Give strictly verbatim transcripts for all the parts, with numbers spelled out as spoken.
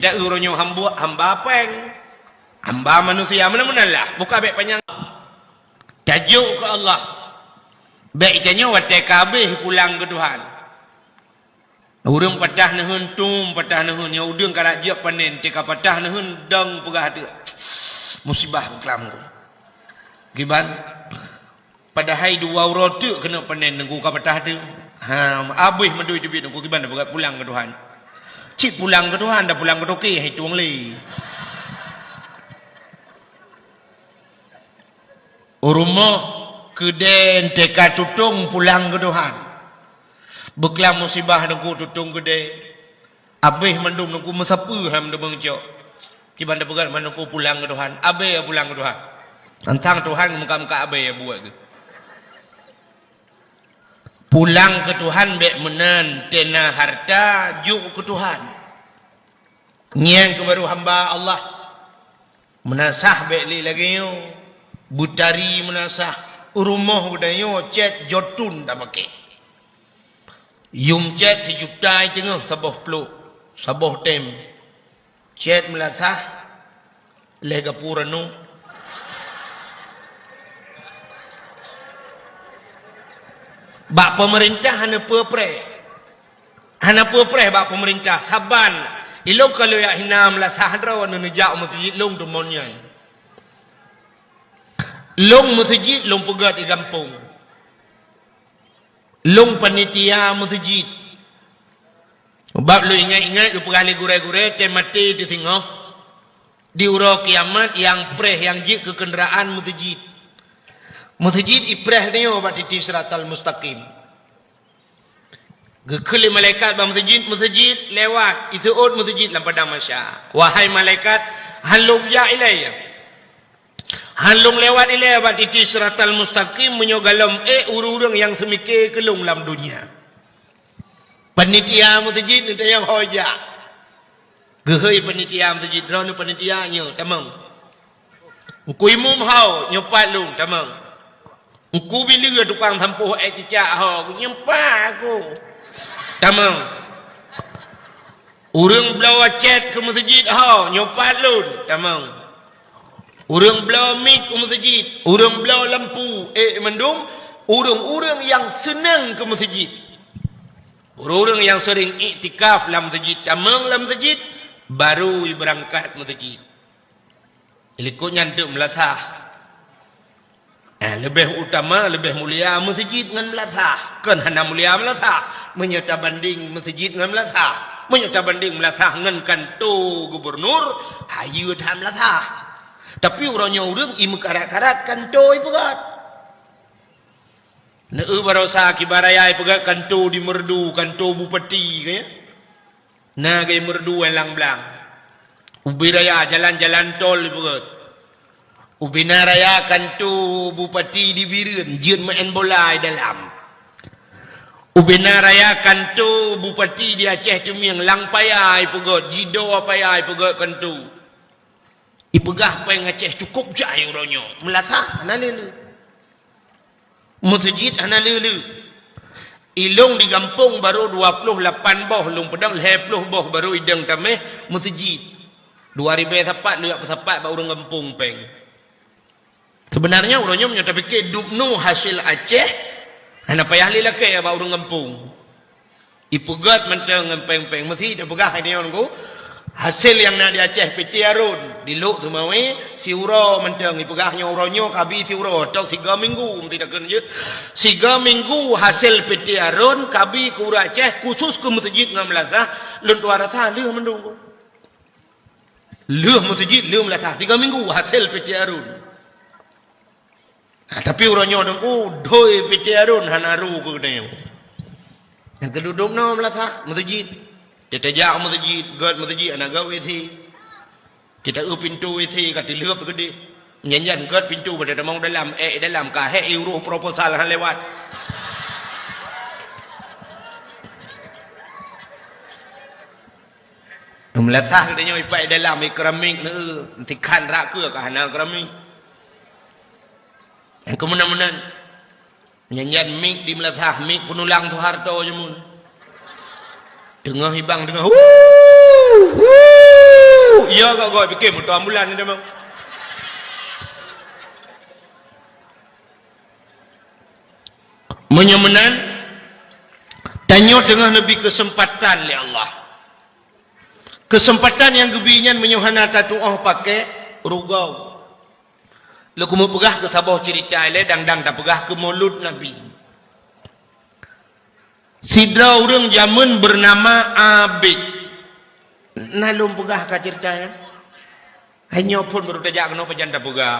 Dak uroe nyoe hamba, hamba péng. Hamba manusia, meunan-meunan lah. Buka bék panyang. Tajok keu Allah. Bék tanyoe watée ka habéh pulang keu Tuhan. Ureuëng patah neuheun, tum patah neuheun, nyang udeueng ka lheueh jeuet panen, teuka patah neuheun, dong peugah teuk. Musibah beukeulamu. Kiban? Padahai dua uroe teuk keuneuk panen, Teungku, ka patah teuk. Ha, abéh mandum teubiet, Teungku, kiban dah peugah pulang keu Tuhan. Cit pulang keu Tuhan, dah pulang keu toke, hai tueng lé. Rumoh keudée teuka tutong pulang keu Tuhan. Beuklam musibah Teungku tutong keudée. Abéh mandum Teungku meusapeue ham deungon cok. Kiban dah peugah mandum Teungku pulang keu Tuhan. Abéh pulang keu Tuhan. Tantang Tuhan muka-muka abéh buet geuh. Pulang keu Tuhan bék meunan, tena harta jok keu Tuhan. Nyang keu barô hamba Allah. Meunasah bék lé lagée nyoe, beutari meunasah, rumoh geutanyoe cét jotun tapakée. Yum cét sijuta teungoh saboh plôk, saboh tem. Cét meulasah lhée gapura nu. Bak peumeurintah hana peue preh. Hana peue preh bak peumeurintah, saban ilong ka lheueh jak hina meulasah droe neuneujak u meuseujid lôn teumon nyan. Lôn meuseujid lôn peugét di gampông. Lôn panitia meuseujid. Bab lôn ingat-ingat geupeugah lé gurée-gurée, tem maté teusingoh. Di uroe kiamat nyang preh nyang jeuet keu keundaraan meuseujid. Meuseujid ipreh nyoe bak titi siratal mustaqim. Geukheun lé malaikat bak meuseujid, meuseujid lewat, iseuôt meuseujid lam padang mahsyar. Wahai malaikat, han lôn jak ilée. Han lôn lewat ilée bak titi siratal mustaqim meunyoe gohlom ék ureuëng-ureuëng nyang seumike keu lôn lam donya. Panitia meuseujid neutanyong ho jak. Geuhôi panitia meuseujid, droeneuh panitia nyoe, tamong. Teungku imum ho, nyoe pat lôn, tamong. Teungku bileue tukang sampôh ék cicak ho, nyoe pat aku. Tamong. Ureuëng bloe cét keu meuseujid ho, nyoe pat lôn, tamong. Ureuëng bloe mik keu meuseujid, ureuëng bloe lampu, ék mandum, ureuëng-ureuëng nyang seunang keu meuseujid. Ureuëng-ureuëng nyang seuring iktikaf lam meuseujid, tamong lam meuseujid, barô jibeurangkat meuseujid. Likot nyan teuk meulasah. Eh, leubeh utama, leubeh mulia meuseujid ngon meulasah. Kon hana mulia meulasah, meunyoe tabandeng meuseujid ngon meulasah. Meunyoe tabandeng meulasah ngon kanto gubernur, hayeue that meulasah. Tapi uroe nyoe ureuëng imeukarat-karat kanto ipeugét. Neu barosa kiban raya ipeugét kanto di Meureudu, kanto bupati, ka nyan. Na geumeureudu lam blang. Ubé raya jalan-jalan tol ipeugét. Ubé na raya kanto bupati di Bireuen jeuet meu'en bola i dalam. Ubé na raya kanto bupati di Aceh Teumieng lam paya ipeugét, jidoe paya ipeugét kanto. Ipeugah péng Aceh cukôp jai uroe nyoe. Meulasah hana le-le. Meuseujid hana le-le. Ilong di gampông barô dua ploh lapan boh, lôn peudong lhée ploh boh barô idong tameh meuseujid. Dua ribée sapat lôn jak peusapat bak ureuëng gampông péng. Seubeunarnya uroe nyoe meunyoe tapike dubnoe hasé Aceh, hana payah lé lakée bak ureuëng gampông. Ipeugét mantong ngon péng-péng. Meusi tapeugah hai nyoe Teungku, hasé nyang na di Aceh P T Arun, di Lhokseumawe, siuroe mantong ipeugah nyoe uroe nyoe kabi siuroe, atau siga minggu meusi takheun jeuet. Siga minggu hasé P T Arun kabi keu ureuëng Aceh khusus keu meuseujid ngon meulasah, lôn tuan rasa lheueh mandum. Lheueh meuseujid, lheueh meulasah, siga minggu hasé P T Arun. Ha, tapi uroe nyoe Teungku, doi P T Arun hana ru keu geutanyoe. Nyang keududuk noe meulasah, meuseujid. Teutajak meuseujid, gét meuseujid, hana gét W C. Teuta eu pintoe W C ka teulheuep keudeh. Nyan-nyan gét pintoe pada tamong dalam, ék dalam, ka hék iuroh proposal han lewat. Meulasah geutanyoe ipat dalam, i keramik neu, tikhan rak keue ka hana keramik. Nyang keumeunan-meunan. Nyan-nyan mik di meulasah, mik peunulang Soeharto jameun. Teungoh ibang teungoh, "Wuu! Wuu!" Gak-gak pikir moto ambulan ni memang. Meunyoe meunan, tanyoe teungoh neubi keuseumpatan lé Allah. Keuseumpatan nyang geubi nyan meunyoe hana tatuoh paké, rugoe. Lôn keumeung peugah keu saboh ceurita ilée dang-dang tapeugah keu Maulud Nabi. Sidroe ureuëng jameun beunama Abid. Na lôn peugah ka ceurita nyan? Hai nyoe phon baru tajak keunoe pajan tapeugah.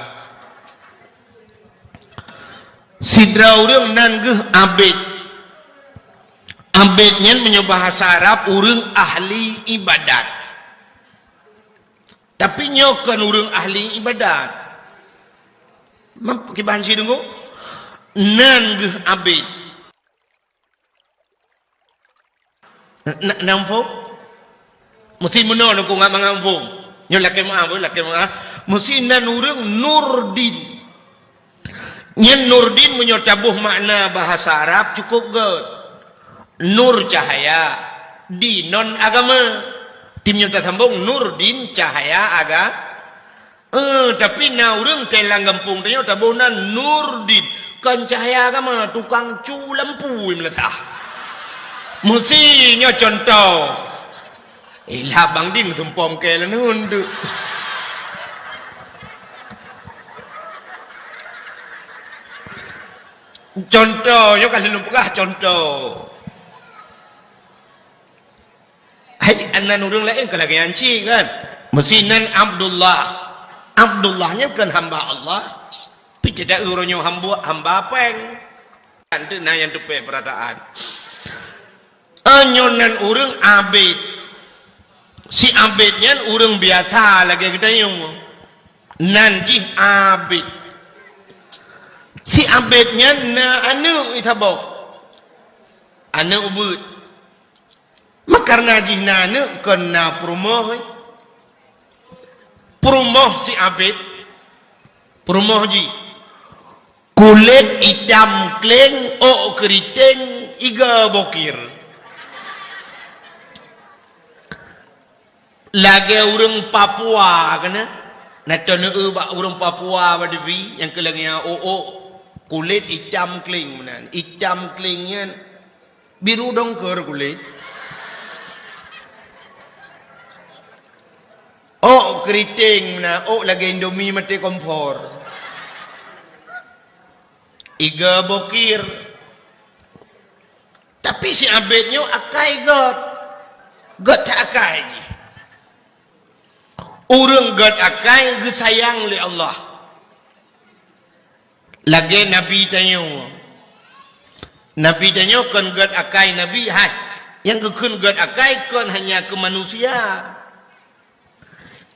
Sidroe ureuëng nan geuh Abid. Abid nyan meunyoe bahasa Arab ureuëng ahli ibadat. Tapi nyoe kon ureuëng ahli ibadat. Mem-, kiban si deungoe? Nan geuh Abid. Na, na muphom? Meusi meunoe ngon mangat muphom. Nyoe lakée meu'ah, lakée meu'ah. Meusi nan ureuëng Nurdin. Nyan Nurdin meunyoe taboh makna bahasa Arab cukôp gét. Nur cahaya, dinon agama. Tim nyoe tasambong Nurdin cahaya aga-, Eh, tapi na ureuëng teuh lam gampông tanyoe taboh nan Nurdin, kon cahya agama, tukang cu lampu meulathah. Meusi nyoe cuntoh. Eh, lah Bang Din geutumpom kée lé nunduk. Cuntoh, nyoe ka lôn peugah cuntoh. Hai, nan ureuëng laén ka lagée nyan cit kan? Meusi nan Abdullah. Abdullah nyan kan hamba Allah. Pi tidak ureuëng nyoe hamba, hamba péng. Kan tu na nyang teupée peurataan. Nyoe nan ureuëng Abid. Si Abid nyan ureuëng biasa lagée geutanyoe. Nan jih Abid. Si Abid nyan na aneuëk isaboh. Aneuëk ubeuet. Meukarna jih na aneuëk kon na peurumoh, eh. Peurumoh si Abid, peurumoh jih, kulét itam kleng, ôk keuriteng, iga bokir. Lagée ureuëng Papua keunan, na teuneuk bak ureuëng Papua bak dibi nyang keu lagée nyan ôk-ôk kulét itam kleng meunan. Itam kleng nyan Biru dongker kulét. Ôk keuriteng meunan, ôk lagée Indomie maté kompor. Iga bokir. Tapi si Abid nyoe akai gét. Gét akai jih. Ureuëng gét akai geusayang lé Allah. Lagée Nabi tanyoe. Nabi tanyoe kon gét akai Nabi, hai. Nyang geukheun gét akai kon hanya keu manusia.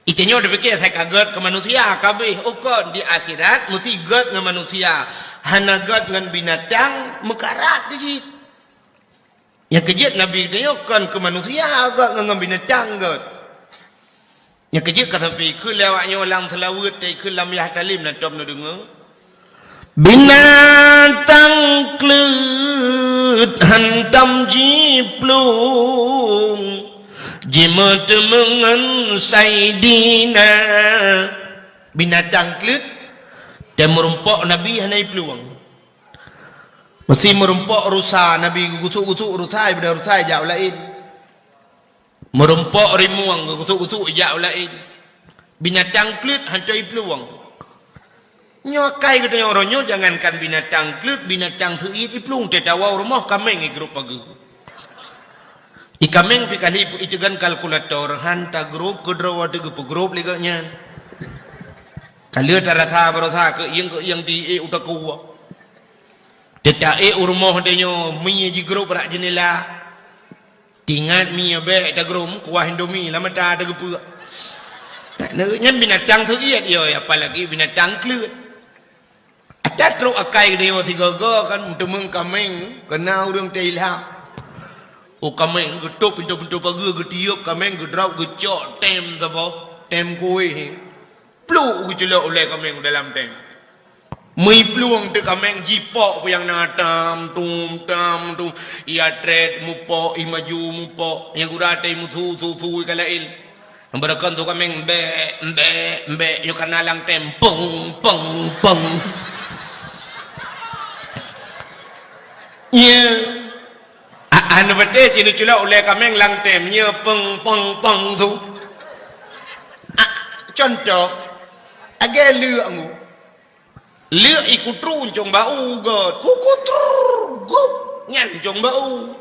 Itanyoe tapike asai ka gét keu manusia, ka abéh. Oh kon, di akhirat meusti gét ngon manusia. Hana gét ngon binatang, meukarat di cit. Nyang keujeuet Nabi geutanyoe kon keu manusia gét ngon, ngon binatang gét. Nyang keujeuet ka sampai keu lé awak nyoe lam seulaweuet, tai keu lam yah talem na tom neudeungoe. Binatang kleuet hantom jiplueng, jimeuteumeung ngon Saidina. Binatang kleuet, teumeureumpok Nabi hana jiplueng. Meusti meurumpok rusa, Nabi geugusuk-gusuk rusa, ibada rusa ijak u laén. Meurumpok rimueng geugusuk-gusuk ijak u laén. Binatang kleuet hanco jiplueng. Nyoe akai geutanyoe uroe nyoe, jangankan binatang kleuet, binatang seuiet jiplueng, teuh tawoe u rumoh kaméng igrôp pageue. Ikaméng pih kali iteugan kalkulator, han tagrôp keudroe watée geupeugrôp lé gobnyan. Ka lheueh tarasa barosa keuieng-keuieng tiék u takue. Teuta ék u rumoh tanyoe, mie jigrôp bak jeundela. Tingat mie bék tagrôm, kuah Indomie lam mata teugeupeuek. Nyan binatang seuiet, yo, apalagi binatang kleuet. Ata trok akai geutanyoe sigoe-goe kan, meuteumeung kaméng, keu na ureuëng teuilham. Oh, kaméng geutôp pintoe-pintoe pageue, geutiyeub kaméng, geudrop, geucok tem saboh, tem kuéh. Pluek geuculok ulée kaméng dalam tem. Meuplueng teuk kaméng jipok peue nyang na tam tum, tam tum. Ia trét mupok, ih maju mupok. Nyang gura teuh musu, su, su ka laén. Beureukan tu kaméng, bek, bek, bek, nyoe kana lam tem, peng, peng, peng. Nye. A-, hana patéh cit neuculok ulée kaméng lam tem, nye peng, peng, peng tu. A, contoh, lagée leuek ngu. Leuek ikutru ncong bak u gét, kukutrrr, gup, nyan ncong bak u.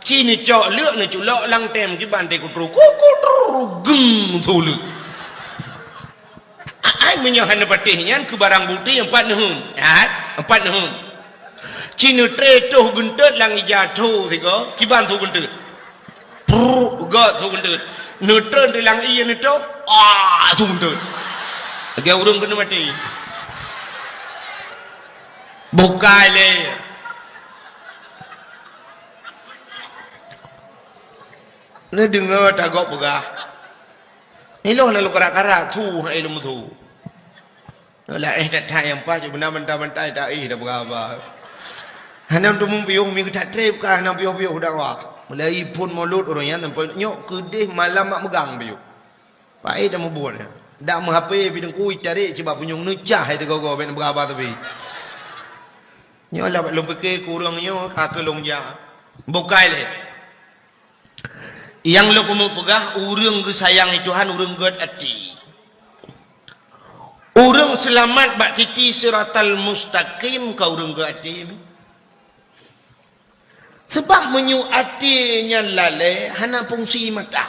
Ci neucok leuek neuculok lam tem kiban tée kutru, kukutrrr, geng, tho leuek. Ai, meunyoe hana patéh nyan keu barang bukti empat neuheun. Hai, empat neuheun. Ci neutré toh geunteut lam ija tho sigoe, kiban tho geunteut. Prrr, gét tho geunteut. Neutreun di lam ie neutoh, ah, tho geunteut. Lagée ureuëng keuneuk maté. Bukai lé. Neudeungoe tagok peugah. Ilôn na lôn karak-karak, su hai lôn su. Laéh that-that nyang paih, beuna bantai-bantai taéh tapeugah haba. Hana teumeupiôh, mi geutak treb ka hana piôh-piôh dakwah. Mulai phon mulod ureuëng nyan sampoe nyoe keudeh malam mak meugang piôh. Paéh dak meubuet nyan. Dak meuhapé pih teungku itarek cit bak punyueng neucah hai teugogo bèk neupeugah haba teubi. Nyoe lah bak lôn pike kureueng nyoe ka keu lôn jak. Bukai lé. Nyang lôn keumeung peugah, ureuëng geusayang lé Tuhan, ureuëng gét até. Ureuëng seulamat bak titi siratal mustaqim ka ureuëng gét até. Sabab meunyoe até nyan lalée, hana fungsi mata.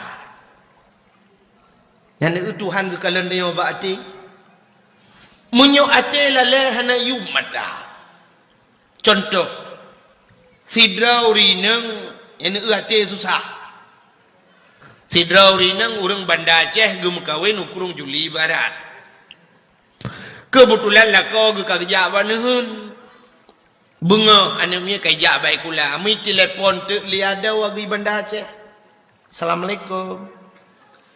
Nyan eu Tuhan geukalon tanyoe bak até. Meunyoe até lalée, hana yuem mata. Contoh, sidroe ureuëng inong nyang eu até susah. Sidroe ureuëng inong ureuëng Banda Aceh geumeukawen u Krueng Juli Barat. Keubeutulan lakoe geuh ka geujak bak neuheun. Beungoh aneuëk miet ka jak bak sikula, meutelepon teuk lé adoe geuh Banda Aceh. "Assalamualaikum."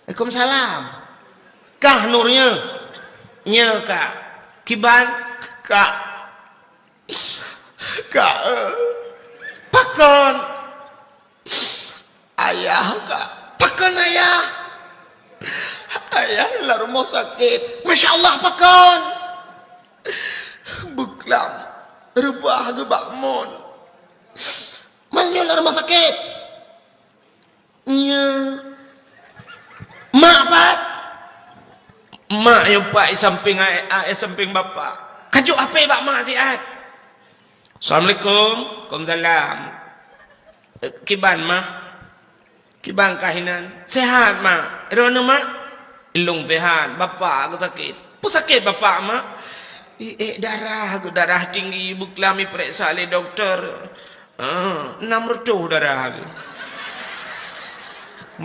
"Waalaikumsalam." "Kah Nur nyoe?" "Nyoe, Kak." "Kiban?" "Kak, Kak, eh." "Pakon?" "Ayah, Kak." "Pakon ayah?" "Ayah lam rumoh sakét." "Masya Allah, pakon?" "Beuklam reubah geuh bak mon." "Meunyoe lam rumoh sakét?" "Nyoe." "Mak pat?" "Mak nyang pat i sampéng ayah, i sampéng bapak." "Kajok hapé bak mak siat." "Assalamualaikum." "Waalaikumsalam." "Eh, kiban, Mah?" "Kiban kah inan?" "Sehat, Mak." "Droeneuh, Mak?" "Ilôn sehat, bapak geuh sakét." "Peue sakét bapak, Mak?" "I ék darah geuh, darah tinggi, beuklam ipeuriksa lé dokto." "Ah, enam reutôh darah geuh."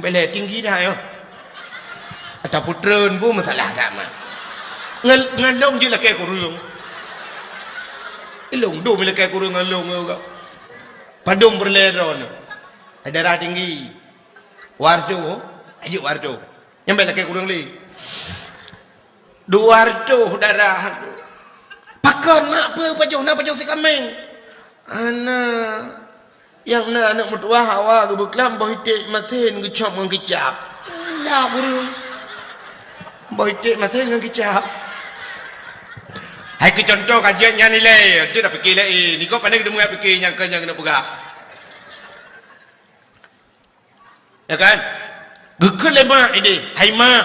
"Bèk lé tinggi dah nyoe." "Ata peutreun peue masalah that, Mak?" "Ngon, ngon lôn jeuet lakée kureueng." "Ilôn dum lakée kureueng ngon lôn nyoe." "Padum peureulée droeneuh?" "Darah tinggi." "Dua reutôh, ayo dua reutôh." "Nyan bèk lakée kureueng lé." "Dua reutôh darah." "Pakon, Mak, peue pajoh na pajoh sikaméng?" "Hana, nyang na aneuëk meutuwah hawa geuh beuklam boh iték masen geucop ngon kicap." "Alah, guru." "Boh iték masen ngon kicap." Hai keu contoh kajian nyan ilée, tu dah pike laén. Niko pandai geudeungoe pike nyang keu nyang keuneuk peugah. Ya kan? Geukheun lé mak idéh, "Hai mak,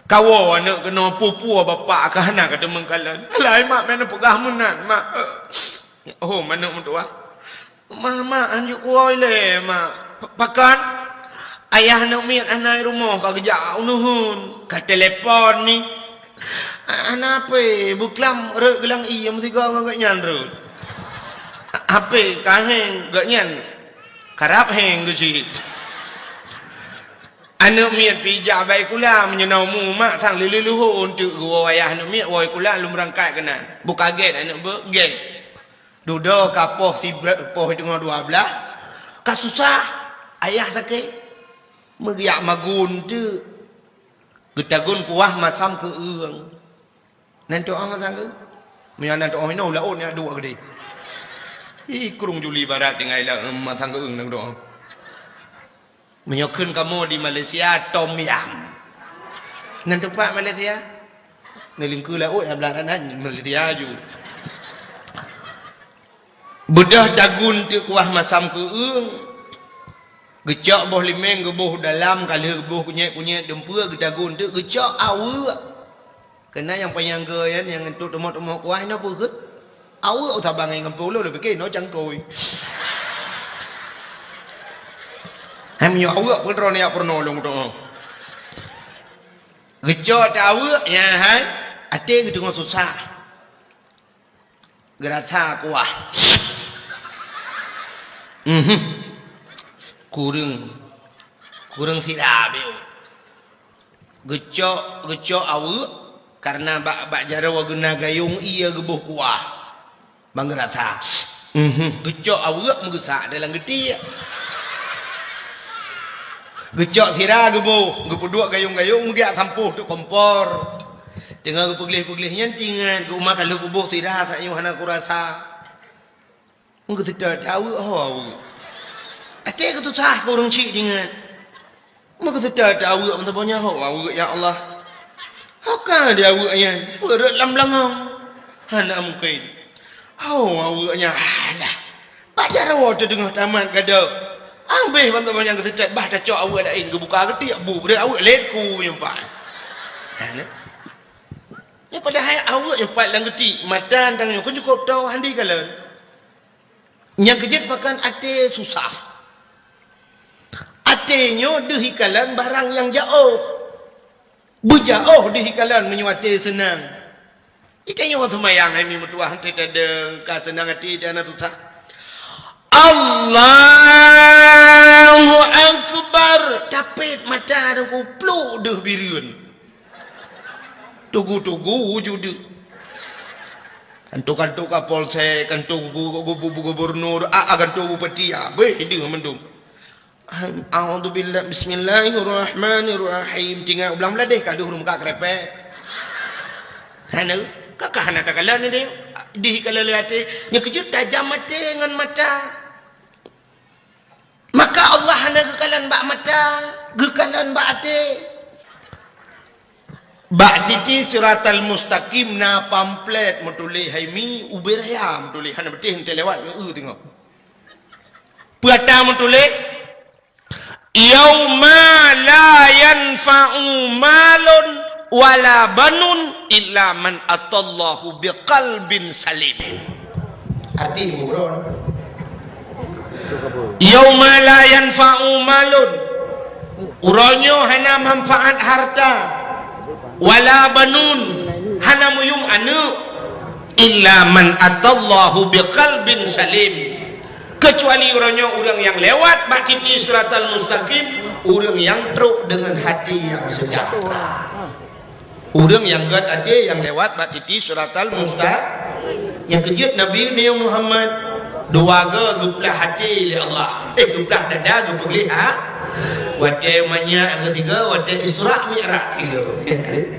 kawoe aneuëk keunoe, peue-peue bapak ka hana ka teumeung kalon." "Alah hai mak, meunan peugah meunan, Mak." "Oh, aneuëk meutuwah." "Mak, mak, hanjeuet kuwoe lé, Mak." "Pakon?" "Ayah aneuëk miet hana i rumoh, ka geujak u neuheun." "Ka telepon ni." "Hana hapé, beuklam rhot geulang ie meusigoe ngon gobnyan rhot." "Hapé ka héng, gobnyan karab héng geuh cit." Aneuëk miet pih jak bak sikula, meunyoe na umu mak sang lheueh-lheueh leuhô eunteuk geuwoe ayah aneuëk miet woe sikula lom beurangkat keunan. Beu ka gét aneuëk beuet, gét. Dudoe ka poh sibla-, poh teungoh dua blaih, ka susah, ayah sakét. Meugeuyak magun teuk. Geutagun kuah masam keu eueng. Nan teu'oh mantong keuh? Meunyoe nan teu'oh inoe, laôt nyan duek geude. Ih, Krueng Juli Barat tinggai lam mantong keuh nan teu'oh. Meunyoe kheun kamoe di Malaysia, tom yam. Nan teumpat Malaysia. Neulingkeu laôt, ya, blah nan Malaysia ju. Beudôh tagun teuk kuah masam keueung. Geucok boh limeng, geuboh dalam, ka lheueh geuboh kunyét-kunyét dumpeue, geutagun teuk, geucok aweuek. Keunan nyang panyang geu nyan, nyang entuk teumoh-teumoh kuah nyoe peue kheueh? Aweuek, oh, saban ngon gampông lôn, lôn pike nyoe cangkôi. Hai meunyoe aweuek, peue droeneuh jak peurunoe lôn tu'oh. Geucok teuk aweuek, nyan hai, até geuteungoh susah. Geurasa kuah. Mhm. Kureueng, kureueng sira beu. Geucok, geucok aweuek, kareuna bak, bak jaroe geuh na gayông ié geuboh kuah. Ban geurasa. Mhm. Geucok aweuek meugeusak dalam geutiek. Geucok sira geuboh, geupeuduek gayông-gayông meugeujak sampôh teuk kompor. Teungoh geupeugleh-peugleh nyan teuingat, geuh uma ka lheueh kuboh sira, saat nyoe hana kurasa. Meugeuseutôt aweuek, ho aweuek. Até geutusah keu ureueng chik teuingat. Meugeuseutôt aweuek meusaboh nyan, ho aweuek, ya Allah. Ho ka di aweuek nyan, peue rhot lam beulangong. Hana mungken. Ho aweuek nyan, alah. Bak jaroe teuh teungoh tamat gadôh. Abéh ban saboh nyan geuseutôt, bah tacok aweuek laén, geubuka geutiek bu, breueh aweuek lét ku nyoe pat. Hana. Nyoe padahai aweuek nyoe pat lam geutiek, mata tanyoe kon cukôp toe, hana jikalon. Nyang keujeuet pakon até susah. Até nyoe deuh jikalon barang nyang jaoh. Beujaoh deuh jikalon meunyoe até seunang. Geutanyoe seumayang hai mi meutuwah, teudeung ka seunang até, hana susah. Allahu Akbar. Tapét mata dan kupluk deuh bireuen. Tugu-tugu wujud deuh. Kanto-kanto Kapolsek, kanto gu-, gu-, gu-, gu-, gubernur, a, a, kanto bupati, abéh deuh mandum. A'udzubillah, bismillahirrahmanirrahim. Tinggai u blang bladeh ka deuh ureueng meukat keurépék. Hana, ka, ka hana takalon deh. Deuh kalon lé até. Nyang keujeuet tajam até ngon mata. Maka Allah hana geukalon bak mata, geukalon bak até. Bak titi Siratal Mustaqim na pamflet meutuléh hai mi, ubé raya meutuléh, hana beuteh, enteuk lewat, eu teungoh. Peue ata meutuléh? "Yauma la yanfa'u malun wala banun illa man atallahu biqalbin salim." Arti di buku. "Yauma la yanfa'u malun." Uroe nyoe hana manfaat harta, wala banun, hana meuyuem aneuëk, illa man atallahu biqalbin salim. Keucuali uroe nyoe ureuëng nyang lewat bak titi Siratal Mustaqim, ureuëng nyang trok deungon hati nyang seujahteura. Ureuëng nyang gét até nyang lewat bak titi Siratal Mustaqim. Nyang keujeuet Nabi Muhammad, dua goe geuplah até lé Allah. Eh, geuplah dada, geupeugleh ha. Watée manyak geuh tiga, watée Isra Mi'raj tiga.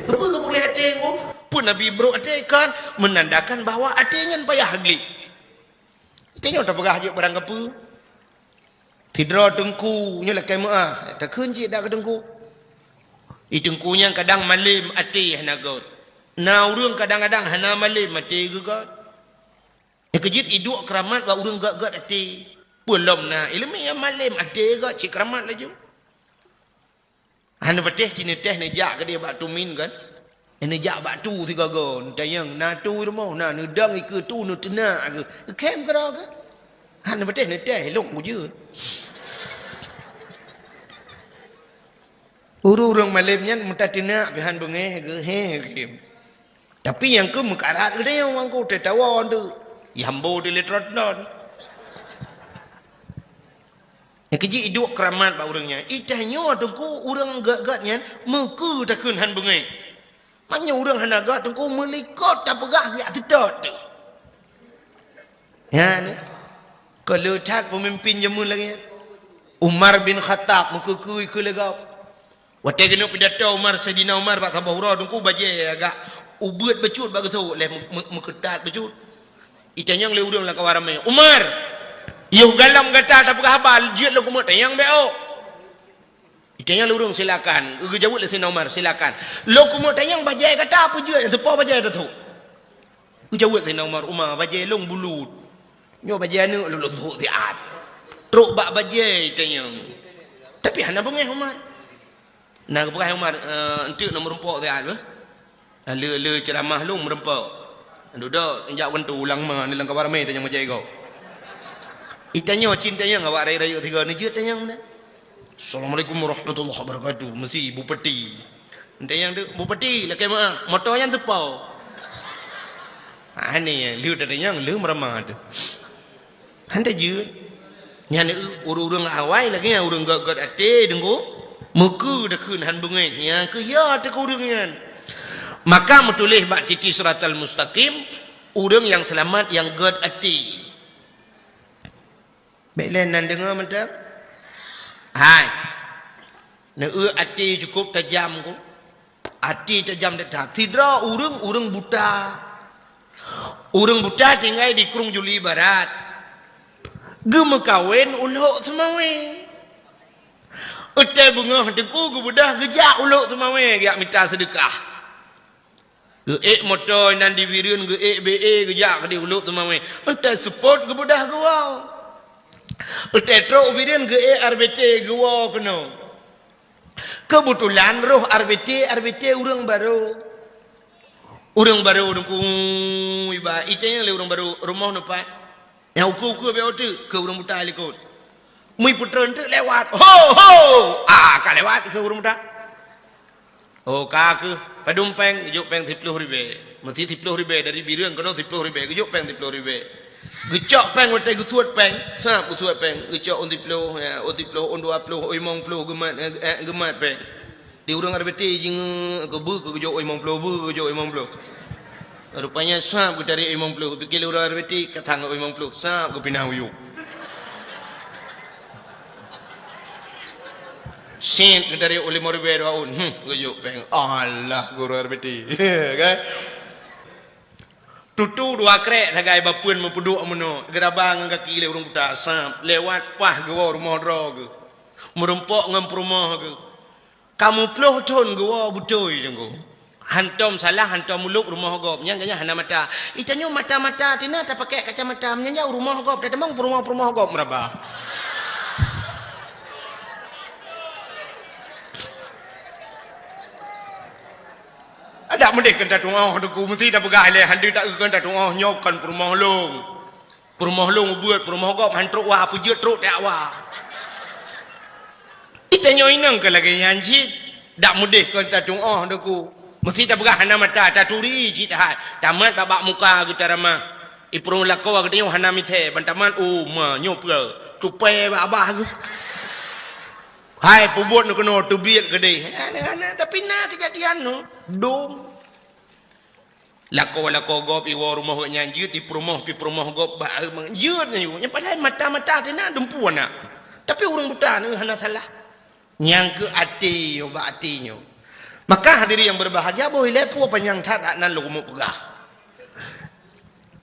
Peue geupeugleh até nyoe? Peue Nabi brok até kan menandakan bahwa até nyan payah gleh. Tanyoe tapeugah jeuet barang kapeue. Sidroe teungku nyoe lakée meuáh, takheun cit dak keu teungku. Di teungku nyan kadang malem até hana gét. Na ureuëng kadang-kadang hana malem até geugét. Nyang keujeuet iduek keuramat bak ureuëng gét-gét até. Peue lom na iéleumé nyang malem até gét cit keuramat laju. Hana patéh ci neutéh neujak keudeh bak tumin kan? Neujak bak tu sigoe-goe, neutanyong, na tu rumoh, na neudong ikeue tu neuteunak keuh. Khem keudroe keuh. Hana patéh neutéh lôn kujeuet. Ureuëng-ureuëng malem nyan meutateunak pih han beungéh geuh, hé geuh. Tapi nyang keuh meukarat geutanyoe nyang keuh teutawan tu. Jambo di lé trot-trot. Nyang keujeuet iduek keuramat bak ureuëng nyan. Itanyoe teungku ureuëng gét-gét nyan meukeue takheun han beungéh. Meunyoe ureuëng hana gét teungku meulikot tapeugah geujak seutôt teuh. Nyan, ka le that peumimpin jameun lagée nyan. Umar bin Khattab meukeue-keue ikeue lé gob. Watée keuneuk pidato Umar, Saidina Umar bak saboh uroe teungku bajée agak ubeuet bacut bak geuthok lé meu-, meu-, meukeutat bacut. Itanyong lé ureuëng lam kawan ramé, "Umar, yoh galom gata tapeugah haba jeuet lôn keumeung tanyong bék oh." Itanyong lé ureuëng, "Silakan." Geujaweueb lé Saidina Umar, "Silakan." Lôn keumeung tanyong bajée gata peue jeuet, nyang teupo bajée teuh. Geujaweueb Saidina Umar, "Uma, bajée lôn bulut. Nyoe bajée aneuëk lôn, lôn tôk siat." Trok bak bajée itanyong. Tapi hana beungéh Umar. Na geupeugah Umar, "Eh, eunteuk na meurumpok siat beuh." Le, le ceuramah lôn meurumpok. Dudoe jak wantu ulang ma, ni lam kabar ramé tanyong bajée gob. Itanyong cit tanyong awak rayeuk-rayeuk tiga ni jeuet tanyong na. "Assalamualaikum warahmatullahi wabarakatuh." Meusi bupati. Tanyong tu, "Bupati, lakée meuah, moto nyan teupo." Ah, ni, le tanyong, le meuramah tu. Han tajeuet. Nyan ureuëng-ureuëng awai lagée nyan ureuëng gét-gét até deungoe, meukeue takheun han beungéh, nyang keu ya teuka ureuëng nyan. Maka meutuléh bak titi siratal mustaqim, ureuëng nyang seulamat nyang gét até. Bék lé nan deungoe mantong. Hai. Neueu até cukup tajam ku. Até tajam that-that. Sidroe ureuëng, ureuëng buta. Ureuëng buta tinggai di Krueng Juli Barat. Geumeukawen u Lhok Seumawé. Watée beungoh teungku geubeudôh geujak u Lhok Seumawé geujak mita seudeukah. Geuék moto nan di Bireuen, geuék B E geujak keudéh u Lhok Seumawé. Watée seupôt geubeudôh geuwoe. Watée trok u Bireuen geuék R B T geuwoe keunoe. Keubeutulan roh R B T, R B T ureuëng barô. Ureuëng barô deungoe iba, itanyong lé ureuëng barô, "Rumoh neupat?" Nyang ukeue-ukeue bék teuk keu ureuëng buta likot. Meuipeutreun teuk lewat. "Ho, ho!" Ah, ka lewat keu ureuëng buta. "Oh, ka keuh, padum péng?" Geujok péng siploh ribée. Meusi siploh ribée dari Bireuen keunoe siploh ribée. Geujok péng siploh ribée. Geucok péng watée geusuet péng. Sab geusuet péng. Geucok ôn siploh, ya, ôn siploh, ôn dua ploh, ôn limong ploh geumat, eh, eh, geumat péng. Di ureuëng R B T jingeuk keu beuh keu geujok ôn limong ploh, beuh keu geujok ôn limong ploh. Rupanya sab geutari ôn limong ploh. Pikée lé ureuëng R B T ka sang ôn limong ploh. Sab geupinah u yup. Sét geutari ôn limong ribée dua ôn. Hmm, geujok péng. Alah, guru R B T. Kan? Tutu dua krek sagai bapeuen meupeuduek meunoe. Geuraba ngon gaki lé ureuëng buta. Sab lewat paih geuwoe rumoh droe geuh. Meurumpok ngon peurumoh geuh. Ka meuploh thon geuwoe beutôi deungoe. Hantom salah, hantom mulok rumoh gob. Nyan geuhnyan hana mata. Itanyoe mata-mata tina tapakée kacamata. Meunyan jauh rumoh gob, tatamong peurumoh-peurumoh gob meuraba. Adak meudeh keu tatuoh deungoe, meusti tapeugah ilée handi tak keu tatuoh nyoe kon peurumoh lôn. Peurumoh lôn ubeuet, peurumoh gob han trok wa, peujeuet trok tiak wa. Itanyoe inong keu lagée nyan cit, dak meudeh kon tatuoh deungoe. Meusti tapeugah hana mata, taturi cit hai. Tamat bak-bak muka geutaramah. Ipeurumoh lakoe geutanyoe hana mithée, ban tamat, oh, ma, nyoe peue? Tupai bak abah geuh. Hai, peubuet nyoe keunoe teubiet keudeh. Hana, hana, tapi na keujadian nyoe. Dum. Lakoe-lakoe gob iwoe rumoh geuh nyan jeuet, ipeurumoh, pih peurumoh gob bak jeuet nyan. Nyan padahai mata-mata tina dumpu anak. Tapi ureuëng buta nyoe hana salah. Nyang keu até nyoe bak até nyoe. Maka hadirin yang berbahagia, boh ilée peue panyang that nan lôn keumeung peugah.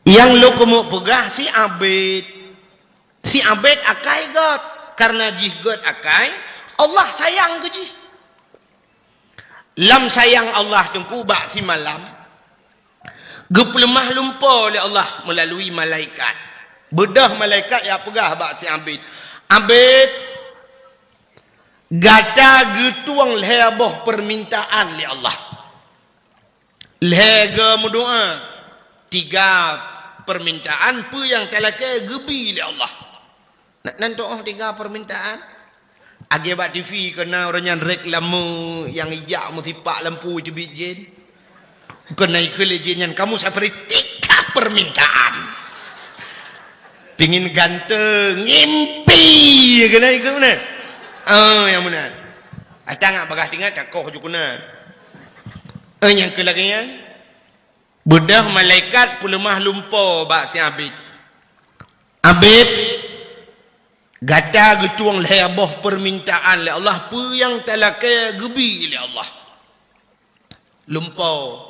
Nyang lôn keumeung peugah si Abed. Si Abed akai gét. Karena jih gét akai, Allah sayang keu jih. Lam sayang Allah teungku bak simalam, geupeuleumah lumpo lé Allah meulalui malaikat. Beudôh malaikat ya peugah bak si Abed, "Abed, gata geutueng lhée boh peumintaan lé Allah. Lhée geumeudoá, tiga peumintaan peue nyang talakée geubi lé Allah." Nan, nan tuoh tiga peumintaan. Akhé bak TV keu na ureuëng nyan reklame nyang ijak meusipak lampu teubiet jén. Keu na ikheun lé jén nyan, "Kamu saya beri tiga permintaan." Pingin ganteng, ngimpi keu na ikheun meunan. Oh, nyang meunan. Atang bagah tingat takoh ju keunan. Eh, nyang keu lagée nyan. Beudôh malaikat peuleumah lumpo bak si Abed. "Abed, gata geutueng lhée boh peumintaan lé Allah, peue nyang talakée geubi lé Allah." Lumpo.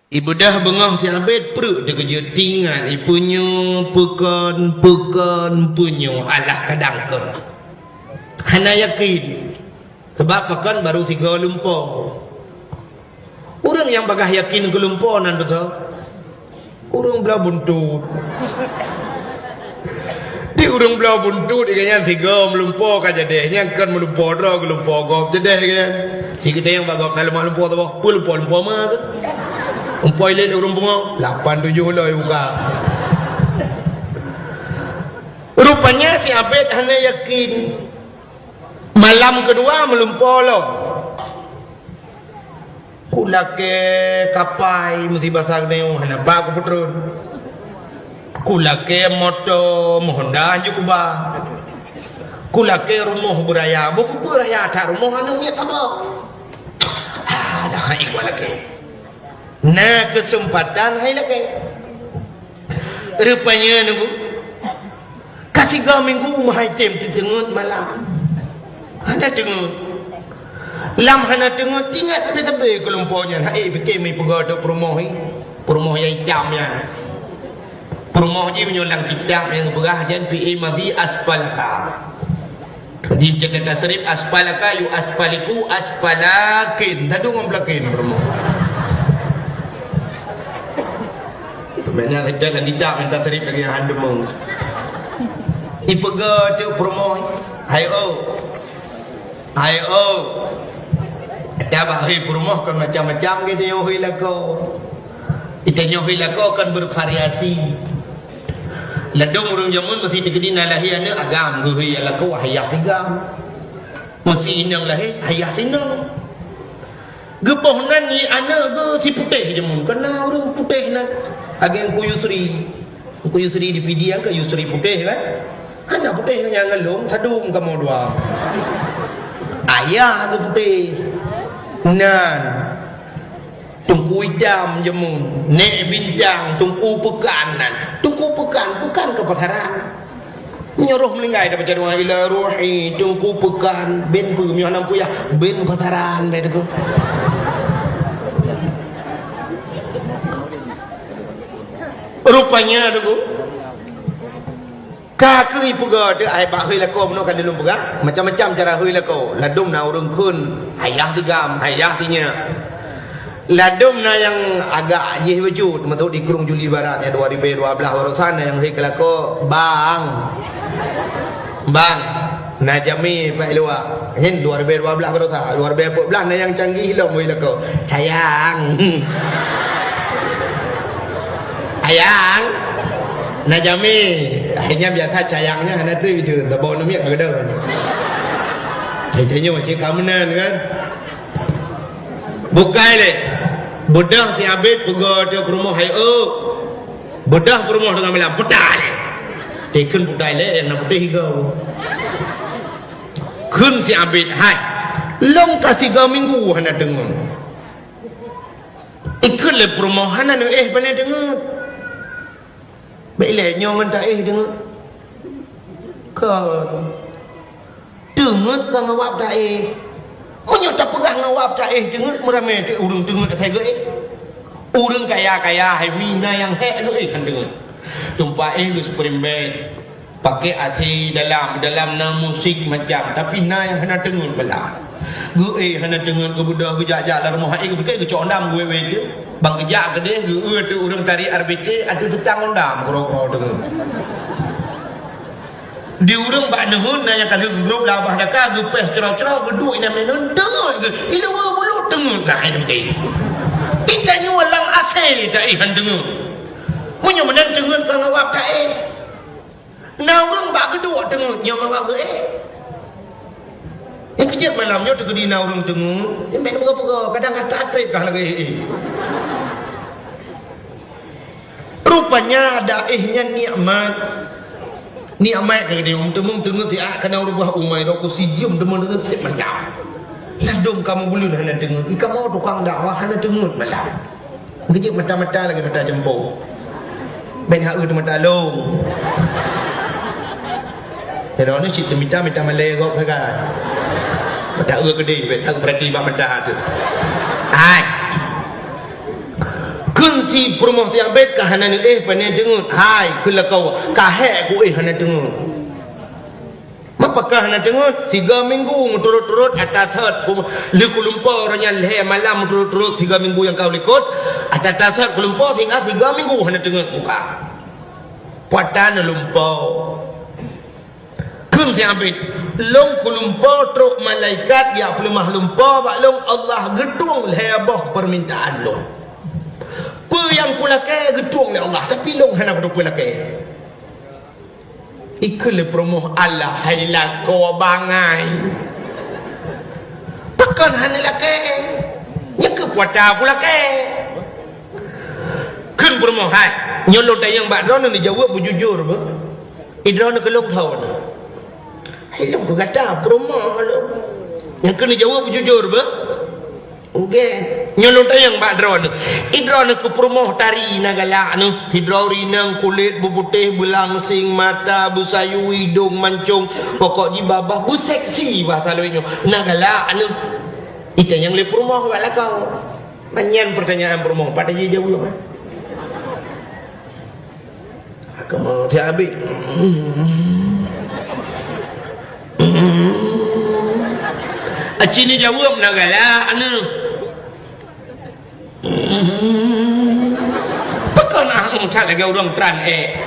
Ibeudôh beungoh si Abed pruet teukeujot tingat ipeunyoe peukon, peukon, peunyoe alah kadang kon. Hana yakin. Sabab pakon, baru sigoe lumpo. Ureuëng nyang bagaih yakin keu lumpo nan beutôi. Ureuëng bloe buntut. Di ureuëng bloe buntut, di nyan sigoe meulumpo ka jadeh. Nyan kon meulumpo droe, geulumpo gob jadeh nyan. Sigoe nyang bak gob na leumah lumpo saboh. Peue lumpo-lumpo ma tu? Lumpo ilét ureuëng pungo. Lapan tujoh loi buka. Rupanya si Abed hana yakin. Malam keudua meulumpo lom. Kulakée kapai, meusi basa geuneuk hana ba kupeutreun. Kulakée moto meuhonda hanjeuet kuba. Kulakée rumoh beuraya, bukeupeue raya that rumoh aneuk miet saboh. Ah, dah hai kulakée. Na keuseumpatan hai lakée. Rupanya nunggu. Ka tiga minggu meuhai tem teuteungeut malam. Hana teungeut. Lam hana teungeut, ingat sabe-sabe keu lumpo nyan. Hai pike mi peugah tu peurumoh ni. Peurumoh nyang itam nyan. Peurumoh jih meunyoe lam kitab nyang beurah jan fi'il madhi asfalaka. Di catatan tasrif, asfalaka yu asfaliku asfalakin. Tadu ngon pelakin peurumoh. Makna kita lagi tak minta trip lagi hang demo. Ipeugah tu peurumoh. Hai oh. Hai oh. Dah bah hai peurumoh kan macam-macam gitu yo hai lako. Itu nyoe hai lako kan bervariasi. Ladom ureuëng jameun meusi teukeudi na lahé aneuk agam geuhai lako ayah tigam. Meusi inong lahé ayah tinong. Geuboh nan ngieng aneuk geuh si putéh jameun, kon na ureuëng putéh nan. Lagée Teungku Yusri. Teungku Yusri di Pidie kan Yusri putéh kan? Hana putéh nyang ngon lôn, sadum kamoe dua. Ayah geuh putéh. Nan. Teungku Itam jameun, Nek Bintang, Teungku Peukan nan. Teungku Peukan, Peukan keu pasaran. Nyoe roh meuninggai tabaca doa ila ruhi Teungku Peukan bin peue miyuh nam puyah bin pasaran bèk teungku. Rupanya teungku ka keuh ipeugah teuh ai bak hôi lakoe bunoe ka lôn peugah macam-macam cara hôi lakoe. Ladôm na ureueng kheun ayah tigam, ayah sinyak. Ladôm na nyang agak jih bacut, masôk di Krueng Juli Barat nyang dua ribèe dua blaih barosan na nyang hei keu lakoe, "Bang, bang, na jamé bak luwa." Nyan dua ribèe dua blaih barosan, dua ribèe peuet blaih na nyang canggih lom hei lakoe, "Sayang, sayang, na jamé." Akhirnya biasa sayangnya hana trép itu, tabông namiet ka keudong. Hai tanyoe cit ka meunan kan. Bukai lé. Beudôh si Abed peugah teuh peurumoh hai ôk. Beudôh peurumoh teungoh malam, peutai lé. Teukheun peutai lé, nyang na putéh igoe. Kheun si Abed, "Hai, lôn ka tiga minggu hana deungoe." Ikheun lé peurumoh, "Hana neuéh pane deungoe." Bèk ilèe nyoe ngon taéh deungoe. Kon. Teungeut ka ngon wab taéh. Meunyoe tapeugah ngon wab taéh teungeut, meuramé teuk ureueng teungeut asai geuéh. Ureueng kaya-kaya hai mi na nyang hék geuéh han teungeut. Tumpah éh geuspring bed. Paké AC dalam, dalam na musik macam, tapi na nyang hana teungeut bala. Geuéh hana teungeut, geubeudôh geujak-jak lam rumoh, hai geupiké geucok dam geuwé-wé teuk. Ban geujak keudéh geueu teuk ureueng tari R B T ateueh teutang ngon dam keudroe-keudroe teungeut. Di ureueng bak neuheun na nyang ka lheueh geugrôp lam babah daka, geupéh cro-cro, geuduek inan meunan, teungeut geuh, iluwa bulut teungeut geuh hai teungku. Di tanyoe lam asai taéh han teungeut. Meunyoe meunan teungeut ka ngawab taéh. Na ureueng bak geuduek teungeut nyoe ngon bak geuéh. Nyang keujeuet malam nyoe teukeudi na ureueng teungeut, nyan bèk neupeugah-peugah, kadang ata trép kah lagèe éh. Rupanya ada éh nyan nikmat. Nikmat ka geutanyoe, teuma teungeut siat kana ureueng bah umai, dok ku sijeuem teuma teungeut sép macam. Ladôm kamoe buleuen hana teungeut, i kamoe tukang dakwah hana teungeut malam. Geujeuet mata-mata lagèe mata jeumpô. Bèk hak eu teumata lôn. Sidroe nyoe cit teumita, mita malèe gob sagai. Mata eu keudéh, bèk hak eu peurati bak mata teuh. Hai. Kheun si peurumoh si Abed ka hana neuéh pane teungeut. Hai, kheun lakoe, ka hék kuéh hana teungeut. Mapakah hana teungeut? Siga minggu meuturot-turot ata sot ku-, lheueh kulumpo uroe nyan lhée malam meuturot-turot siga minggu nyang ka likot, ata-ata sot kulumpo sehingga siga minggu hana teungeut buka. Puatan lumpo. Kheun si Abid, lôn kulumpo trok malaikat jak peuleumah lumpo bak lôn, Allah geutueng lhée boh peumintaan lôn. Peue nyang kulakée geutueng lé Allah, tapi lôn hana kuteupeu lakée. Ikheun lé peurumoh, "Alah hai lakoe bangai. Pakon hana lakée? Nyan keuh puata kulakée." Kheun peurumoh, "Hai, nyoe lôn tanyong bak droeneuh neujaweueb beujujur beuh. Droeneuh keu lôn tho nyoe." "Hai lôn keu gata peurumoh lôn." "Nyan keuh neujaweueb beujujur beuh." "Nggeh." "Nyoe lôn tanyong bak droeneuh. Droeneuh keu peurumoh tari na galak neuh. Sidroe ureueng inong kulét beuputéh, beulangseng, mata beusayue, idong mancong, pokok jih babah beuseksi bahasa lôn nyoe. Na galak neuh?" Itanyong lé peurumoh bak lakoe. Nyan peurtanyaan peurumoh, pat jijaweueb. Kamoe tieb abéh. Aci neujaweueb na galak neuh. Pakon ah that lagée ureuëng tran ék.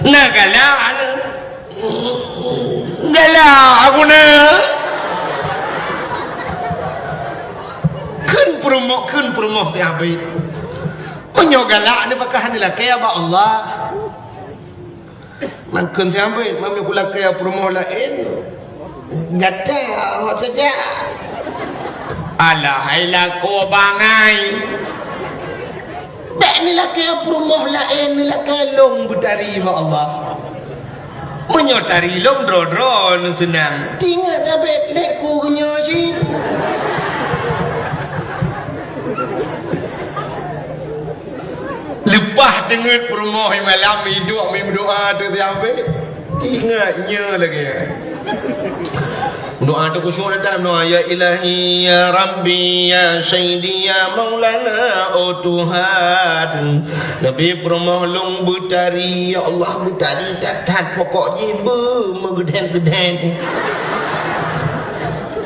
Na galak neuh. Galak aku na. Kheun peurumoh, kheun peurumoh si Abid. Meunyoe galak ni pakah ni lakée bak Allah. Mangkheun si Abid, mami kulakée peurumoh laén. Gata hot saja. Alah hai lakoe bangai. Bék neulakée peurumoh laén, neulakée lôn beutari bak Allah. Meunyoe tari lôn droe-droe neuseunang. Tingat tabét lé ku nyoe cit. Leupah teungeut peurumoh malam iduek meudoa tu siabé. Tingat nyoe lagée. Doa tu khusyuk datang doa, "Ya Ilahi, ya Rabbi, ya Sayyidi, ya Maulana, oh Tuhan." Nabi peurumoh lôn beutari, ya Allah beutari that-that pokok jih beu meugeudhen-geudhen.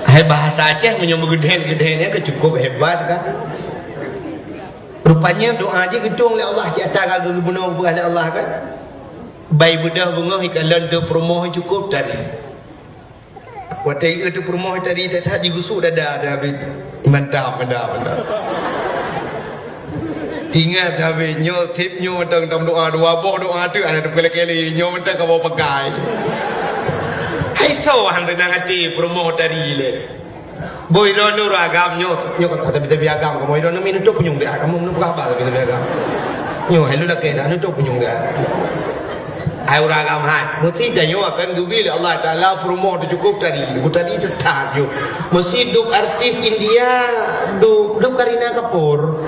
Hai bahasa Aceh meunyoe meugeudhen-geudhen nyan ka cukup hebat kan. Rupanya doa jih geutueng lé Allah cit ata ka geubunoe geupeugah lé Allah kan. Bai beudôh beungoh ikalon teu peurumoh cukup tari. Watée ié teu peurumoh tadi that-that jigusuk dada teuh Abid. Mantap, mantap, mantap. Ingat teuh Abid, nyoe tip nyoe tong tam doa dua boh doa tu ada teupeulakée lé nyoe mantap kamoe pakai. Hai soe han teunang até peurumoh tadi lé. Boh droeneuh ureuëng agam nyoe, nyoe ka tabi-tabi agam kamoe droeneuh mi nutup punyueng teuh kamoe meuneupeuk haba tabi-tabi agam. Nyoe hai lôn lakée dah nutup punyueng teuh. Hai ureuëng agam hai, meusti tanyoe akan geubi lé Allah Taala peurumoh teucukup tadi, bu tadi teutap ju. Meusti duek artis India, duek, duek Kareena Kapoor.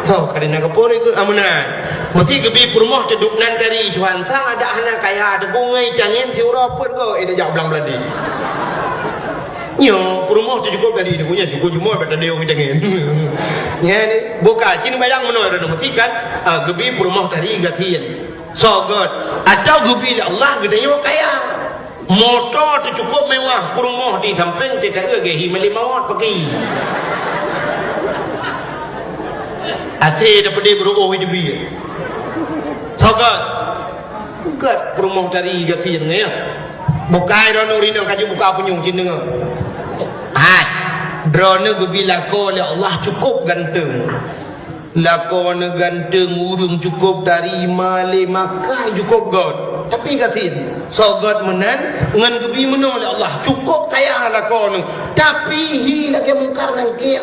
Tho Kareena Kapoor ikut amunan. Meusti geubi peurumoh teuduek nan tadi Tuhan sang ada hana kaya teugungai tangen siuroe peuet go eh dah jak blang beladi. Nyoe peurumoh teucukup tadi tu punya cukup jumoi bak tadi orang tangen. Nyan buka cin bayang meunoe dah meusti kan. Ah, geubi peurumoh tadi gasien. Soe göt, atau geubi lé Allah geutanyoe kaya. Moto teucukup mewah, peurumoh di sampéng teuka gahi malée mawöt paki. Até dapeude beuruoh di bi. Soe göt, göt peurumoh tari gasien nyan. Bukai droeneuh rinong kaju buka punyueng cin deungoe. Hai, droeneuh geubi lakoe lé Allah cukup ganteng. Lakoe neuh ganteng, ureuëng cukup tari, malée makai cukup göt. Tapi gasien, soe göt meunan ngon geubi meunoe lé Allah, cukup kaya lakoe neuh. Tapi hi lagée Mungkar Nangkir.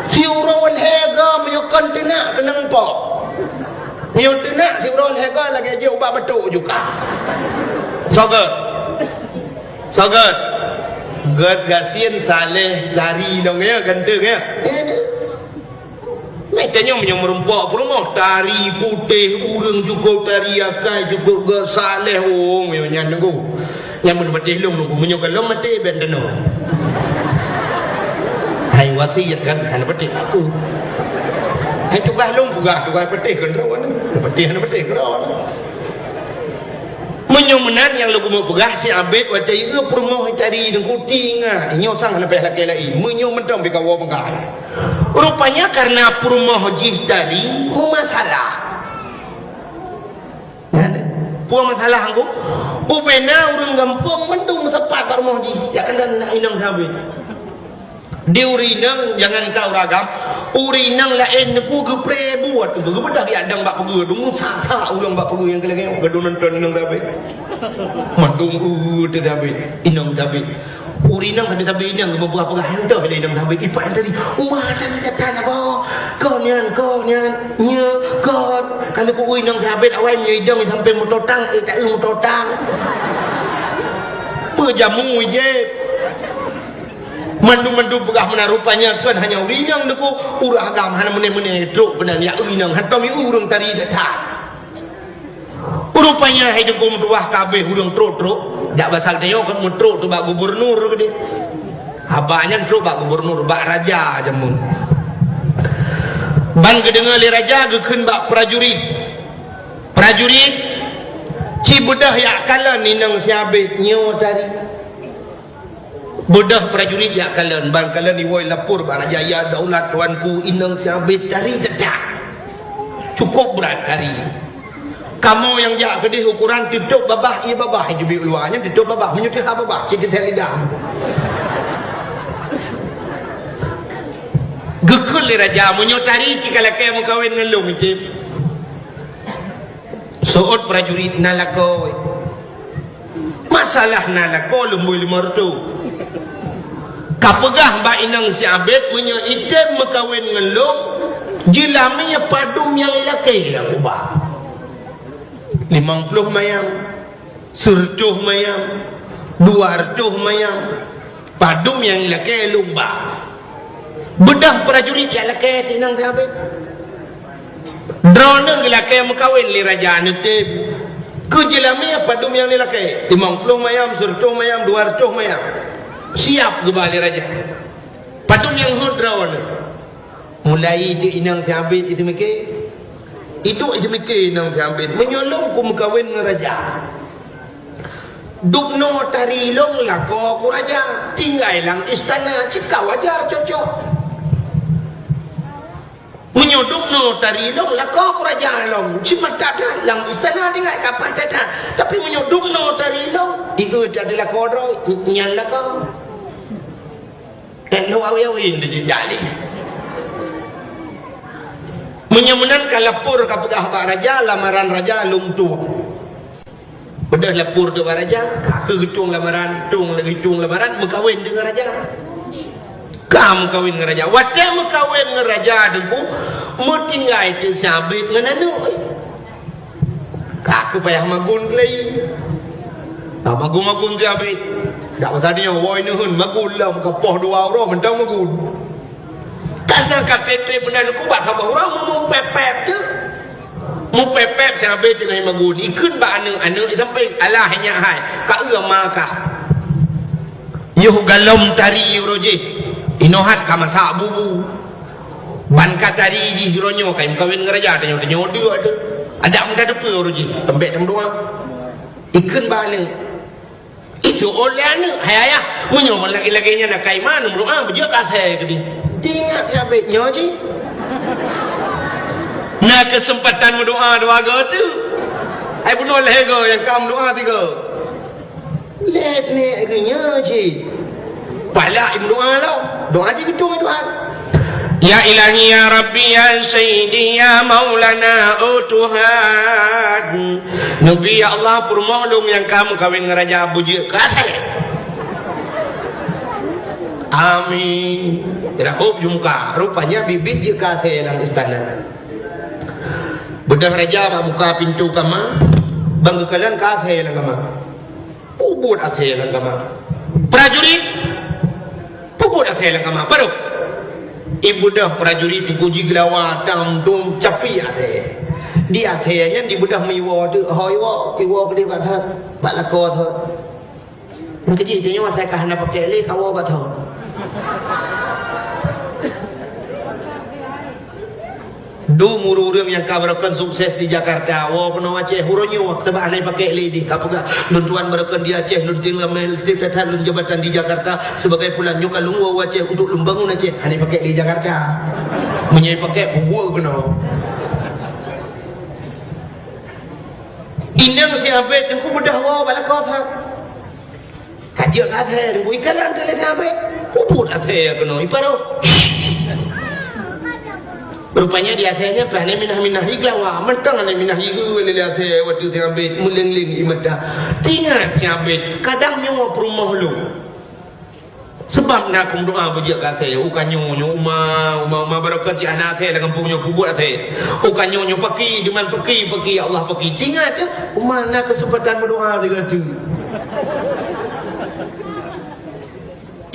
Siuroe lhée go meunyoe kon teunak keunong po. Meunyoe teunak siuroe lhée go lagée jeuet ubak batuk juga. Soe göt. Soe göt. Göt gasien saleh tari lôn ya, ganteng ya. Meutanyoe meunyoe meurumpok peurumoh tari putéh, ureuëng cukup tari akai cukup göt saleh, oh meunyoe nyan teungku. Nyan meunyoe maté lôn teungku, meunyoe ka lôn maté ben tanoh. Hai wasiet kan hana patéh aku. Hai tugaih lôn peugah tugaih patéh keu droeneuh. Patéh hana patéh keu droeneuh. Meunyoe meunan nyang lôn keumeung peugah, si Abed watèe jieu peurumoh tari Teungku, ingat, nyoe sang hana payah lakèe laén. Meunyoe mantong pih kawoe peugah. Rupanya kareuna peurumoh jih tari meumasalah. Peue masalah Teungku? Ubena ureueng gampông mandum meusapat bak rumoh jih. Jak kalon inong si Abed. Di ureueng inong, jangankan ureueng agam, ureueng inong laén Teungku geupreh buet, Teungku geubeudôh jak dong bak peugöt, Teungku sak-sak ureueng bak peugöt nyang keu lagèe nyoe, geuduek nonton inong si Abed. Mandum, uh, teuh si Abed, inong si Abed. Ureueng inong sabe-sabe inong geumeupeugah-peugah nyang toh lé inong si Abed, ipak tadi, "Uma tadi datang apa? Kon nyan, kon nyan, nyo, kon." Ka lheueh peue inong si Abed awai meunyoe idong sampai meutotang, eh, tak eu meutotang. Peujamu jép. Mandum-mandum peugah meunan, rupanya kon hanya ureueng inong Teungku, ureueng agam hana meuné-meuné trok keunan jak eu inong, hantom jieu ureueng tari that-that. Rupanya hai Teungku meutuwah ka abéh ureueng trok-trok, dak basa geutanyoe kon meutrok tu bak gubernur keudéh. Haba nyan trok bak gubernur, bak raja jameun. Ban geudeungoe lé raja geukheun bak prajurit. Prajurit, ci beudôh jak kalon inong si Abed nyoe tari. Beudôh prajurit jak kalon, ban kalon iwoe lapor bak raja, "Ya daulat tuanku, inong si Abed tari that-that. Cukup brat tari. Kamoe nyang jak keudéh ukoran teutôb babah, ié babah, ié teubiet u luwa nyan teutôb babah, meunyoe teuhah babah, cit teuthèe lidah." Geukheun lé raja, "Meunyoe tari ci ka lakèe meukawen ngon lôn, item." Seuôt prajurit, "Na lakoe." "Masalah na lakoe lôn bri lima reutôh. Ka peugah bak inong si Abed meunyoe item meukawen ngon lôn, jeulamé padum nyang ilakèe lôn ba. Limong ploh mayam, sireutôh mayam, dua reutôh mayam, padum nyang ilakèe lôn ba." Beudôh prajurit jak lakèe teuh inong si Abed. Droeneuh geulakèe meukawen lé raja neutem. Keu jeulamé padum nyang ilakèe? Limong ploh mayam, sireutôh mayam, dua reutôh mayam. Siap geuba lé raja. Padum nyang hot droeneuh? Mulai teuh inong si Abed iteumike. Iduek iteumike inong si Abed, "Meunyoe lôn kumeukawen ngon raja, dubnoe tari lôn lakoe ku raja, tinggai lam istana, cit ka wajar cocok. Meunyoe dubnoe tari lôn lakoe ku raja lom, cit mantap that lam istana tinggai ka paih that-that. Tapi meunyoe dubnoe tari lôn, ieu jadi lakoe droe, nyan lakoe." Kan lôn awe-awe di jejak ni. Meunyoe meunan ka lapor ka peugah bak raja, lamaran raja lôn tueng. Beudôh lapor teuh bak raja, ka keuh geutueng lamaran, tueng lagèe tueng lamaran, meukawen deungon raja. Ka meukawen ngon raja. Watèe meukawen ngon raja Teungku, meutinggai teuh si Abed ngon aneuk. Ka keuh payah magun keulai. Ah, magun-magun si Abed. Dak masa nyoe, woe neuheun magun lom, ka poh dua uroe mantong magun. Ka sang ka trép-trép meunan Teungku bak saboh uroe meumupép-pép teuh. Mupép-pép si Abed teungoh magun. Ikheun bak aneuk, aneuk jisampéng, "Alah nyak hai, ka eu ma kah. Yoh galom tari uroe jih. Inoe hat ka masak bubu. Ban ka tari jih uroe nyoe ka imeukawen ngon raja, tanyoe-tanyoe dua tu. Adak meutateupeue uroe jih, teumbèk tameudoa." Ikheun bak aneuk. Itu oleh aneuk, "Hai ayah, meunyoe lagèe-lagèe nyan akai ma neumeudoa, beujeuet keu asèe keudéh." Teuingat si Abed nyoe cit. Na keuseumpatan meudoa dua goe teuk. Hai bunoe lhèe goe nyang ka meudoa tigoe. Lét nèk geuh nyoe cit. Palak imeudoa lom. Doa jih geutueng Tuhan. Ya Ilahi, ya Rabbi, ya Sayyidi, ya Maulana, oh Tuhan. Neubi, ya Allah, peurumoh lôn nyang ka meukawen ngon raja beujeuet keu asèe. Amin. Rahop jumka. Rupanya bibit jeuet keu asèe lam istana. Beudôh raja bak buka pintoe kama, ban geukalon keu asèe lam kama. Peubuet asèe lam kama. Prajurit, peubuet asèe lam kama. Padum. Ibeudôh prajurit Teungku jigeulawa tam-tum capi asèe. Di asèe nyan dibeudôh meuiwoe teuk, ho iwoe, iwoe keudéh bak thon, bak lakoe thon. Nyang keujih tanyoe asai ka hana pakèk lé kawoe bak thon. Dum ureuëng-ureuëng nyang ka barokon sukses di Jakarta, woe keunoe Aceh, uroe nyoe teubak hana jipakék lé di ka peugah, "Lôn tuan barokon di Aceh, lôn tinggai lam tieb that-that lôn jabatan di Jakarta sebagai fulan, nyoe ka lôn woe Aceh untuk lôn bangun Aceh." Hana jipakék lé Jakarta. Meunyoe jipakék, bubuet keunoe. Inong si Abed teungku beudôh woe bak lakoe that. Ka jeuet keu asèe, ikalon teuh lé si Abed. Ubit asèe keunoe, iparoh. Rupanya di asèe nyan pih hana minah-minah ié glawa, mantong hana minah ié lé asèe watèe si Abed meuléng-léng ié mata. Teuingat si Abed, kadang nyoe peurumoh lôn. Seubab na keu meudoa beujeuet keu asèe, u ka nyoe nyoe uma, uma, uma barokon cit hana asèe lam gampông nyoe peubuet asèe. U ka nyoe nyoe paki, diman paki, paki, ya Allah paki. Teuingat teuh, uma na keuseumpatan meudoa sigoe teuk.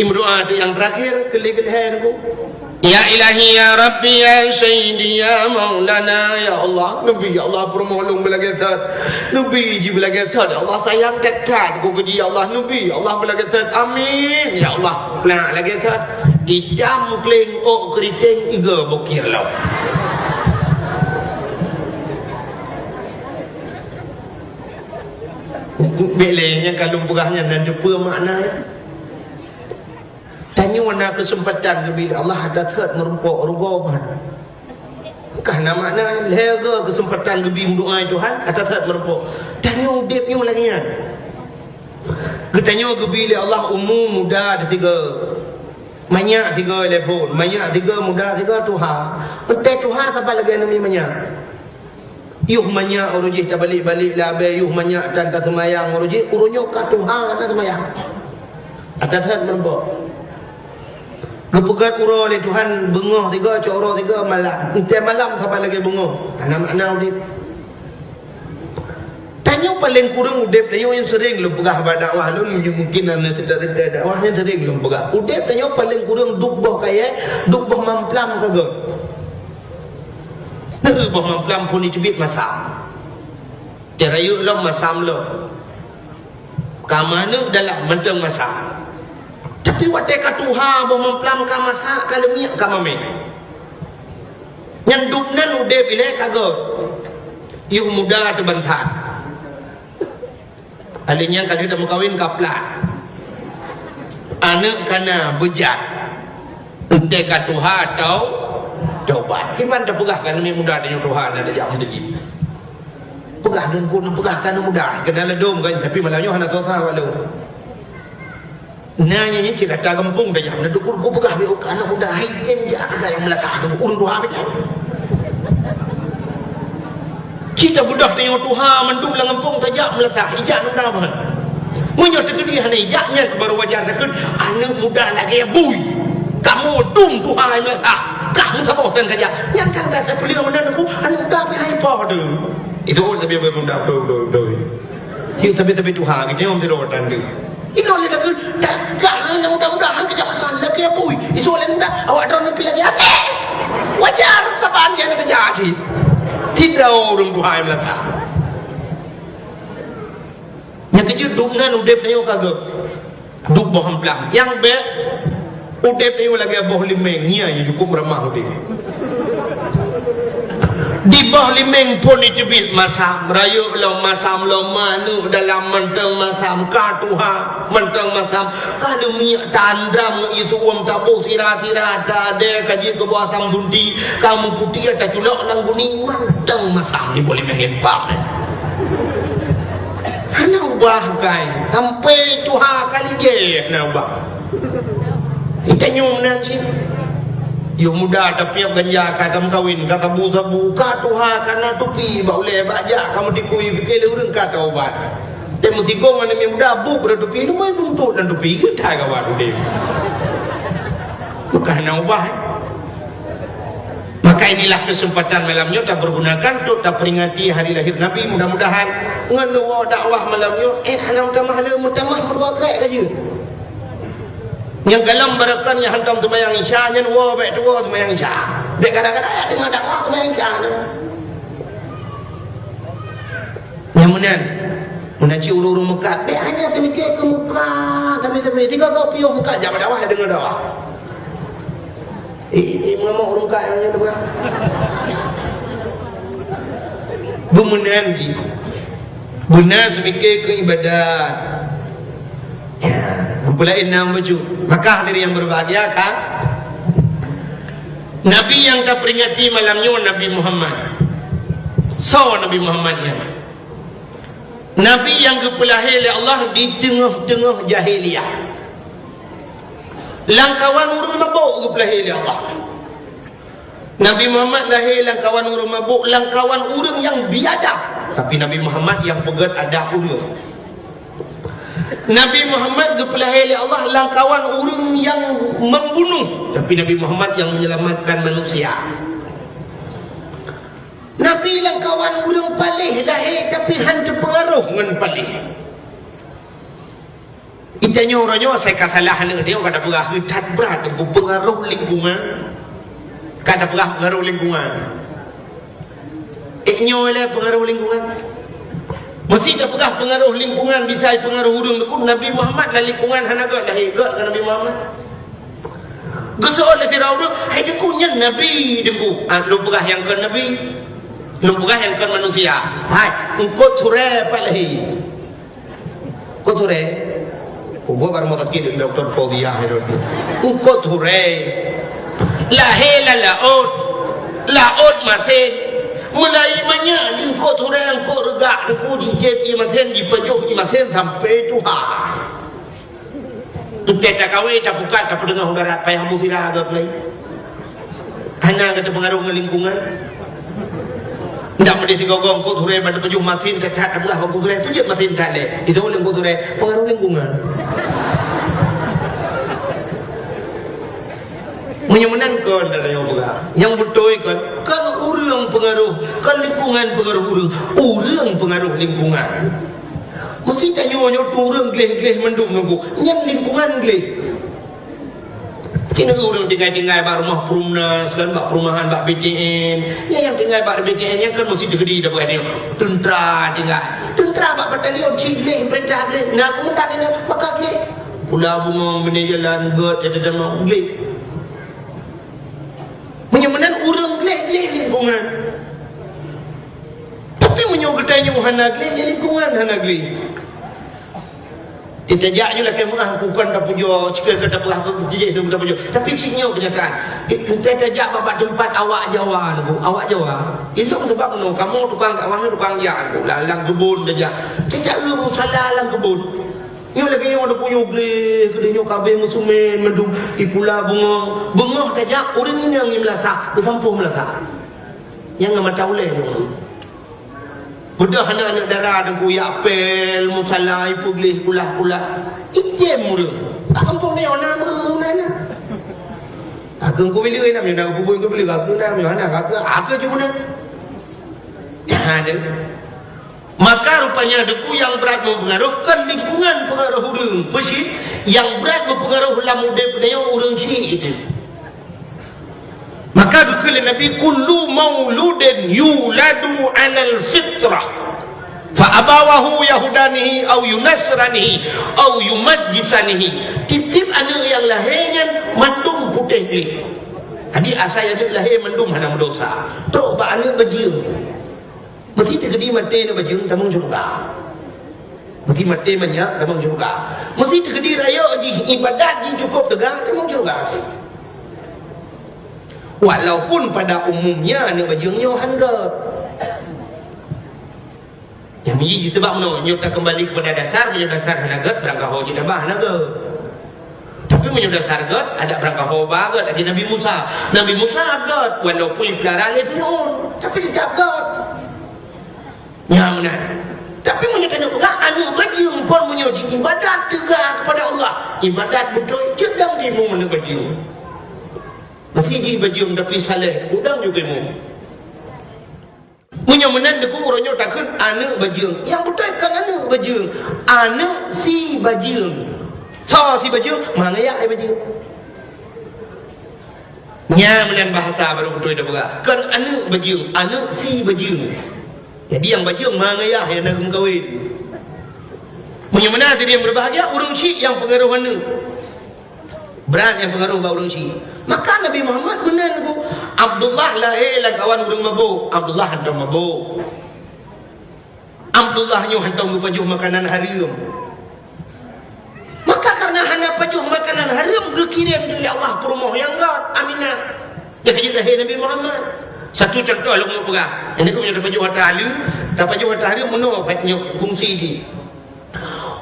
Imeudoa teuh nyang teurakhir, keu lhèe-keu lhèe nyoe. Ya Ilahi, ya Rabbi, ya Sayyidi, ya Maulana, ya Allah, neubi, ya Allah, peurumoh lôn beulagèe that. Neubi jih beulagèe that, ya Allah, sayang that-that keu jih, ya Allah, neubi, ya Allah, beulagèe that. Amin, ya Allah. Nah, lagèe that. Ijam kléng ôk keuritèng iga bukir lom. Bèk lé nyang ka lôn peugah nyan, na teupeue makna. Tanyoe na keuseumpatan geubri lé Allah, ata that meurumpok rugoe meuhan. Ka na makna lhèe goe keuseumpatan geubri meudoa Tuhan, ata that meurumpok. Tanyoe udép nyoe lagèe nyan. Geutanyoe geubri lé Allah umu muda teuh sigoe, manyak sigoe lé phon, manyak sigoe, muda sigoe, tuha. Entèe tuha saban lagèe aneuk miet manyak. Yoh manyak uroe jih tabalek-balek lam abèe, yoh manyak tan taseumayang uroe jih, uroe nyoe ka tuha hana seumayang. Ata that meurumpok. Geupeugöt uroe lé Tuhan beungoh sigoe, cok uroe sigoe malam. Entèe malam saban lagèe beungoh. Hana makna udép. Tanyoe paleng kureueng udép tanyoe nyang seuring lôn peugah bak dakwah lôn, mungkin hana teuka-teuka dakwah nyang seuring lôn peugah. Udép tanyoe paleng kureueng duek boh kayèe, duek boh mamplam ka göt. Neu boh mamplam phon jiteubiet masam. Teurayeuk lom masam lom. Ka manök dalam mantong masam. Tapi watèe ka tuha boh mamplam ka masak, ka leumiek, ka mamèh. Nyan duek nan udép ilèe ka göt. Yoh muda teuh ban that. Alèh nyan ka jeuet tameukawen ka plat. Aneuk ka na beujat. Entèe ka tuha tau tobat. Kiban tapeugah keu aneuk muda tanyoe tuha na tajak meuteujih. Peugah deungon peugah keu aneuk muda, keunan ladôm kan, tapi malam nyoe hana tuha walau. Na nyang cit ata gampông dah nyan, na dukun ku peugah beu keu aneuk muda, hai tem jak sagai nyang meulasah tu, ureueng tuha macam. Cit tabeudôh tanyoe tuha mandum lam gampông tajak meulasah, ijak aneuk muda meuhan. Meunyoe teukeudi hana ijak nyan keu baru wajar takheun aneuk muda lagèe bui. Kamoe dum tuha nyang meulasah, kah meusaboh tan kajak. Nyan kan dah sapeuleueng meunan aku, aneuk muda pih hai poh tu. Itu oh, tapi betul, betul, betul, betul. Yuk, tapi, tapi tuha, kita yang tidak bertanda. Inoe lé takheun, dah, dah, mudah-mudahan kita masalah lagi, ya, bui. Isu lain dah, awak droe nepi lagi. Até! Wajar, saban sian kerja haji. Tidak ureueng tuha nyang meulasah. Nyang keujeuet duek nan udép tanyoe ka göt. Duek boh mamplam. Nyang bèk udép tanyoe lagèe boh limeng, nyan nyang cukup ramah udép. Di boh limeng phon jiteubiet masam, rayeuk lom masam lom, manök dalam mantong masam, ka tuha mantong masam, ka leumiek ta-andram ngon ié su'uem taboh sira-sira, ta-adèe ka jeuet keu boh asam sunti, ka meuputéh taculok lam guni, mantong masam di boh limeng ngon pap nyan. Hana ubah kai, sampai tuha kali jih hana ubah. Kita nyoe meunan cit. Yôh muda tapiep ganja, ka tameukawen, ka sabu-sabu, ka tuha, ka na tupi bak ulèe, bak jak ka meutikui, pike lé ureueng ka taubat. Teuh meusigong aneuk miet muda, buet beutupi, leumai buntot dan tupi, geutai ka bak udép. Bukan hana ubah, eh. Maka inilah kesempatan malam nyoe tapergunakan untuk taperingati hari lahir Nabi. Mudah-mudahan ngon neuwoe dakwah malam nyoe, eh, hana meutamah le, meutamah meudua krek ka jeuet. Nyang galom barokon nyang hantom seumayang Isya, nyan woe bèk tuwoe seumayang Isya. Bèk kadang-kadang jak teungoh dakwah seumayang Isya nyoe. Nyang meunan, meunan cit ureueng-ureueng meukat, bèk hana teumikir keu muka, tapi-tapi tiga kau piôh meukat, jak bak dakwah, deungoe dakwah. Eh, eh, eh, mengamuk ureueng meukat nyang nyan tu kan. Beumeunan jih. Beuna seumike keu ibadat. Ya, meupeulaén na bacut. Maka hadirin yang berbahagia, kan? Nabi nyang taperingati malam nyoe Nabi Muhammad. Soe Nabi Muhammad nyan? Nabi nyang geupeulahé lé Allah di teungoh-teungoh jahiliyah. Lamkawan ureuëng mabök geupeulahé lé Allah. Nabi Muhammad lahé lamkawan ureuëng mabök, lamkawan ureuëng nyang biadab. Tapi Nabi Muhammad nyang peugét adab ureuëng. Nabi Muhammad geupeulahé lé Allah lamkawan ureuëng nyang membunuh. Tapi Nabi Muhammad nyang menyelamatkan manusia. Nabi lamkawan ureuëng paléh lahé, tapi hana teupeungaroh ngon paléh. Itanyoe uroe nyoe asai ka salah aneuk dia, ka tapeugah that brat teungku peungaroh lingkungan. Ka tapeugah peungaroh lingkungan. Eh, nyoe lé peungaroh lingkungan. Meusti tapeugah peungaroh lingkungan, bisa peungaroh ureuëng teungku. Nabi Muhammad lam lingkungan hana gét lahé, gét keu Nabi Muhammad. Geuseuôt lé sidroe ureuëng, "Hai teungku, nyan nabi teungku." Ah, lôn peugah nyang kon nabi. Lôn peugah nyang kon manusia. Hai, eungkôt surée pat lahé. Eungkôt surée. Kubu baru mau sakit doktor Fauziah itu. Eungkôt surée. Lahé lam laôt. Laôt masen. Meulayi manyak di eungkôt surée, eungkôt reugak teungku, jijép ié masen, jipajoh ié masen sampai tuha. Teuntée takawe, tapukat, tapeuteungoh u darat, payah bu sira gét lé. Hana gata peungaroh ngon lingkungan. Ndak meudeh sigoe-goe eungkôt surée ban teupajoh masin that-that tapeugah bak eungkôt surée, peujeuet masin that lé. Itu lé eungkôt surée, peungaroh lingkungan. Meunyoe meunan kon, dah nyoe peugah. Nyang beutôi kon, kon ureuëng peungaroh, kon lingkungan peungaroh ureuëng, ureuëng peungaroh lingkungan. Meusti tanyoe nyoe ureuëng gleh-gleh mandum nunggu. Nyan lingkungan gleh. Keuneuk ureuëng tinggai-tinggai bak rumoh Perumnas kan, bak perumahan, bak B T N. Nyan nyang tinggai bak B T N nyan kan meusti teukeudi dah bukan nyoe. Teuntra tinggai. Teuntra bak batalion cit gleh, peurintah gleh. Na keumandan nyan maka gleh. Pula bungong bini jalan gét, teutamong gleh. Meunyoe meunan ureuëng gleh-gleh lingkungan. Tapi meunyoe geutanyoe hana gleh, ya lingkungan hana gleh. Teutajak nyoe lakée meuah, bukan tapujoe, cike ka tapeugah keu jih tapujoe. Tapi cit nyoe kenyataan. Teutajak bak teumpat awak Jawa nyoe, awak Jawa. Ilong sabab nyoe, kamoe tukang dakwah nyoe tukang jak nyoe, lam, lam keubon tajak. Tajak eu musala lam keubon. Nyoe lagée nyoe ada kuyup gleh, keudeh nyoe kabeh meusumen, mandum ipula bungong. Beungoh tajak, ureuëng inong i meulasah, beusampôh meulasah. Nyang ngon mata ulée nyoe. Peugah aneuk-aneuk dara teungku jak pél, musala, ipeugleh kulah-kulah. Item ureuëng. Bak kampung nyoe na meunan na. Aku engkau bilik na, na aku bui engkau bilik, aku na, na aku, aku cuma na. Jangan tu. Maka rupanya deungon nyang brat meupeungaroh kon lingkungan peungaroh ureuëng. Peue cit? Nyang brat meupeungaroh lam udeb nyoe ureuëng syik itu. Maka geukheun lé Nabi, "Kullu mauludin yuladu 'alal fitrah, fa abawahu yahudanihi au yunasranihi au yumajjisanihi." Tieb-tieb aneuk nyang lahé nyan mandum putéh gleh. Jadi asai aneuk lahé mandum hana meudosa. Trok bak aneuk bajeueng. Meusti teukeudi maté aneuk bajeueng tamong syeuruga. Meusti maté manyak tamong syeuruga. Meusti teukeudi rayeuk jih, ibadat jih cukôp teuga tamong syeuruga cit. Walaupun pada umumnya aneuk bajeueng nyoe hana gét. Nyang miji jih teubak meunoe, nyoe takeumbali keupada dasar, meunyoe dasar hana gét, beurangkaho jih tabah hana gét. Tapi meunyoe dasar gét, adak beurangkaho ba gét, lagée Nabi Musa. Nabi Musa gét, walaupun jipeulara lé Fir'aun, tapi teutap gét. Nyan meunan. Tapi meunyoe tanyoe peugah aneuk bajeueng pon meunyoe jiibadat teuga keupada Allah, ibadat beutôi cit dang jimu aneuk bajeueng. Meusti jih bajeueng tapi saleh, udang juga mu. Meunyoe meunan deungon uroe nyoe takheun aneuk bajeueng. Nyang beutôi kon aneuk bajeueng, aneuk si bajeueng. Soe si bajeueng? Ma ngayah ai bajeueng. Nyan meunan bahasa barô beutôi tapeugah. Kon aneuk bajeueng, aneuk si bajeueng. Jadi nyang bajeueng ma ngayah nyang na geumeukawen. Meunyoe meunan hadirin berbahagia, ureuëng syik nyang peungaroh aneuk. Brat nyang peungaroh bak ureuëng syik. Maka Nabi Muhammad meunan ku Abdullah lahé lam kawan ureuëng mabök. Abdullah hantom mabök. Abdullah nyoe hantom geupajoh makanan hareuem. Maka kareuna hana pajoh makanan hareuem, geukirém lé Allah peurumoh nyang göt, Aminah. Nyang keujeuet lahé Nabi Muhammad. Satu contoh lôn peugah. Nyang keuh meunyoe tapajoh ata hareuem, tapajoh ata hareuem meunoe pat nyoe fungsi jih.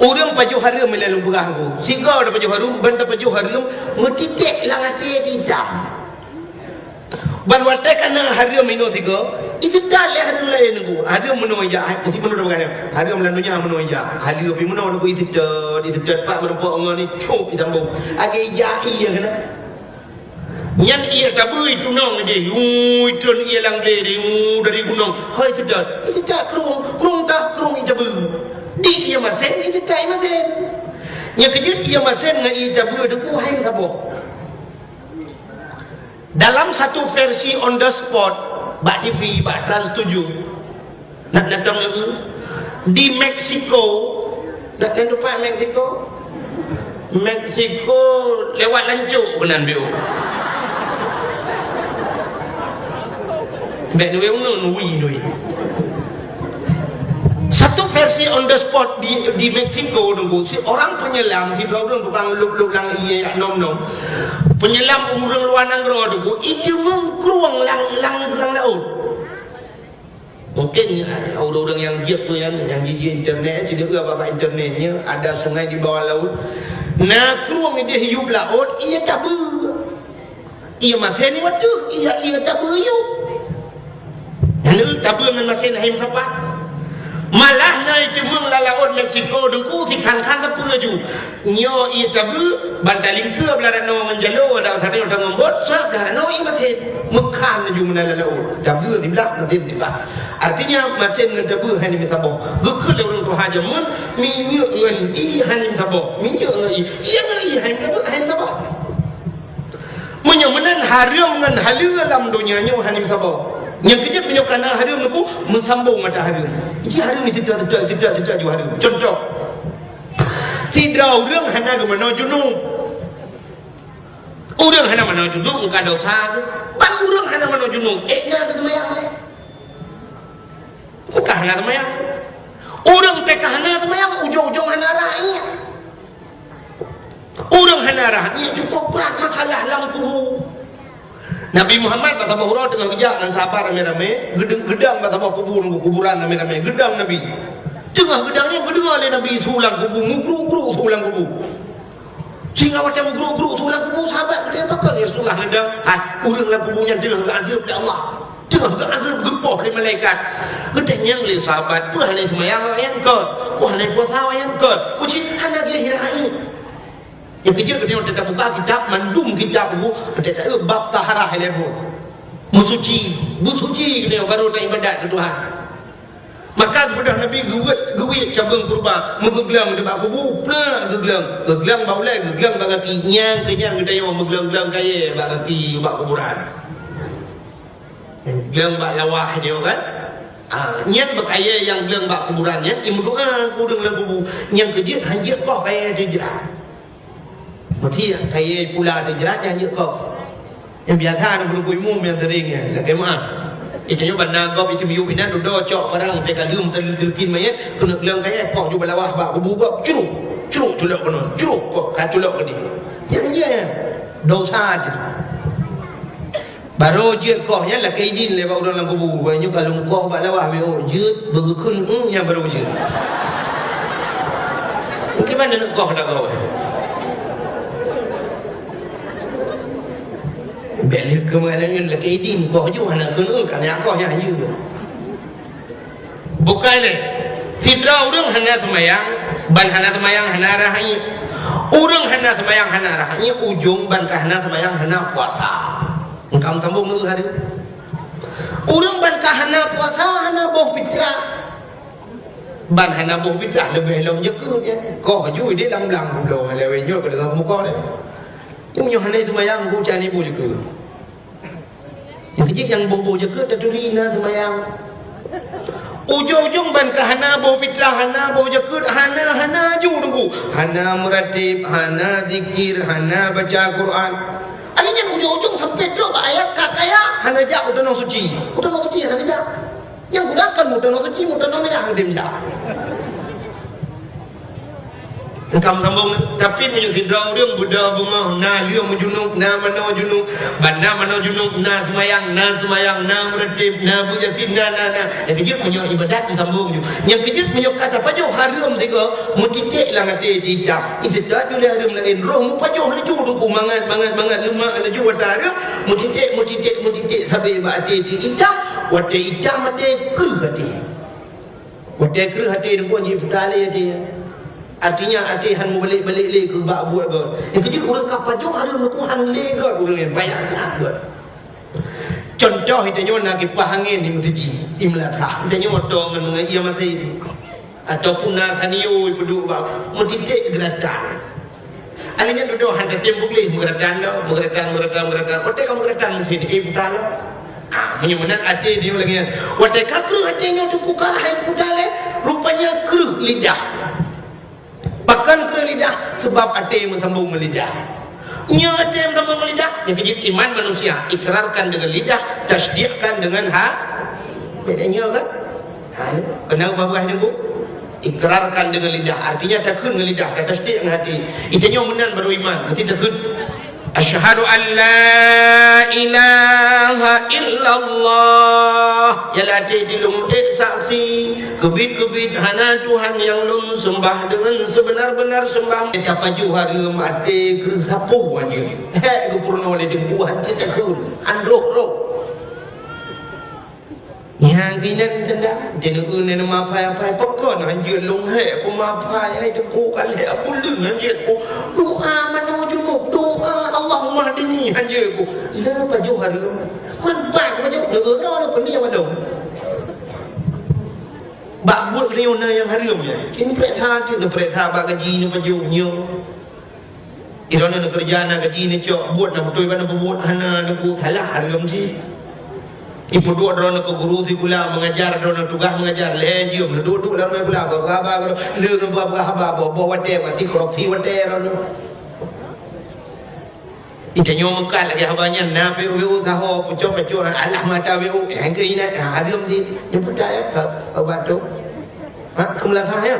Ureueng pajoh hareuem ilèe lôn peugah Teungku. Sigoe tapajoh hareuem, ban tapajoh hareuem, meutiték lam até itam. Ban watèe ka na hareuem inoe sigoe, iteutat lé hareuem laén Teungku. Hareuem meunoe ijak, hai, meusti meunoe tapeugah nyan. Hareuem lam donya meunoe ijak. Haleue pih meunoe Teungku, iteutat, iteutat pat meurumpok ngon ni, cop, itambong. Lagèe ijak ié keunan. Nyan ié tabeue itunong idéh, ui, trôn ié lam glé idéh, u, dari gunong. Hôi, iteutat. Iteutat krueng, krueng tah, krueng ié tabeue. Di ié masén, iteutat ié masén. Nyang keujeuet ié masén ngon ié tabeue Teungku hai meusaboh. Dalam satu versi on the spot, bak T V, bak Trans tujuh, na, na tong, di Meksiko, na, na teumpat Meksiko? Meksiko lewat lancok keunan biôh. Bèk neuwi uneun, wi, wi. Satu versi on the spot di, di Meksiko, Teungku, si orang penyelam, si dua ureueng tukang lôp-lôp lam ié jak nom-nom. Penyelam ureueng luwa nanggroe, Teungku, iteumeung krueng lam, lam, lam laôt. Mungkin ureueng-ureueng nyang jeuet peue nyan, nyang jijak internet, ci deuh bak internet nyan, ada sungai di bawah laut. Na krueng idéh yup laôt, ié tabeue. Ié masén nyoe ateueh, ié, ié tabeue yup. Nyan tabeue ngon masén hai meusapat. Malah na iteumeung lam laôt Meksiko Teungku, sikhan-khan sapeue laju. Nyoe ié tabeue, ban talingkeue blah ranoe ngon jaloe, dan sabe nyoe tangon bot, sablah ranoe ié masén. Meukhan laju meunan lam laôt. Tabeue siblah, masén siblah. Artinya, masén ngon tabeue hana meusaboh. Geukheun lé ureueng tuha jameun, minyeuk ngon ié hana meusaboh. Minyeuk ngon ié. Ié ngon ié hana meusaboh, hana meusaboh. Meunyoe meunan hareuem ngon haleue lam donya nyoe hana meusaboh. Nyang keujeuet meunyoe ka na hareuem Teungku, meusambong atra hareuem. Jadi hareuem iteutat-teutat, iteutat-teutat ju hareuem. Contoh, sidroe ureueng hana geumanoe junub. Ureueng hana manoe junub, meuka dosa keuh. Ban ureueng hana manoe junub, ék na keuh seumayang lé. Meuka hana seumayang. Ureueng teuka hana seumayang, ujong-ujong hana rhah ié. Ureueng hana rhah ié cukôp brat masalah lam kubu. Nabi Muhammad bak saboh uroe teungoh geujak ngon sahabat ramé-ramé, geudang, geudang bak saboh kubu, kuburan ramé-ramé, geudang Nabi. Teungoh geudang nyan geudeungoe lé Nabi su lam kubu, meugruk-gruk su lam kubu. Sehingga watèe meugruk-gruk su lam kubu, sahabat geutanyong, "Pakon ya Rasulullah?" Geudang, "Ah, ureueng lam kubu nyan teungoh geuazeueb lé Allah." Teungoh geuazeueb geupoh lé malaikat. Geutanyong lé sahabat, "Peue hana seumayang awaknyan kon? Peue hana puasa awaknyan kon?" Keuci hana geuh rhah ié. Nyang keujeuet geutanyoe teutap buka kitab, mandum kitab buku, teutap bab taharah ilèe buet. Meusuci, beusuci geutanyoe baru taibadat keu Tuhan. Maka geubeudôh Nabi geuwét, geuwét cabeueng keureuba, meugeuglang di bak kubu, plak geuglang, geuglang bak ulèe, geuglang bak gaki, nyang keu nyan geutanyoe meuglang-glang kayèe bak gaki, bak kuburan. Gleueng bak lawah nyoe kan? Ah, nyan bak kayèe nyang gleueng bak kuburan nyan, imeudoa keu ureueng lam kubu. Nyang keujeuet hanjeuet koh kayèe teuh jrat. Meuti kayèe pula teuh jrat nyan hanjeuet koh. Nyang biasa na meureumpui mu nyang sering nyan, lakèe meu'ah. Itu nyoe ban na gob itu miyup inan dudoe cok parang teuka leuem teuleukin mayét, keuneuk gleueng kayèe koh ju bak lawah bak kubu gob, cruk, cruk culok keunoe, cruk koh ka culok keudéh. Nyan hanjeuet nyan. Dosa teuh. Barô jeuet koh nyan lakèe idin lé bak ureueng lam kubu. Bak nyoe ka lôn koh bak lawah, bèk ôk jeuet, beugeukheun, eum, nyan barô jeuet. Mungken mana neuk koh dak koh. Bèk lé keumalan nyan lakèe idin koh ju hana kheun, eum, ka nyan koh nyan hanjeuet. Bukai lé. Sidroe ureueng hana seumayang, ban hana seumayang hana rhah ié. Ureueng hana seumayang hana rhah ié, ujong ban ka hana seumayang hana puasa. Engkam sambung laju hari. Ureueng ban ka hana puasa, hana boh fitrah. Ban hana boh fitrah leubeh lom jakeuet nyan. Koh ju idéh lam blang pulo, lewat nyoe keu deungoe muka deh. Nyoe hana seumayang, ku cani boh jakeuet. Nyang keujeuet nyang boh-boh jakeuet taturi na seumayang. Ujong-ujong ban ka hana boh fitrah, hana boh jakeuet, hana, hana ju teungku. Hana meuratéb, hana zikir, hana baca Quran. Akhé nyan ujong-ujong sampai trok bak ayat ka kaya, hana jak u tanoh suci. U tanoh suci hana geujak. Nyang guna kan Meutanah suci, meutanah mirah, leutem jak. Ka meusambông, tapi meunyoe sidroe ureuëng beudôh beungoh, na lheueh meujunub, na manoe junub, ban na manoe junub, na seumayang, na seumayang, na meuratéb, na beuet Yasin, na, na, na. Nyang keujeuet meunyoe ibadat meusambông ju. Nyang keujeuet meunyoe ka tapajoh hareuem sigoe, meutiték lam até itam. Iseutôt ju lé hareuem laén, roh meupajoh laju teungku mangat, mangat, mangat, leumah laju watée hareuem, meutiték, meutiték, meutiték sabe bak até itam, watée itam até kreueh até. Watée kreueh até teungku jih puta lé até. Artinya até han meubalek-balek lé keu bak buet gét. Nyang keujeuet ureuëng ka pajoh hareuem teungku han lé gét ureuëng nyan payah that gét. Cuntoh, geutanyoe na kipah angén di meuseujid, di meulasah. Geutanyoe tô ngon, ngon ié masin. Ataupun na sanio ipeuduek bak meutiték geuratan. Akhé nyan dudoe han tatem puléh meugeuratan lom, meugeuratan, meugeuratan, meugeuratan. Watée ka meugeuratan meusé di puta lom. Ah, meunyoe meunan até di lagée nyan. Watée ka kreueh até nyoe teungku ka hai puta lé, rupanya kreueh lidah. Pakon kreueh lidah? Sebab até meusambông ngon lidah. Nyoe até meusambông ngon lidah, nyang keujeuet iman manusia, ikrarkan dengan lidah, tasdikkan dengan ha-, beda nyoe kan? Ha, keunan ubah-ubah nyoe, Bu. Ikrarkan dengan lidah, artinya takheun ngon lidah, tatasdik ngon até. Geutanyoe meunan baru iman, meusti takheun. Asyhadu an la ilaha illallah. Nyang lam até jih lôn ék saksi, keubiet-keubiet hana Tuhan nyang lôn seumbah deungon seubeuna-beuna seumbah. Tapajoh hareuem até keu sapeue anjeue. Hék geupeurunoe lé deungon até takheun, androh-droh. Nyang keunan tanda, teuneuk neuneuk mapai-apai, pakon hanjeuet lôn hék, peue mapai, hai teuku kalhée, abu leueng hanjeuet ku, doa manoe junub, doa Allahumma hdini hanjeuet ku. Lé pajoh hareuem. Man pat pajoh, neueu droe lôn peue nyang mandum. Bak buet geutanyoe na nyang hareuem nyan. Neupeuriksa, neupeuriksa bak gaji neupajoh nyoe. Droeneuh neukeureuja na gaji neucok, buet na beutôi bak neupeubuet hana, neuku salah hareuem cit. Ipeuduek droeneuh keu guru sikula, meungajar droeneuh tugaih meungajar, lhée jeuem neuduek-duek lam rumoh sikula, bak haba, lheueh bak haba, boh-boh watée mati korupsi watée droeneuh. Geutanyoe meukat lagée haba nyan, na pih W O saho, pucok-pucok, alah mata W O, nyang keu inan, ha, hareuem cit. Nyang peucaya, ha, obat tu. Ha, keu meulasah, ya?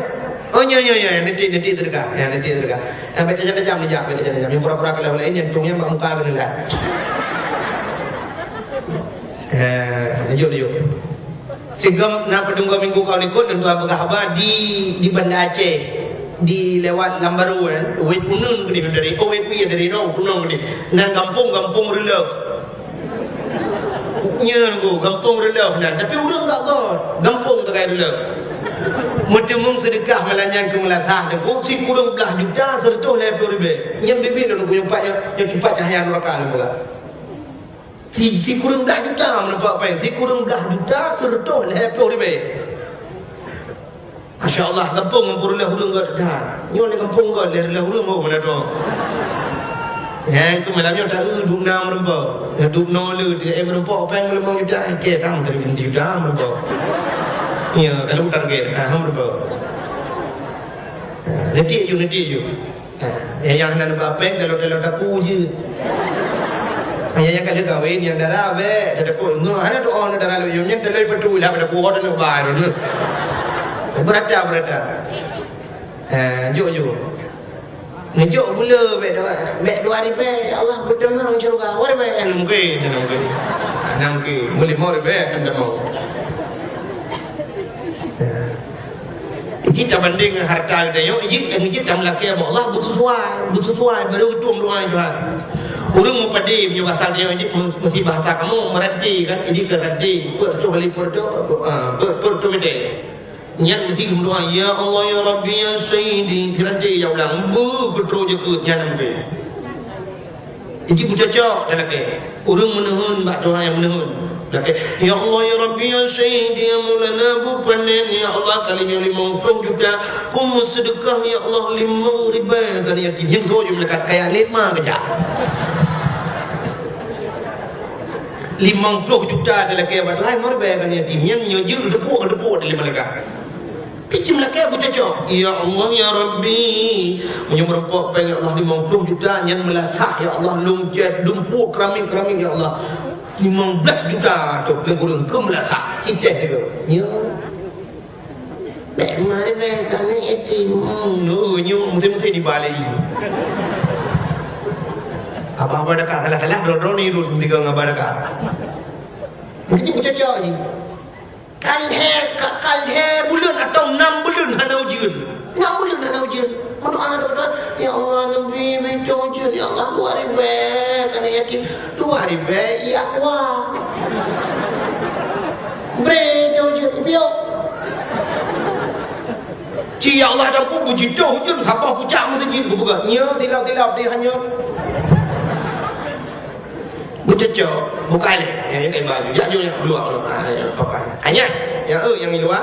Oh, ya, ya, ya, nanti, nanti sedekah. Ya, nanti sedekah. Ya, baca jam-jam ni, jak, baca jam-jam. Yang pura-pura kalau lain, yang tung yang bak muka kena lihat. Eh, lanjut, lanjut. Sigom na peudunggo minggu ka likot, dan tuan peugah haba di, di Banda Aceh, di lewat Lambaru kan, Wet Punun ke di dari, oh, Wet Punun dari no, Punun ke di. Nan gampông, gampông Reuleu. Nyan ku, gampông Reuleu nan. Tapi ureueng gak got, gampông takai Reuleu. Meuteumong seudeukah malam nyan keu meulasah, dan ku sikureueng blah juta seureutôh lhée ploh ribée. Nyan bibi lôn ku nyumpat nyan, nyan cupat cahya nuraka lôn peugah. Si, sikureueng blah juta meunumpak péng, sikureueng blah juta seureutôh lhée ploh ribée. Masya Allah, gampông ngon peureulée ureueng gét that. Nyoe lé gampông gét, lé reulée ureueng, oh, meunan dong. Nyang keu malam nyoe taeu dum na meureumpok. Dum noe le, tiga M meureumpok, péng limong juta, oke, tam dari juta meureumpok. Ya, kalau target, ah, meureumpok. Nanti ju, nanti ju. Ha, nyang, nyang hana neuba péng, dalam-dalam daku je. Ha, nyang, nyang ka lheueh kawén, nyang dara bèk, daku, nyoe hana doa, hana dara lôn, nyoe nyan dalam beutôi lah, daku, oh, neuba, nyoe. Beurata, beurata. Ha, jok, jok. Neujok gula bèk dua, bèk dua ribèe, ya Allah, beuteumang syeuruga. Dua ribèe, hana mungkin, hana mungkin. Hana mungkin. Meulimong ribèe, hana mungkin. Ha. Jih tabandéng ngon hareuta geutanyoe, jih, jih tameulakèe bak Allah beusesuai, beusesuai, baru geutueng doa Tuhan. Ureueng meupadé meunyoe basa tanyoe jih, meusti bahasa kamoe meuranté kan, jih keu ranté, peuet reutôh kali peuet reutôh, ah, peuet, peuet reutôh mètè. Nyan meusti geumeudoa, "Ya Allah, ya Rabbi, ya Sayyidi," si ranté ya ulang, beuh, peuet reutôh jeuet keu nyan meusti. Jih beucocok talakèe. Ureueng meuneuheun bak Tuhan nyang meuneuheun. Lakèe, "Ya Allah, ya Rabbi, ya Sayyidi, ya Maulana, beupanen, ya Allah, kali nyoe limong ploh juta, peue meuseudeukah, ya Allah, limong ribèe keu yatim." Nyan troh ju malaikat kaya lé ma keujak. Limong ploh juta talakèe bak Tuhan, limong ribèe keu yatim. Nyan nyoe jeuet teupok, teupok lé malaikat. Pih cit meulakèe beucocok, "Ya Allah, ya Rabbi, meunyoe meureumpok péng, ya Allah, limong ploh juta, nyan meulasah, ya Allah, lôn cèt, lôn pok keuramik-keuramik, ya Allah." Limong blaih juta tu lé gurèe keu meulasak. Cicéh tu. Nyo. Bèk mari bèk kami yatim. Hmm, nyo, nyo meuté-meuté di balai. Abah-abah dakah salah-salah, droe-droe ni rot tiga ngon abah dakah. Mungkin bucocok ni. Ka lhèe, ka, ka lhèe buleuen atau nam buleuen hana ujeuen. Nam buleuen hana ujeuen. Meudoa, doa, doa, "Ya Allah, neubi beutoh ujeuen, ya Allah, dua ribèe, keuneuk yakin." Dua ribèe, iya kuah. Bri toh ujeuen, piôh. Ci, "Ya Allah, dan ku bujitoh ujeuen, saboh pucak meuseujid," geupeugah. Nyo, tilap-tilap, di hanyut. Beucocok, bukai lé. Nyang ikai baju, jak jôk nyang luwa. Ah, nyang papan. Ah, nyan. Nyang eu nyang luwa.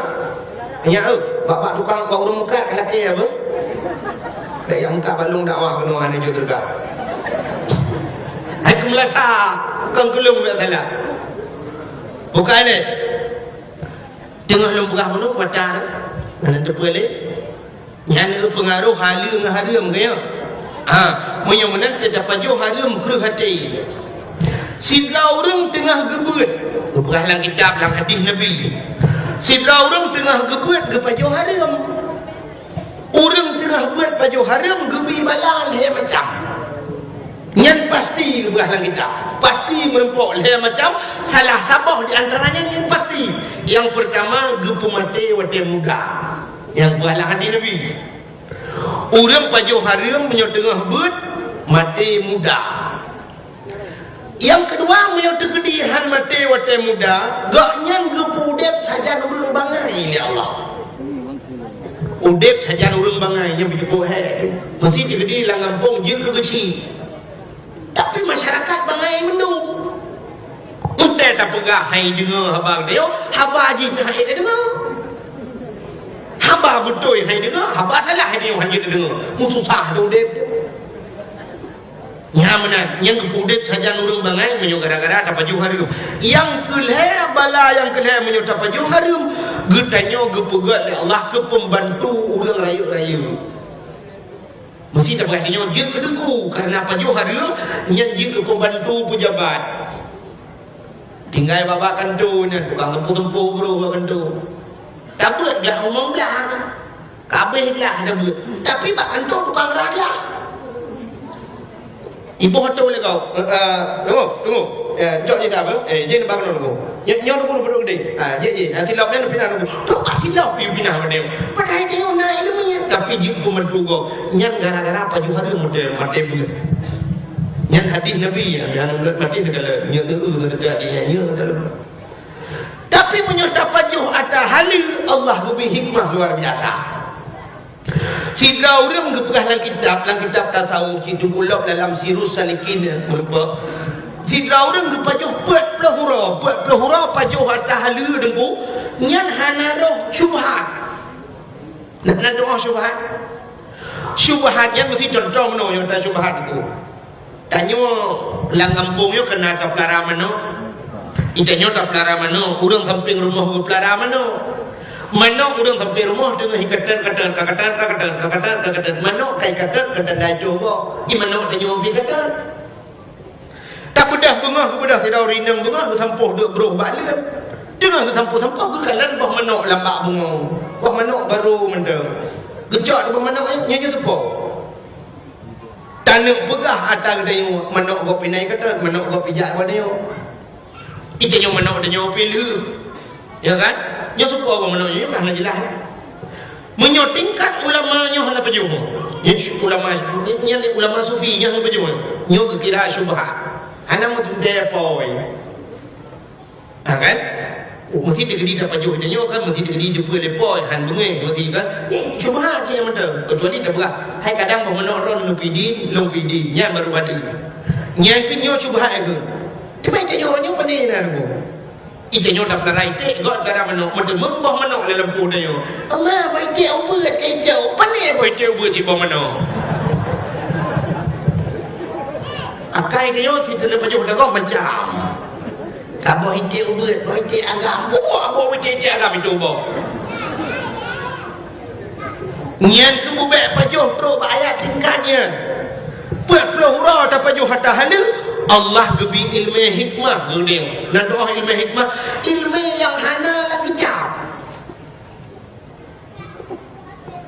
Nyang eu, bak-bak tukang bak ureueng meukat ka lakèe apa? Bèk nyang meukat bak lôn dakwah keunoe hana jeuet teuka. Hai keumeulasa, kon keu lôn bèk salah. Bukai lé. Teungoh lôn peugah bunoe kuaca, hana teupeue lé. Nyan eu peungaroh haleue ngon hareuem, ka nyo? Ha, meunyoe meunan, tapajoh hareuem kreueh até. Sidroe ureueng teungoh geubeuet, geupeugah lam kitab, lam hadih Nabi. Sidroe ureueng teungoh geubeuet geupajoh hareuem. Ureueng teungoh beuet pajoh hareuem geubi bala lhèe macam. Nyan pasti geupeugah lam kitab. Pasti meurumpok lhèe macam, salah saboh di antara nyan, nyan pasti. Nyang peurtama, geupeumaté watèe muda. Nyang geupeugah lam hadih Nabi. Ureueng pajoh hareuem meunyoe teungoh beuet, maté muda. Nyang keudua, meunyoe teukeudi han maté watèe muda, gobnyan geupeuudép sajan ureueng bangai lé Allah. Udép sajan ureueng bangai, nyan beujeuet boh hék. Meusé teukeudi lam gampông jeuet keu geuchik. Tapi masyarakat bangai mandum. Utée tapeugah hai deungoe haba geutanyoe, haba jih pih hai tadeungoe. Haba beutôi hai deungoe, haba salah hai tanyoe hana jeuet tadeungoe. Meususah taudép. Nyan meunan, nyang geupeuudép sajan ureueng bangai meunyoe gara-gara tapajoh hareuem. Nyang keu lhée, bala nyang keu lhée meunyoe tapajoh hareuem, geutanyoe geupeugét lé Allah keu peumbantu ureueng rayeuk-rayeuk. Meusé tapeugah tanyoe jeuet keu teungku, kareuna pajoh hareuem nyan jeuet keu peumbantu peujabat. Tinggai bak-bak kantô nyan, tukang seumpôh-seumpôh brôh bak kantô. Tabeuet glah limong blah, ka abéh glah tabeuet. Tapi bak kantô tukang rah glah. Iboh atô lé gob. Eh, eh, tunggu, tunggu. Eh, cok jih ka apa? Eh, jih bak keunoe tunggu. Nyoe, nyoe tunggu, tunggu, tunggu. Ah, jih, jih. Ah, tilap nyan pinah tunggu. Trok bak tilap pi pinah bak dia. Padahai tanyoe na ileumèe, tapi jeuet peumantu gob. Nyan gara-gara pajoh hareuem maté, maté beuet. Nyan hadih Nabi, nyan, nyan maté neukalon. Nyoe, nyoe, nyoe, nyoe, nyoe, nyoe. Tapi meunyoe tapajoh ata haleue, Allah geubri hikmah luar biasa. Sidroe ureueng geupeugah lam kitab, lam kitab tasawuf, cit Teungku Lop dalam Sirus Salikin, meurumpok. Sidroe ureueng geupajoh peuet ploh uroe, peuet ploh uroe pajoh ata haleue teungku, nyan hana roh syubhat. Na, na roh syubhat? Syubhat nyan meusti contoh meunoe nyang ta syubhat teungku. Tanyoe lam gampông nyoe keunan tapeulara manok. Di tanyoe tapeulara manok, ureueng sampéng rumoh geupeulara manok. Manok ureueng sampéng rumoh teungoh ikatet-katet, katet-katet, katet-katet. Manok ka ikatet, ka tanda icok gob. Di manok tanyoe pih katet. Tapeugah beungoh, geupeugah sidroe ureueng inong beungoh, geusampôh duek brôh bak leueb. Teungoh geusampôh-sampôh, geukalon boh manok lam bak beungoh. Boh manok barô mantong. Geucok di boh manok nyan, nyan, nyan teupo. Taneuk peugah ata geutanyoe, manok gob pih na ikatet, manok gob pih jak bak tanyoe. Di tanyoe manok tanyoe pih lheueh. Ya kan? Nyoe soe po manok nyoe, nyoe kan hana jeulaih. Meunyoe tingkat ulama nyoe hana pajoh. Ya, ulama, nyan ulama sufi nyoe hana pajoh. Nyoe geukira syubhat. Hana meuteuntèe poi. Ha kan? Meusti teukeudi tapajoh tanyoe kan, meusti teukeudi jumpa lé po, han beungéh, meusti kan. Nyan syubhat cit nyang mantong. Keucuali tapeugah, hai kadang boh manok droen neupidin, lôn pidin, nyan baru ada. Nyan keuh nyoe syubhat keuh. Teuma tanyoe, nyoe pane na lôn. Di tanyoe tapeulara iték, gob tapeulara manok, meuteumé boh manok lam lampôh tanyoe. "Ma, boh iték ubeuet, iték, pane boh iték ubeuet cit boh manok." Akai tanyoe cit taneuk pajoh dagoe macam. Ka boh iték ubeuet, boh iték agam, boh, boh, boh iték-iték agam itu boh. Nyan keuh bubèk pajoh trok bak ayat tingkat nyan. Peuet ploh uroe tapajoh ata haleue, Allah geubri ileumé hikmah geude. Na teuh ileumé hikmah, ileumé nyang hana lagée cap.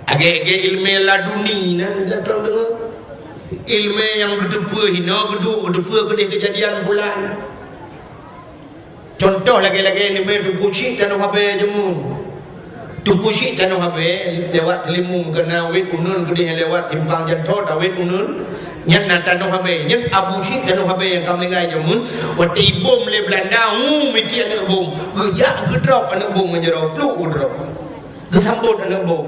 Agée-agée ileumé laduni na, na teuh deungoe. Ileumé nyang geuteupeue hinoe geuduek, geuteupeue keudeh keujadian bulan. Cuntoh lagée-lagée ileumé Teungku Chik tanoh Abée jameun. Teungku Chik tanoh Abée lewat Teulimu, keunan wét uneun keudeh lewat simpang jalan thô, wét uneun. Nyan na tanoh Abée, nyan Abu Chik tanoh Abée nyang ka meuninggai jameun. Watée ibom lé Beulanda, hu, meuti aneuëk bom. Geujak geudrop aneuëk bom ngon jaroe, pluk geudrop. Geusambot aneuëk bom.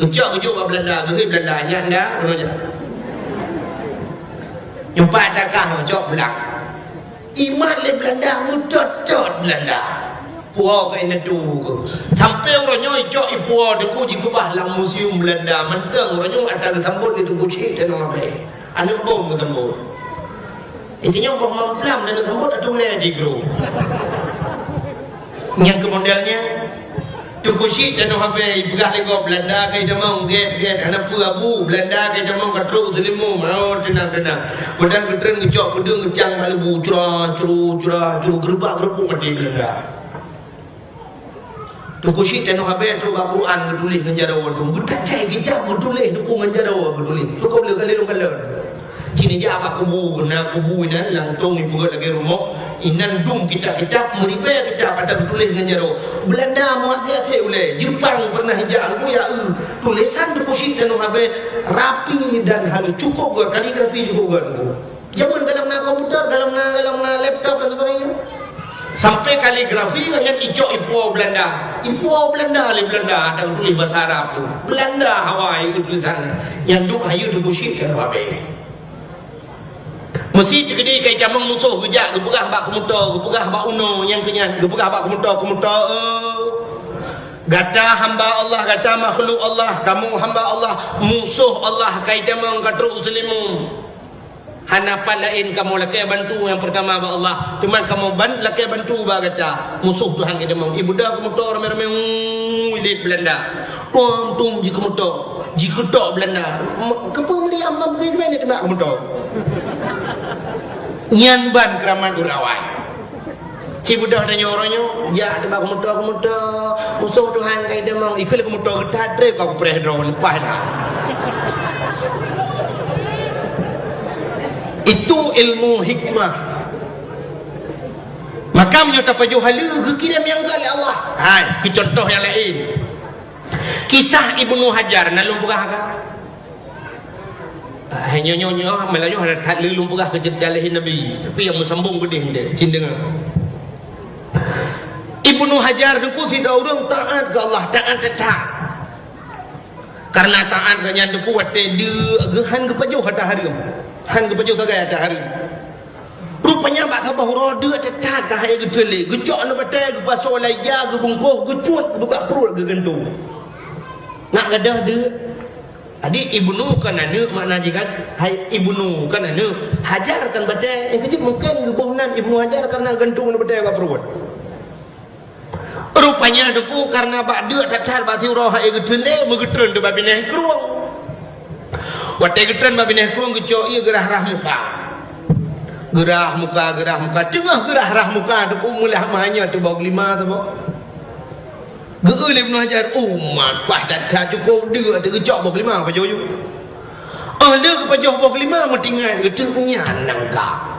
Geucok geujok bak Beulanda, geuhôi Beulanda, nyan dah, uroe nyan. Nyoe pat takah cok pulang. Imat lé Beulanda, meutot-tot Beulanda. Puwoe keu indatu. Sampoe uroe nyoe icok ipuwoe Teungku jikeubah lam museum Beulanda. Mantong uroe nyoe atra geusambot lé Teungku Chik tanoh Abée. Aneuëk bom geusambot. Inti nyoe boh mamplam dan sambot atulée di gru. Nyang keu model nyan, Teungku Chik tanoh Abée, ipeugah lé gob Beulanda ka itamong gét-gét, hana peue Abu, Beulanda ka itamong ka trok Teulimu, oh, teunang-teunang. Padahai geutreun geucok peudeueng geucang bak leubu, cura, curu, cura, curu, geureubak-geureubuk maté Beulanda. Teungku Chik tanoh Abée trok bak Quran geutuléh ngon jaroe tu. Geutacai kitab geutuléh, teungku ngon jaroe geutuléh. Teungku le kalon-kalon. Cit neujak bak kubu, na kubu inan, langsong ibuet lagée rumoh. Inan dum kitab-kitab, meuribée kitab atra geutuléh ngon jaroe. Beulanda meuaséh-aséh ulée, Jeupang pernah ijak, Teungku ya eu. Tulésan Teungku Chik tanoh Abée rapi dan halus, cukup gét, kaligrafi cukup gét, Teungku. Jameun galom na komputer, galom na, galom na laptop dan sebagainya. Sampai kaligrafi nyan icok ipuwoe Beulanda. Ipuwoe Beulanda lé Beulanda, atra tuléh basa Arab tu. Beulanda awai tulésan. Nyan duek hayeue Teungku Chik tanoh Abée. Meusi teukeudi ka itamong musoh geujak geupeugah bak keumeutô, geupeugah bak unoe nyang keu nyan, geupeugah bak keumeutô, keumeutô, eh, gata hamba Allah, gata makhluk Allah, kamoe hamba Allah, musoh Allah ka itamong ka trok u Teulimu. Hana pat laén kamoe lakée bantu nyang peurtama bak Allah, teuma kamoe ban-, lakée bantu bak gata. Musoh Tuhan ka itamong. Ibeudôh keumeutô ramé-ramé, uu, idéh Beulanda. Tum-tum jikeumeutô, jikeutok Beulanda. M-, keupeue meuriam mam keu iban teunak keumeutô. Nyan ban keuramat ureuëng awai. Ci beudôh tanyoe uroe nyoe, jak teuba keumeutô-keumeutô, musoh Tuhan ka itamong, ikheun lé keumeutô geutat treb ka kupreh droe, leupah that. Itu ilmu hikmah. Maka meunyoe tapajoh haleue, geukirém nyang gét lé Allah. Hai, keu cuntoh nyang laén. Kisah Ibnu Hajar, na lôn peugah ka? Ah, nyoe, nyoe, nyoe, malam nyoe hana that lé lôn peugah keu ceurita lahé Nabi, tapi nyang meusambông keudeh deh, cit deungoe. Ibnu Hajar teungku sidroe ureuëng taát keu Allah, taát that-that. Karena taát geuh nyan teungku watée deuk geuh hán geupajoh atra hareuem, hán geupajoh sagai atra hareuem. Rupanya bak saboh uroe deuk that-that ka han ék geuteulé, geucok nibak batée, geupasoe lam ija, geubungkôh, geucut, geubuka pruet, geugantung. Ngat gadôh deuk. Jadi, Ibnu kan aneuëk makna jih kan? Hai Ibnu kan aneuëk, Hajar kan batée. Nyang keujeuet mungken geuboh nan Ibnu Hajar karena gantung nibak batée bak pruet. Rupanya teungku karena bak deuk that-that bak siuroe han ék geuteulé, meugeutreun teuh bak binéh krueng. Watée geutreun bak binéh krueng geucok ié geurah-rah muka. Geurah muka, geurah muka. Teungoh geurah-rah muka teungku meulah meuhanya teuh boh geulima saboh. Geu-eu lé Ibnu Hajar, umat, bah that-that cukôp deuk teuh geucok boh geulima pajoh yue. Óh lheueh geupajoh boh geulima meutinggai geuteuk nyan nangka.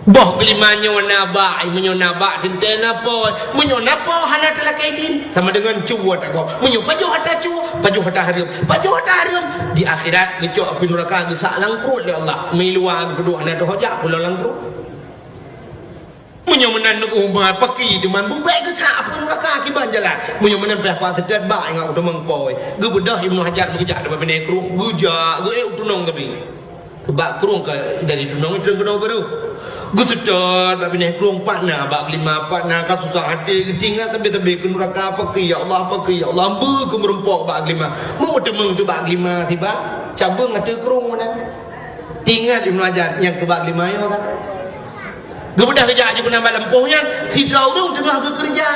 Boh geulima nyoe na bak, meunyoe na bak teuntée na po, meunyoe na po hana talakée idin, sama deungon cue tagob. Meunyoe pajoh atra cue, pajoh atra hareuem, pajoh atra hareuem, di akhirat geucok apui nuraka geusak lam pruet lé Allah. Meuiluwa geupeuduek hana teuhojak pulo lam pruet. Meunyoe meunan umat paki deungon bubek geusak apui nuraka kiban jalan. Meunyoe meunan pih kuat seutôt bak ingat u teumong poi. Geubeudôh Ibnu Hajar meugeujak teuma binéh krueng, geujak geuék u tunong teubi. Bak krueng ka dari tunong treun keunoe baru. Geuseutôt bak binéh krueng pat na bak geulima, pat na ka susah até geutinggai sabé-sabé keu nuraka, pakri ya Allah, pakri ya Allah, beu keu meurumpok bak geulima. Meumeuteumong teuh bak geulima tiba, cabeueng ateueh krueng meunan. Tingat Ibnu Hajar nyang keu bak geulima nyoe kan. Geubeudôh geujak jih keunan bak lampôh nyan, sidroe ureuëng teungoh geukeureuja.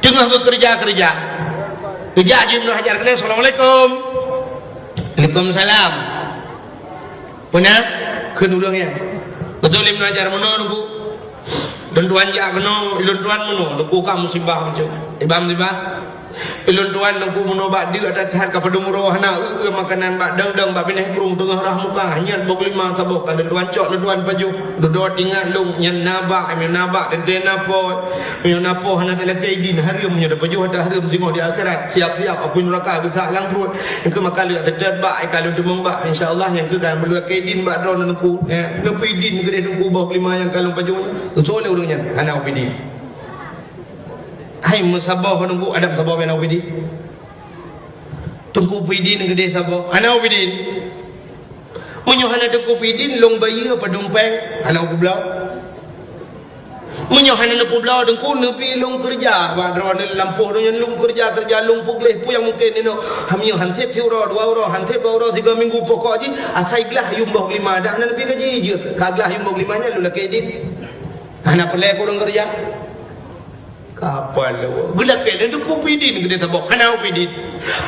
Teungoh geukeureuja-keureuja. Geujak jih Ibnu Hajar keunan, "Assalamualaikum." "Waalaikumsalam." "Peue na?" Kheun ureuëng nyan. Beutôi lé meunajar meunoe Teungku. Lôn tuan jak keunoe, lôn tuan meunoe, Teungku ka musibah bacut. Iban musibah. Lôn tuan Teungku meunoe bak deuk that-that ka padum uroe hana eu-eu makanan bak dong-dong bak binéh krueng teungoh rhah muka. Nyan boh glima saboh ka lôn tuan cok lôn tuan pajoh. Dudoe tingat lôn nyan na bak, nyan na bak, teuntée na po. Meunyoe na po hana talakée idin, hareuem meunyoe tapajoh ata hareuem singoh di akhirat. Siap-siap apui nuraka geusak lam pruet. Nyang keu maka leuet teutet bak, ai ka lôn teumeung bak. Insya Allah nyang keu ka meulakée idin bak droeneuh Teungku. Eh, neupeu idin keudeh Teungku boh glima nyang ka lôn pajoh nyan. Soe lé ureuëng nyan? Hana upeu idin. Hai meusaboh Teungku, adak meusaboh bak na upeu idin. Teungku peu idin keudeh saboh. Hana upeu idin. Meunyoe hana Teungku peu idin, lôn bayeue padum péng. Hana upeu bloe. Meunyoe hana neupeu bloe Teungku, neubi lôn keureuja bak droeneuh lampôh donya lôn keureuja-keureuja lôn peugleh peue nyang mungken inoe. Meunyoe han sép siuroe, dua uroe, han sép dua uroe, sigoe minggu, pokok jih asai glah yuem boh glima dak hana neubi gaji jeuet. Ka glah yuem boh glima nyan lôn lakée idin. Hana peureulée keu ureuëng keureuja. Ka paloe. Geulakée lé Teungku peu idin keudeh saboh. Hana upeu idin.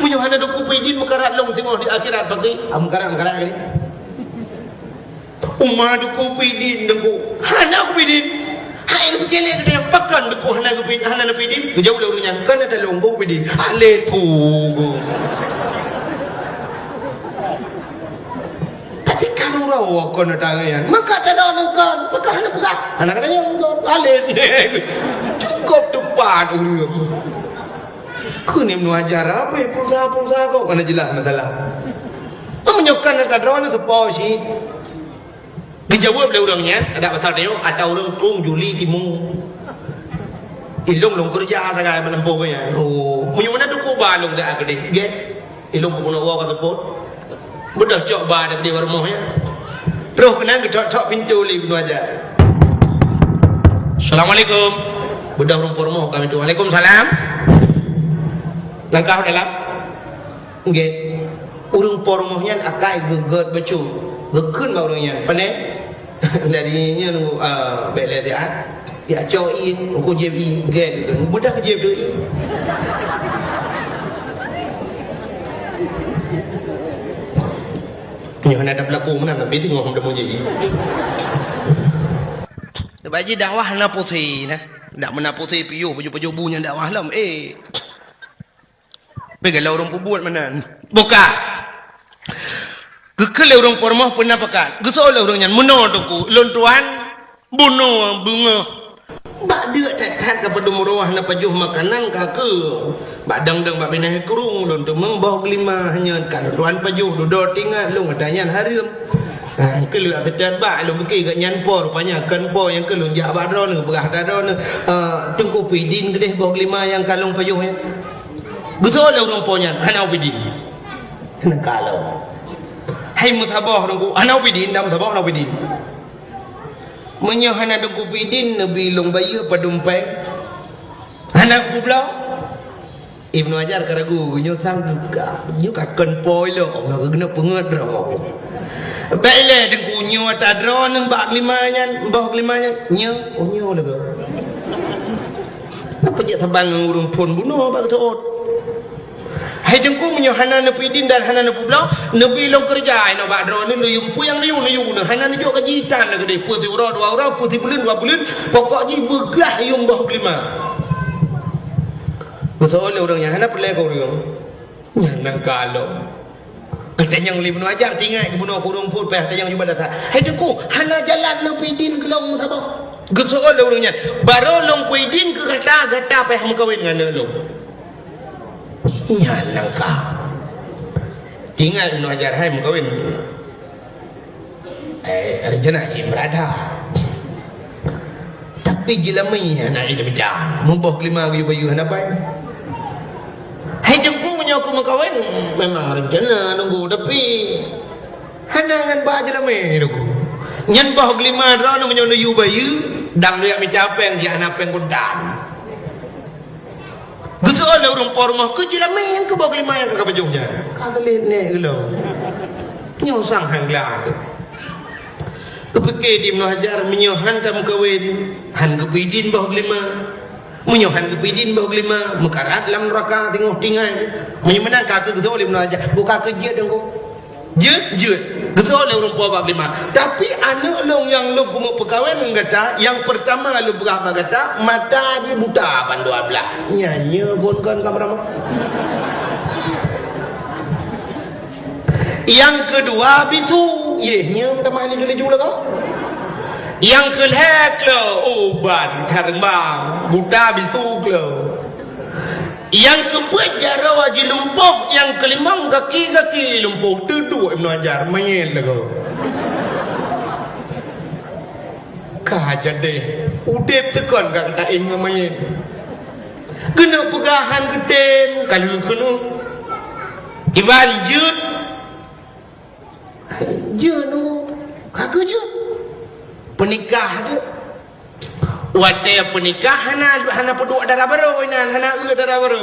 Meunyoe hana Teungku peu idin, meukarat lôn singoh di akhirat paki. Ah, meukarat, meukarat keudeh. Uma Teungku peu idin Teungku. Hana kupeu idin. Hai pike lé keudeh pakon Teungku hana kupeu idin, hana neupeu idin. Geujaweueb lé ureuëng nyan, "Kon ata lôn boh peu idin." Alé Teungku. Tapi kan uroe kon ata nyan. Maka ata droeneuh kon, maka hana peugah. Hana kata nyan kon. Alé. Cukup tepat ureuëng. Keuneuk meuajar apa pulsa-pulsa kok hana jeulaih masalah. Meunyoe kan ata droeneuh seupôt cit. Geujaweueb lé ureuëng nyan, adak basa tanyoe, ata ureuëng krueng Juli Timu. Ilong lôn keureuja sagai meuleumpôh nyan. Oh, meunyoe meunan Teungku ba lôn geuh keudeh. Gét. Ilong peubunoe woe ka seupôt. Beudôh cok ba dak di rumoh nyan. Troh keunan geutok-tok pintoe lé Ibnu Hajar. Assalamualaikum. Beudôh rumoh-rumoh ka pintoe. Waalaikumsalam. Langkah dalam. Nggih. Ureuëng po rumoh nyan akai geugét bacut. Geukheun bak ureuëng nyan. Pane? Dari nyan, ah, bék lé siat. Ya cok ié, uku jieb ié, gét gitu. Beudôh jieb tu ié. Nyoe hana ada pelaku meunan, tapi tengok hana mau jieb ié. Bak jih dakwah hana pusé nah. Dak meunan pusé piôh, pajoh-pajoh bu nyan dakwah lom. Eh. Tapi kalau ureuëng peubuet meunan. Buka. Geukheun lé ureuëng po rumoh peuna pakat. Geusoe lé ureuëng nyan, "Meunoe Teungku, lôn tuan bunoe beungoh." Bak deuk that-that ka padum uroe hana pajoh makanan ka keu. Bak dang-dang bak binéh krueng lôn teumeung boh glima hanya ka lôn tuan pajoh, dudoe tingat lôn ata nyan hareuem. Ha, keu lôn ata that bak lôn pike geuh nyan po, rupanya kon po nyang keu lôn jak bak droeneuh, peugah ata droeneuh, "Eh, Teungku peu idin keudeh boh glima nyang ka lôn pajoh nyan." Geusoe lé ureuëng po nyan, "Hana upeu idin." Neukalon. Hai meusaboh Teungku, hana upeu idin, dak meusaboh hana upeu idin. Meunyoe hana Teungku peu idin, neubi lôn bayeue padum péng. Hana kupeu bloe. Ibnu Hajar ka ragu, nyoe sang ka, nyoe ka kon po ilok, nyoe keuneuk peungeut droe. Bék ilée Teungku, nyoe ata droeneuh bak glima nyan, boh glima nyan, nyoe, oh nyoe lagée. Apa jak saban ngon ureuëng phon bunoe bak geuteuôt? Hai Teungku, meunyoe hana neupeu idin dan hana neupeu bloe, neubi lôn keureuja inoe bak droeneuh, neuyue peue nyang neuyue, neuyue keuneuk. Hana neujok gaji tan lagée deh, peue siuroe dua uroe, peue sibuleuen dua buleuen, pokok jih beuglah yuem boh glima. Geusoe lé ureuëng nyan, hana peureulée keu ureuëng. Nyan nan kalon. Geutanyong lé Ibnu Hajar, tinggai geubunoe keu ureuëng phon, payah tanyong jubah dasar. Hai Teungku, hana jalan lôn peuidin keu lôn saboh. Geusoe lé ureuëng nyan, barô lôn peuidin keu gata, gata payah meukawen ngon aneuk lôn. Nyan nan ka. Tinggai Ibnu Hajar, hai meukawen. Eh, rencana cit beurada. Tapi jeulamé hana ideh mita. Muboh keulima geuyue bayeue hana pai. Hai Teungku, meunyoe ku meukawen, memang rencana nunggu, tapi hana ngon ba jeulamé nunggu. Nyan boh keulima droeneuh meunyoe neuyue bayeue, dang lôn jak mita péng, jak hana péng kontan. Geusoe lé ureuëng po rumoh, "Keu jeulamé nyang keu boh keulima nyang ka pajoh nyan?" Ka geulet nèk geuh lom. Nyoe sang han glah teuh. Geupike di Ibnu Hajar, meunyoe han tameukawen, han geupeuidin boh keulima. Meunyoe han geupeuidin boh keulima, meukarat lam nuraka teungoh tinggai. Meunyoe meunan ka keu geusoe lé Ibnu Hajar, buka keu jeuet Teungku. Jeuet, jeuet. Geusoe lé ureuëng po bak lima. Tapi aneuëk lôn nyang lôn keumeung peukawen ngon gata, nyang peurtama lôn peugah bak gata, mata jih buta ban dua blaih. Nyan nyoe phon kon ka meuramah. Nyang keudua bisu, yeh nyoe tamah laju-laju lagoe. Nyang keulhée klo, oh ban karma, buta bisu klo. Nyang keupeuet jaroe jilumpoh, nyang keulimong gaki-gaki lumpoh, teuduek Ibnu Hajar, manyét lagoe. Ka jadi udeb teukon ka taéh ngon manyét. Keuneuk peugah han geutem, ka lheueh keunoe. Iban jeuet, jeuet nunggu, ka keu jeuet. Peunikah jeuet. Watée peunikah hana, hana peuduek dara barô inan, hana eu dara barô.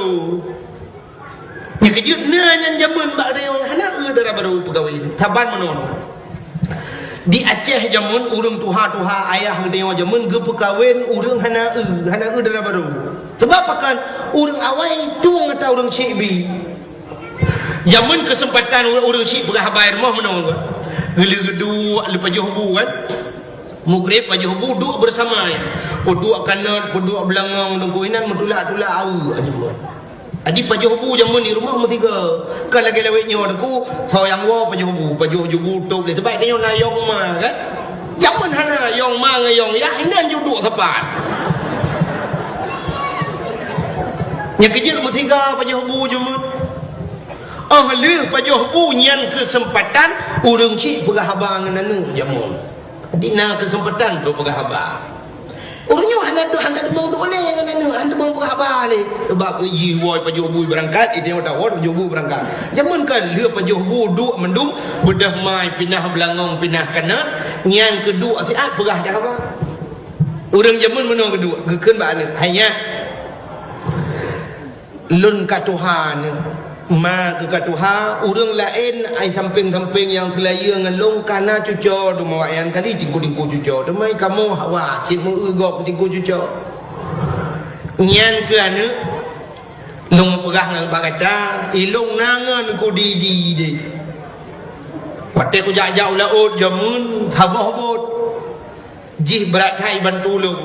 Nyang keujeuet na nyan jameun bak tanyoe hana eu dara barô peukawen. Saban meunoe. Di Aceh jameun ureuëng tuha-tuha ayah geutanyoe jameun geupeukawen ureuëng hana eu, hana eu dara barô. Sabab pakon ureuëng awai tueng ata ureuëng syik bi. Jameun keuseumpatan ureuëng syik peugah haba i rumoh meunoe. Geuleu geuduek lé pajoh bu kan. Mugreb pajoh bu duek beusama nyan. Peuduek kanot, peuduek beulangong, deungon inan meutulak-tulak aweuk ajeumeuet. Adi pajoh bu jameun di rumoh meusigoe. Ka lagée lawét nyoe deungon, soe nyang woe pajoh bu, pajoh bu tôb lé. Sabab tanyoe na yong ma kan. Jameun hana yong ma ngon yong yah, inan ju duek sapat. Nyang keujeuet meusigoe pajoh bu jameun. Oh lheueh pajoh bu nyan keuseumpatan ureuëng syik peugah haba ngon aneuëk jameun. Jadi na keuseumpatan untuk peugah haba. Ureuëng nyoe hana deuh, hana teumong duek lé ngon aneuëk, hana teumong peugah haba lé. Sebab jih woe pajoh bu beurangkat, idéh mata woe pajoh bu beurangkat. Jameun kan lheueh pajoh bu duek mandum, beudôh mai pinah beulangong, pinah kanot, nyan keuduek siat peugah jak haba. Ureuëng jameun meunoe keuduek, geukheun bak aneuëk, "Hai nyak, lôn ka tuha nyoe, ma keuh ka tuha, ureuëng laén ai sampéng-sampéng nyang seulayeue ngon lôn ka na cuco teuma awaknyan kali tingku-tingku cuco, teuma kamoe hawa cit meu-eu gob tingku cuco." Nyan keuh aneuëk, lôn peugah ngon bak gata, ilôn na ngon ku di-di deh. Watée kujak-jak u laôt jameun saboh bot. Jih brat that ibantu lôn.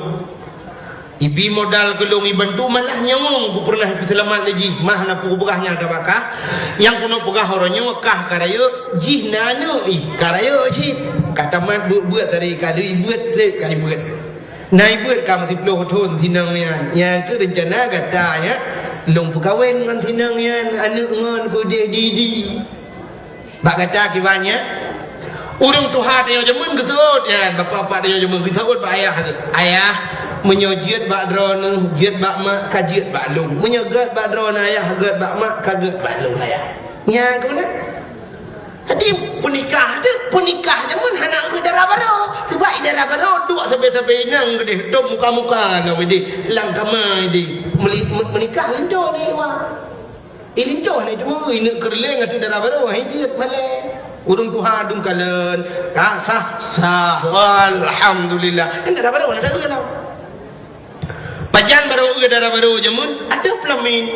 Ibi modal keu lôn ibantu malah nyawöng ku peureunah ipeusalamat lé jih, mah na peue kupeugah nyang tabakah. Nyang keuneuk peugah uroe nyoe kah ka rayeuk, jih na aneuëk ih ka rayeuk cit. Ka tamat beuet-beuet tadi ka lheueh beuet treb ka ibeuet. Na ibeuet ka meusiploh thon sinong nyan. Nyang keuh reuncana gata nyan lôn peukawen ngon sinong nyan aneuëk ngon peudeh di-di. Bak gata kiban nyan, ureuëng tuha tanyoe jameun geuseuôt nyan, bapak-bapak tanyoe jameun geuseuôt bak ayah geuh, "Ayah, meunyoe jeuet bak droeneueh, jeuet bak mak, ka jeuet bak lôn. Meunyoe gét bak droeneueh ayah, gét bak mak, ka gét bak lôn ayah." Nyan keuh meunan. Jadi peunikah tu, peunikah jameun hana eu dara barô. Sebab i dara barô duek sabe-sabe inong geudeh, dom muka-muka ngon udeh, lam kama udeh. Meuli-, me-, meunikah linto di luwa. Ilinto hana teuma ineuk keureuléng ateueh dara barô, hai jeuet malée. Ureuëng tuha dum kalon, ka sah, sah, alhamdulillah. Kan dara barô hana dara barô. Pajan barô eu dara barô jameun ateueh peulamin.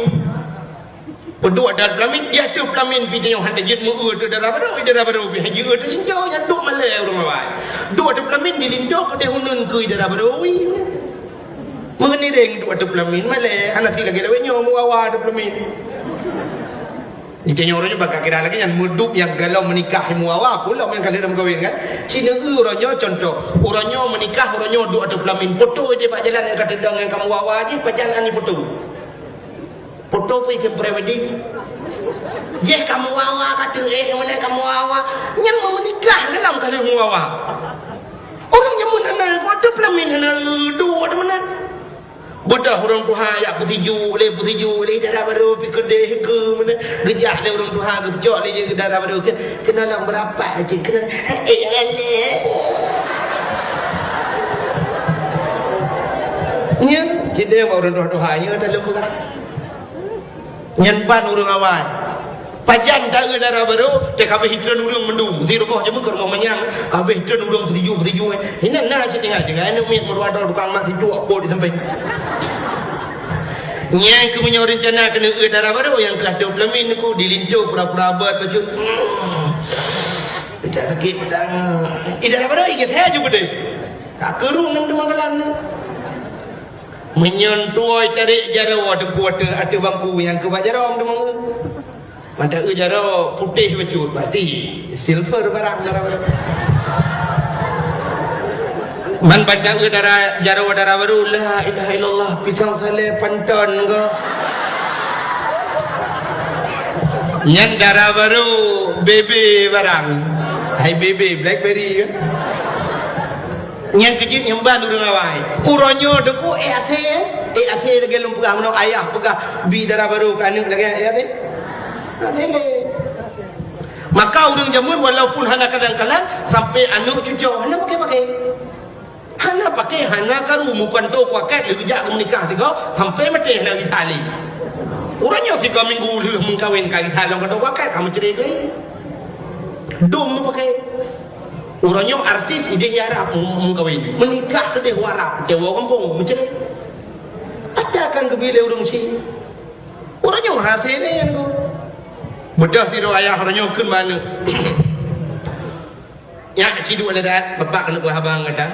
Peuduek ateueh peulamin, di ateueh peulamin pih tanyoe hana jeuet meu-eu ateueh dara barô, dara barô pih hai jeuet ateueh linto, nyan duek malée ureuëng awai. Duek ateueh peulamin di linto keudeh uneuen keu dara barô, ui. Meunireng duek ateueh peulamin malée, hana si lagée lawét nyoe meuwawa ateueh peulamin. Di tanyoe uroe nyoe bak kira lagée nyan meuduek nyang galom meunikah meuwawa, peue lom nyang ka lheueh meukawen kan. Ci neu-eu uroe nyoe contoh, uroe nyoe meunikah, uroe nyoe duek ateueh peulamin, poto jih bak jalan nyang ka teudong nyang ka meuwawa jih pajan ani poto. Poto pih keu pre-wedding. Jih ka meuwawa ka teuéh, mulai ka meuwawa. Nyan meunikah galom ka lheueh meuwawa. Ureuëng jameun hana ateueh peulamin hana duek ateueh meunan. Beudôh ureuëng tuha jak peusijuek lé, peusijuek lé dara barô pih keudeh keu meunan. Geujak lé ureuëng tuha geupeucok lé jih dara barô keu, keunoe lam beurapa cit, keunoe, eh, eh, eh. Nyan, cit deh ureuëng tuha-tuha nyoe taleueng peugah. Nyan ban ureuëng awai. Pajan ta-eu dara barô, teuka habéh itreun ureuëng mandum. Di rumoh jameun keu rumoh manyang, habéh itreun ureuëng peusijuek-peusijuek. Inan na cit tinggai, tinggai aneuk miet meudua droe tukang mak sijuek pot di sampéng. Nyang keu meunyoe reuncana keuneuk eu dara barô nyang keu ateueh peulamin ku di linto pura-pura abot bacut. Hmm. Dak sakét tangan. Ih, dara barô, ih, geusé ju beudôh. Ka keurung ngon teumanggalan ni. Meunyoe tuwoe cari jaroe teungku ateueh, ateueh bangku nyang keuba jaroe teumangga. Mata eu jaroe putéh bacut, berarti silver barang dara barô. Man banda eu dara, jaroe dara barô, la ilaha illallah, pisang salé panton ko. Nyan dara barô, bebe barang. Hai bebe, blackberry ke? Nyang keujeuet nyang ban ureueng awai. Uroe nyoe deungoe, eh, até, eh, até lagèe lôn peugah, meunoe ayah peugah, bi dara barô keu aneuk lagèe, eh, até. Até lé. Maka ureueng jameun walaupun hana kadang-kadang, sampai aneuk cucoe, hana pakai-pakai. Hana pakai, hana karu, meupantoe kuakét lheueh geujak keu meunikah sigoe, sampai maté hana gisa lé. Uroe nyoe sigoe minggu lheueh meukawen ka gisa lom kantô kuakét, ka meucré keuh. Dum meupakai. Uroe nyoe artis idéh i Arab meu-, meukawen. Meunikah idéh u Arab, teuma gampông, meucré. Ata kan geubi lé ureueng chik. Uroe nyoe hase lé nyan ko. Beudôh sidroe ayah uroe nyoe kheun bak aneuk. Nyak, ci duek lé that, bapak keuneuk peugah haba ngon gata.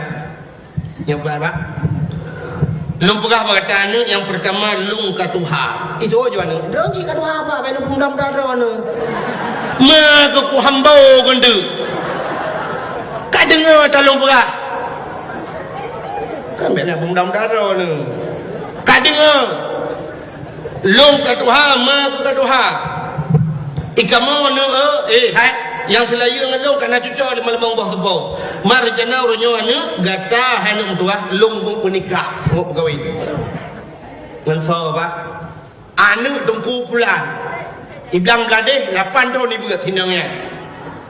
Nyoe peugah, Pak. Lôn peugah bak gata aneuk, nyang peurtama lôn ka tuha. Itu aja aneuk. Droeneuh cit ka tuha apa? Bèk lôn peugah mudah-mudah droeneuh. Ma keu ku hambo keuneuk. Ka deungö ta lôn peugah. Kan bèk lôn peugah mudah-mudah droeneuh. Ka deungö. Lôn ka tuha, ma keu ka tuha. I kamoe aneuk, eh, hai, nyang seulayeue ngon lôn ka na cucoe di malam boh seupôt. Ma reuncana uroe nyoe aneuk, gata hai aneuk meutuwah, lôn peunikah, ngon peugawi. Ngon soe, Pak? Aneuk Teungku Pulan. I blang Bladeh, lapan thon i beuet, sinong nyan.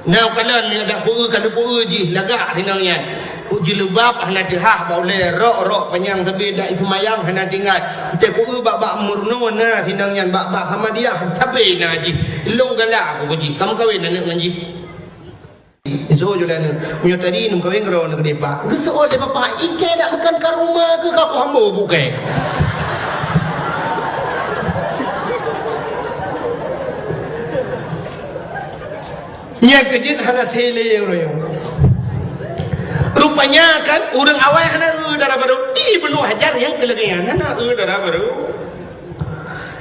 Na kalon nyan dak ku eu ka lupue jih lagak sinong nyan. Ku jilbab hana teuhah bak ulèe, rok-rok panyang sabe dak iseumayang hana tinggai. Teuku eu bak-bak meurunoe na sinong nyan, bak-bak Samadiyah sabe na jih. Lôn galak ku jih, ka meukawen aneuk ngon jih. Iso ju lé aneuk, meunyoe tadi neumeukawen keudroe aneuk dipat. Geuseuôt lé bapak, ikei dak meukan ka rumoh keu ka ku hambo bukée. Nyan keuh jeuet hana sélé ureuëng. Rupanya kan ureuëng awai hana eu dara barô, Ibnu Hajar nyang keu lagée nyan hana eu dara barô.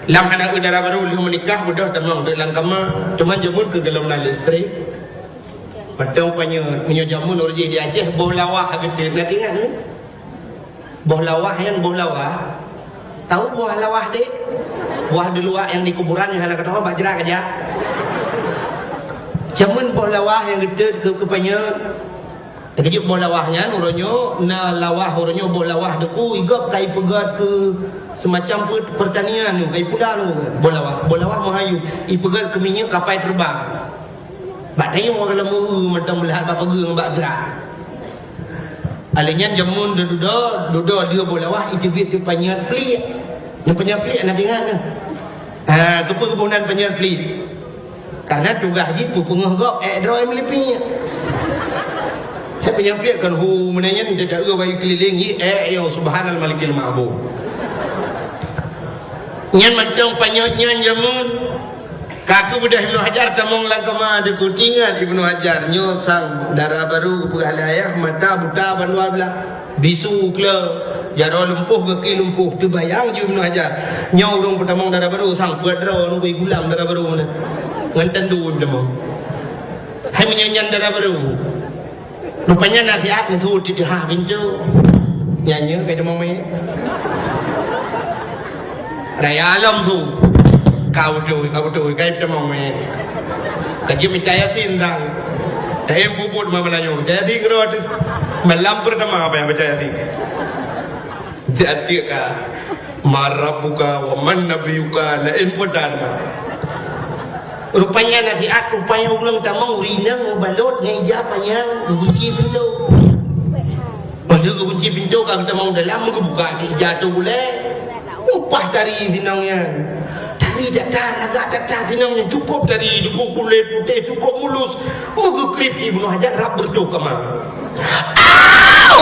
Lam hana eu dara barô lheueh meunikah beudôh tamong deuek lam kama, cuman jameun keu golom na listrik. Mantong panyöt, meunyoe jameun ureuëng jih di Aceh boh lawah geuteut, na teuingat nyoe? Boh lawah nyan boh lawah. Tahu boh lawah dek? Boh di luwa nyang di kuburan nyang hana keudroe bak jrat aja. Jameun boh lawah nyang geuteut keu, keu panyöt. Keujeuet boh lawah nyan uroe nyoe na lawah uroe nyoe boh lawah deku igop kai peugöt keu semacam pe-, pertanian nyoe kai pula boh lawah. Boh lawah meuhayu ipeugöt keu minyeuk kapai teubang. Bak tayong lam mantong meulihat bak peugeueng bak jrat. Alèh nyan jameun dudoe, dudoe lheueh boh lawah iteubiet keu panyöt pliek. Nyoe panyöt pliek na teuingat nyoe. Ha, keupeue geuboh nan panyöt pliek? Karena tugaih jih peupeungeuh gob ék droe meulipik. Hai panyöt pliek kan hu meunan nyan teuta eu bayu keuliléng jih ék yo subhanal malikil ma'bud. Nyan mantong panyöt nyan jameun. Ka keubeudôh Ibnu Hajar tamong lam kama deku tingat Ibnu Hajar nyoe sang dara barô geupeugah lé ayah mata buta bandua blah. Bisu kle jaroe lumpoh gaki lumpoh teubayang ju Ibnu Hajar. Nyoe ureuëng peutamong dara barô sang peuet droe nunggu gulam dara barô meunan. Ngon tandu Ibnu tamong. Hai meunyan nyan dara barô. Rupanya nasihat meusu titeuha pintoe. Nyan nyoe kai tamong mé. Raya lom su. Kau tu, kau tu, kai tamong mé. Ka jeuet mita Yasin sang. Taém pubut ma Meulayu. Mita Yasin keudroe tu. Malam pertama apa yang baca Yasin? Tiap-tiap ka. Man rabbuka wa man nabiyuka laén peue tan. Rupanya nasihat, rupanya ureuëng tamong rinang meubalot ngon ija panyang geugunci pintoe. Padahai geugunci pintoe ka geutamong dalam meugeubuka ija tu gulée. Upah tari sinong nyan. Tari datar, lagak datar sinong nyan cukup tari, cukup kulét putéh, cukup mulus. Meugeukrip Ibnu Hajar rab beureutoh kama. Au!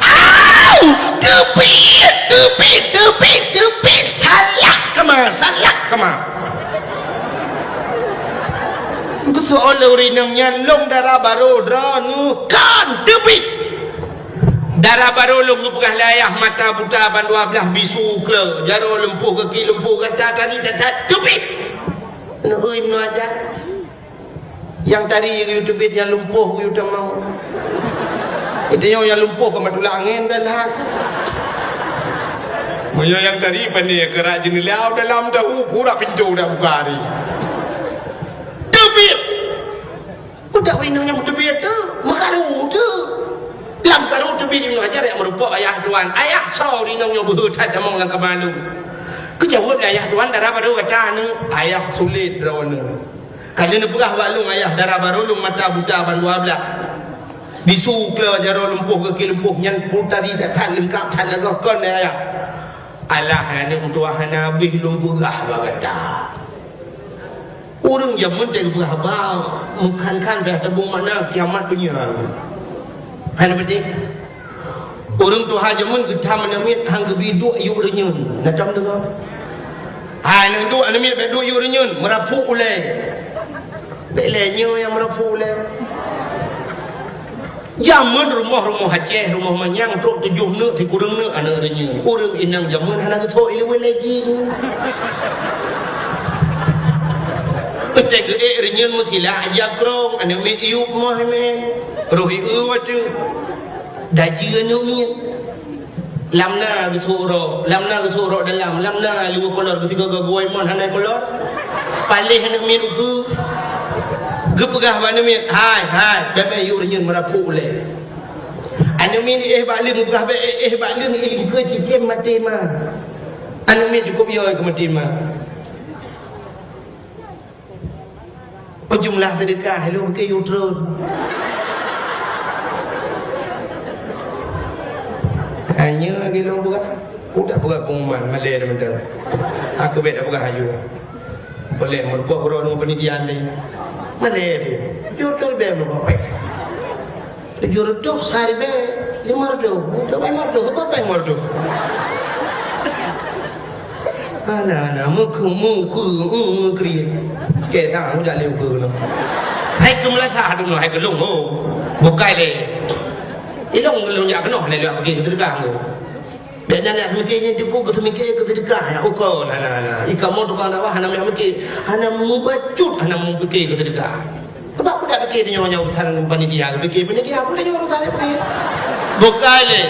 Au! Teubiet, teubiet, teubiet, teubiet! Salah kama, salah kama! Óh lheueh inong nyan lôn dara barô droeneuh kan teubiet. Dara barô lôn geupeugah lé ayah mata buta ban dua blaih, bisu kle, jaroe lumpoh, gaki lumpoh, gata tari that-that teubiet. Neueu Ibnu Hajar. Nyang tari geuyue teubiet, nyang lumpoh geuyue tamong. Geutanyoe nyang lumpoh ka matulak angén dan lahat. Meunyoe nyang tari pane keurak jeuneula dalam tahu, pura pintoe dak buka hari. Teubiet! Udah ureueng inong nyang teubiet tu, meukaru tu. Lam karu teubiet Ibnu Hajar nyang meureumpok ayah tuan. Ayah soe ureueng inong nyoe beuhe that tamong lam kama lôn. Geujaweueb lé ayah tuan, dara barô gata nyoe, ayah sulet droeneuh. Ka lheueh neupeugah bak lôn ayah, dara barô lôn mata buta ban dua blaih. Bisu kle, jaroe lumpoh, gaki lumpoh, nyan pun tari that-that leungkap that lagèe kon lé ayah. Alah, aneuk meutuah hana habéh lôn peugah bak gata. Ureueng jameun teuh geupeugah haba, meukhan-khan bèk teubông makna kiamat donya. Hana beutôi. Ureueng tuha jameun geutam aneuk miet han geubi duek yub reunyeun. Na tom deungoe? Hai, aneuk duek, aneuk miet bèk duek yub reunyeun, meurapuk ulèe. Bèk lé nyoe nyang meurapuk ulèe. Jameun rumoh-rumoh Aceh, rumoh manyang trok tujoh neuk, sikureueng neuk aneuk reunyeun. Ureueng inong jameun hana geutho ilèe lé jih. Teutek geuék reunyeun meusilak jak krong, aneuk miet yub moh mén. Roh ié watèe. Dajeue aneuk miet. Lam na geusok rok, lam na geusok rok dalam, lam na luweue kolor, geusigoe geuguai mon hana kolor. Paléh aneuk miet ukeue. Geupeugah bak aneuk miet, "Hai, hai, bèk-bèk yub reunyeun meurapuk ulèe." Aneuk miet éh bak lôn, geupeugah bèk éh, éh bak lôn, éh lingkeue cicém maté ma. Aneuk miet cukôp yo keu maté ma. Oh, jumlah seudeukah lôn keu yub treun. Hanya lagèe lôn peugah. Udah peugah pengumuman, malèe dah mantong. Aku bèk dah peugah aju. Boleh meureumpok uroe ngon peunidian deh. Malèe tu. Yub treun bèk meureumpok. Tujoh reutôh siribèe limong reutôh. Reutôh limong reutôh, siapa paih limong reutôh? Hana, hana, meukeue, meukeue, meukeue. Keu tangan, jak lé ukeue keunoe. Hai keu meulasah dulu, hai keu lôn, ho. Bukai lé. Ilôn lôn jak keunoe, hana lé pike keu seudeukah, ho. Bèk na, na seumiké nyan teupeu keu seumiké keu seudeukah, ya, ukeue, hana, hana. Ikamoe tukang dakwah, hana meumiké, hana mubacut, hana meupiké keu seudeukah. Sebab peue dak pike tanyoe nyoe urusan panitia, pike panitia, peue tanyoe urusan pike. Bukai lé.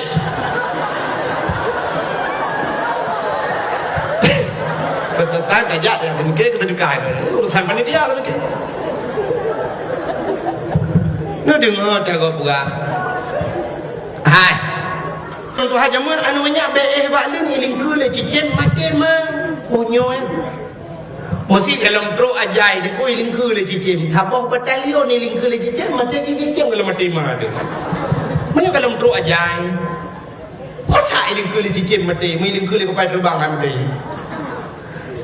Peserta kajak nyang pike keu seudeukah, urusan panitia pike. Neudeungoe tagoe peugah. Hai. Tuha jameun aneuk nyak bèk éh bak lôn, ilingkeue lé cicém maté ma. Oh nyoe. Meusi golom trok ajai, di ku ilingkeue lé cicém. Saboh batalion ilingkeue lé cicém, maté cicém golom maté ma tu. Meunyoe golom trok ajai. Masa ilingkeue lé cicém maté, meulingkeue lé kupai teubang maté.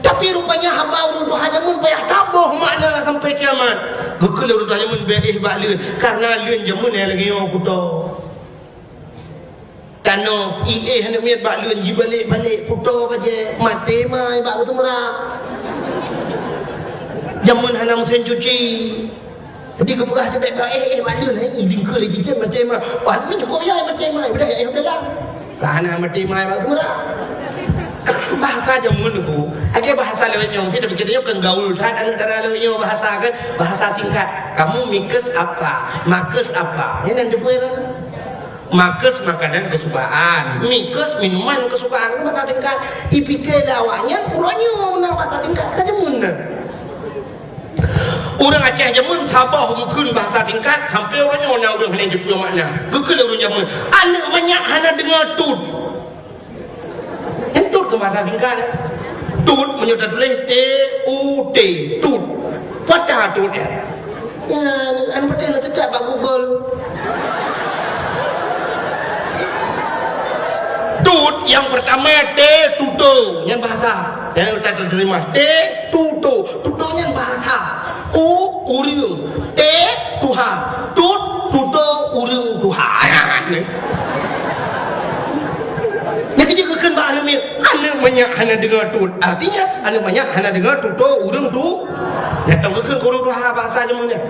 Tapi rupanya haba ureueng tuha jameun payah taboh makna sampai kiamat. Geukheun lé ureueng tuha jameun bèk éh bak lôn, karena lôn jameun nyang lagèe nyoe kuto. Tanoh, iéh aneuk miet bak lôn jibalek-balek kuto bajèe, maté ma bak geuteumera. Jameun hana meusén cuci. Jadi geupeugah teuh bèk éh, éh bak lôn, hai, ilingkeue lé cicém maté ma. Wah, ni cukup ya maté ma, udah ya, udah ya. Lah hana maté ma bak geuteumera. Bahasa jameun ku, lagèe bahasa lawét nyoe, kita pikir nyoe kan gaul that aneuk dara lawét nyoe bahasa kan, bahasa singkat. Kamu mikes apa? Makes apa? Nyan nyang teupeue. Makes makanan kesukaan, mikes minuman kesukaan, kan bahasa tingkat. Ipike lé awaknyan uroe nyoe na bahasa tingkat ka jameun na. Ureueng Aceh jameun saboh geukheun bahasa tingkat, sampai uroe nyoe na ureueng hana jipeu makna. Geukheun lé ureueng jameun, aneuk manyak hana deungoe tut. Nyan tut keu bahasa singkat. Tut, meunyoe tatuléh T U T, tut. Pata tut, ya. Ya, an patéh na teutab bak Google. Tut nyang pertama T, tuto, nyan bahasa. Nyan utak terima. T, tuto. Tuto nyan bahasa. U, ureueng. T, tuha. Tut, tuto, ureueng tuha. Nyan keuh jeuet geukheun bak aneuk miet, aneuk manyak hana deungoe tut. Artinya, Aneuk manyak hana deungoe tutoe ureueng tu. Nyang tong geukheun keu ureueng tuha bahasa jameun nyan.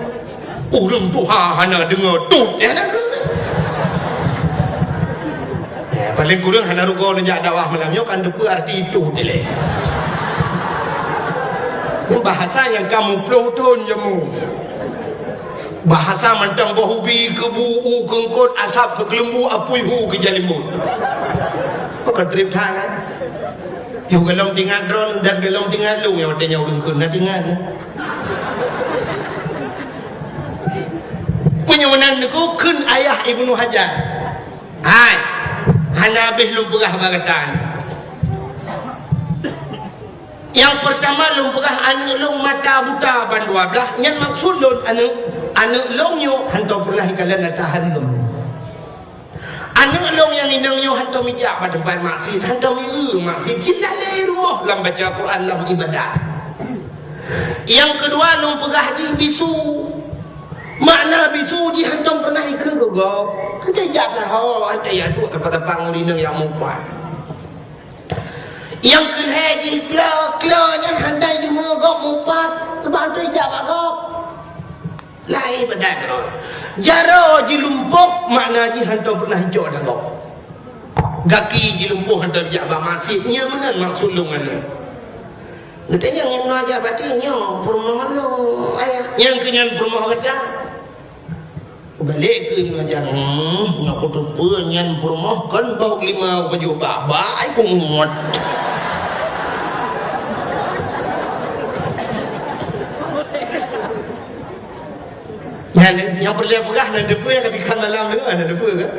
Ureueng tuha hana deungoe tut, ya hana deungoe. Ya, paling kureueng hana rugoe neujak dakwah malam nyoe kan teupeue arti tut ilée. Nyan bahasa nyang ka muplôh thon jameun. Bahasa mantong boh ubi keu bu u keu eungkot asab keu keuleumbu apui hu keu jalimbot. Kok ka trép that kan? Yoh golom tingat droe dan golom tingat lôn nyang watée nyoe ureueng kheun na tingat. Meunyoe meunan Teungku kheun ayah Ibnu Hajar. Hai, hana habéh lôn peugah bak gata nyoe. Nyang peurtama lôn peugah aneuk lôn mata buta ban dua blaih, nyan maksud lôn aneuk, aneuk lôn nyoe hantom peureunah ikalon ata hareuem. Aneuk lôn nyang inong nyoe hantom ijak bak teumpat maksiet, hantom ieu maksiet, jih lalée rumoh lam baca Quran, lam ibadat. Nyang keudua lôn peugah jih bisu. Makna bisu jih hantom peureunah ikheun keu gob. Hantom ijak saho, hantom ijak duek teumpat-teumpat ngon inong nyang mupat. Nyang keu lhée jih klo, klo nyan hana deungoe gob mupat, sabab hana ijak bak gob. Laén ibadat droe. Jaroe jilumpôh makna jih hantom peureunah ijok ata gob. Gaki jilumpôh hantom ijak bak maksiet, nyan meunan maksud lôn nyan. Geutanyong Ibnu Hajar, "Berarti nyoe peurumoh lôn, ayah?" Nyang keu nyan peurumoh gata. Balek keu Ibnu Hajar, "Hmm, nyoe kuteupeue nyan peurumoh kon boh lima pajoh bak-bak ai kumungot." Nyan, nyang peureulée peugah nan teupeue nyang ka dikheun malam nyoe, nan teupeue kan?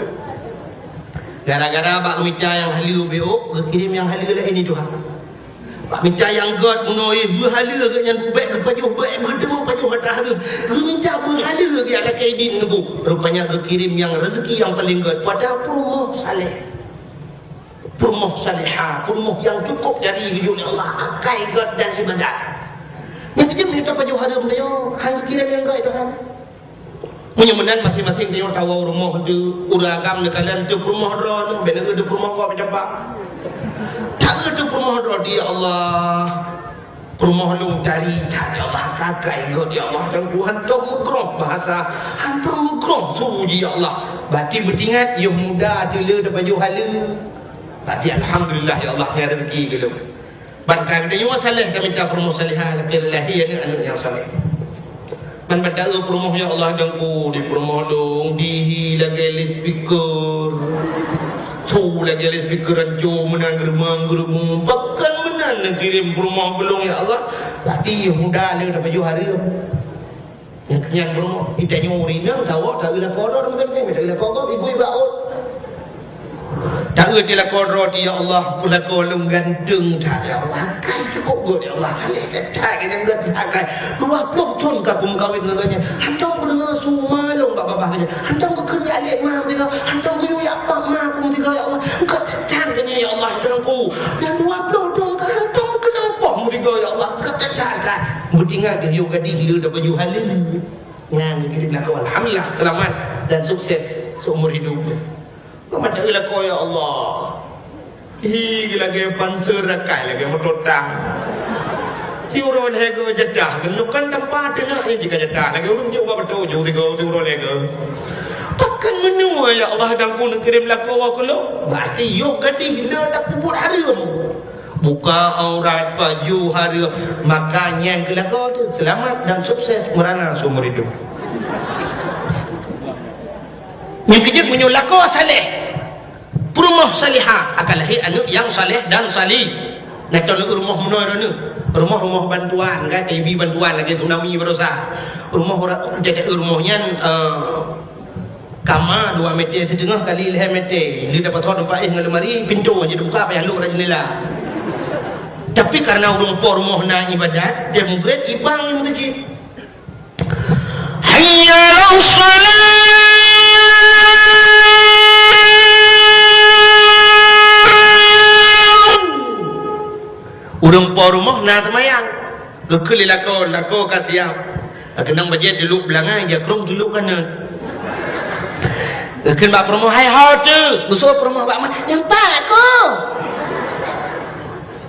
Gara-gara bak mita nyang haleue B O, geukirém nyang haleue laén di tuha. Bak mita nyang gét bunoe, beuhaleue gét nyan bubek geupajoh, bek geuteumé pajoh ata hareuem. Geumita beuhaleue gét lakée idin neubu. Rupanya geukirém nyang rezeki nyang paleng gét. Padahai peurumoh saleh. Peurumoh salehah, peurumoh nyang cukup jari geuyue lé Allah, akai gét dan ibadat. Nyang keujeuet mita pajoh hareuem teuh, han geukirém nyang gét doh. Meunyoe meunan maséng-maséng tanyoe tawoe u rumoh teuh, ureueng agam neukalon teuh peurumoh droe, bèk na eu teuh peurumoh gob campak. Taeu teuh peurumoh droe, "Ya Allah, peurumoh lôn tari that, ya Allah, ka akai gét, ya Allah, dan ku hantom meugroh bahasa, hantom meugroh su jih, ya Allah." Bati beutingat, yoh muda teuh le teupajoh haleue. Bati alhamdulillah, ya Allah, nyan rezeki keu lôn. Ban ka geutanyoe saleh, tamita peurumoh salehah, lakée lahé aneuk-aneuk nyang saleh. Ban ban taeu peurumoh, ya Allah, dan ku di peurumoh lôn dihi lagée loudspeaker. Su lagée loudspeaker ranco meunan geureumeung-geureumeung. Bahkan meunan neukirém peurumoh keu lôn, ya Allah. Bati muda le teupajoh hareuem. Nyan, nyan peurumoh, geutanyoe ureueng inong, tawoe, taeu lakoe droe, teuma-teuma, taeu lakoe gob, ibu iba ot. Taeu di lakoe droe, "Ya Allah, lakoe lôn ganteng that, ya Allah. Akai cukup gét, ya Allah, saleh that, that, gét, gét, akai. Dua ploh thon ka kumeukawen ngon gobnyan. Hantom kudeungoe su ma lôn bak babah gobnyan. Hantom geukheun jak lé ma meusigoe. Hantom geuyue jak pak ma kumeusigoe, ya Allah. Gét that, that, gobnyan, ya Allah, Tuhanku. Dan dua ploh thon ka hantom keunong poh meusigoe, ya Allah. Gét that, that, that." Beutingat geuh yoh gadih le teupajoh haleue. Nyan geukirém lakoe. Alhamdulillah, seulamat dan sukses seumur hidup. Meunan taeu lakoe, ya Allah. Hi, lagée panser, akai lagée moto tang. Siuroe lhée goe jadah, nyoe kan tampa teunak, eh, jika jadah lagée ureueng jok bak beutôi, jong sigoe, siuroe lhée goe. Pakon meunoe, ya Allah, dan ku neukirém lakoe keu lôn? Berarti yoh gadih le tapeubuet hareuem. Buka aurat, pajoh hareuem, maka nyan keu lakoe teuh seulamat dan sukses meurana seumur hidup. Nyang keujeuet meunyoe lakoe saleh, peurumoh salihah, akan lahé aneuk nyang saleh dan sali. Na teuh rumoh meunoe droeneuh. Rumoh-rumoh bantuan, kan, T B bantuan lagée tsunami baroesa. Rumoh ura-, rumoh nyan, eh, Kama dua meter siteungoh kali lhée meter, le dapat thon teumpat éh ngon lemari, pintoe hana teubuka, payah lok rot jeundela. Tapi kareuna ureueng po rumoh na ibadat, tem mugreb ibang lam meuseujid. Hayya 'alas shalah. Ureueng po rumoh na teumayang. Geukheun lé lakoe, lakoe ka siap. Keunong bajée teulok beulangai, jakrong teulok kanan. Geukheun bak peurumoh, "Hai ho teuh?" Geusoe peurumoh bak ma, "Nyan pat ko."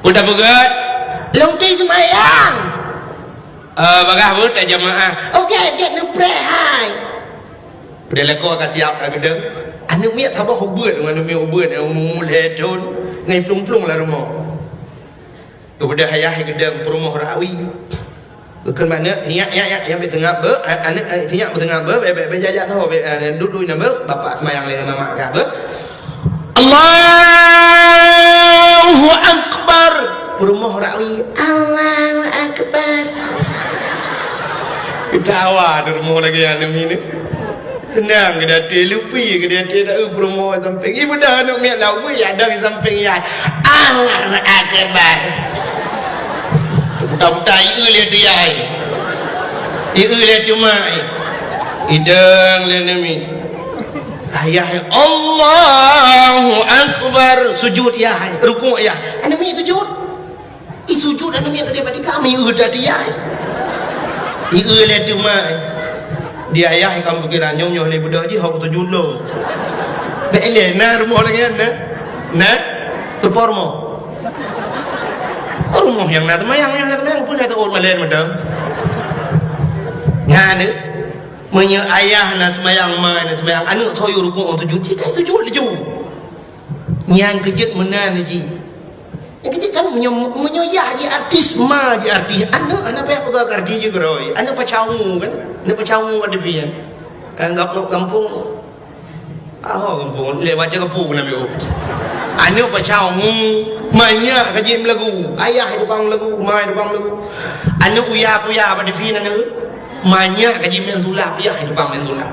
Udah peugét, Lôn teuh seumayang. Eh, bagah beuh tajamaah. Oke, gét neupreh hai. Udah leko ka siap ka geudong. Aneuk miet saboh ubeut, aneuk miet ubeut, umur lhèe thon, ngai plung-plung lam rumoh. Geubeudôh ayah geudong peurumoh rawi. Geukheun aneuk, "Nyak, nyak, nyak, nyak, bèk teungab beuh, a-, aneuk, a, nyak bèk teungab beuh, bèk, bèk, bèk jak-jak saho, bèk, a, duek-duek inoe beuh, bapak seumayang lé mama ka beuh." Allahu Akbar. Peurumoh rawi, "Allahu Akbar." Ketawa tu rumoh lagèe aneuk miet. Seunang geuh di até, lupi geuh di até, dak eu peurumoh sampéng. Ibu dah aneuk miet lawi, ada di sampéng yah. Allahu Akbar. Buta-buta, ieu lé tu yah. Ieu lé cuma. Idong lé aneuk miet. Ayah, Allahu Akbar. Sujud yah, rukuk yah. Aneuk miet sujud. I sujud aneuk miet geude bak tika, mi eu tadi ai. I eu lé teuma ai. Di ayah ikam pikiran nyoe, nyoe lé beudôh jih, hok sujud lom. Bèk lé, na rumoh lagèe nyan, na? Na? Seupôt rumoh. Rumoh nyang na seumayang, nyang na seumayang, peue na teuôt malèe mantong. Nyan, meunyoe ayah na seumayang, ma na seumayang, aneuk soe yue rukuk sujud, cit ka sujud laju. Nyang keujeuet meunan jih. Nyang keujeuet kan meunyoe, meunyoe yah jih artis, ma jih artis, aneuk hana payah peugah keu artis jih keudroe. Aneuk pacau ngu kan? Aneuk pacau ngu ada pih. Eh, gampông, gampông. Aho gampông, lé baca gampông keunan biôh. Aneuk pacau ngu, ma nyak ka jimeumeulagu. Ayah tukang meulagu, ma tukang meulagu. Aneuk uya-kuya bak T V na aneuk. Ma nyak ka jimeusulap, yah tukang meusulap.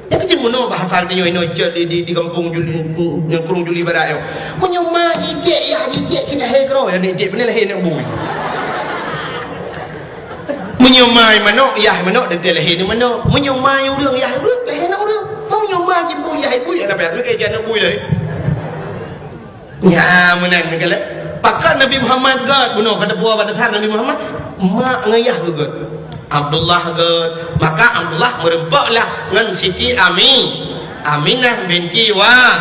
Nyan keuh cit meunoe bahasa geutanyoe inoe cok di, di, di gampông Juli, nyan Krueng Juli Barat nyoe. Meunyoe ma jitiek, yah jitiek, cit lahé keudroe, nyan jitiek, beuna lahé nyan bui. Meunyoe ma manok, yah manok, dan lahé nyan manok. Meunyoe ma ureueng, yah ureueng, lahé nyan ureueng. Meunyoe ma jibui, yah bui, nyan leubeh, leubeh jih nyan bui lahé. Nyan meunan meugalak. Pakon Nabi Muhammad gèt bunoe, ka teupeue bak dasar Nabi Muhammad, mak ngon yah geuh gèt. Abdullah gèt. Maka Abdullah meureumpok lah ngon Siti Ami-, Aminah binti Wa-,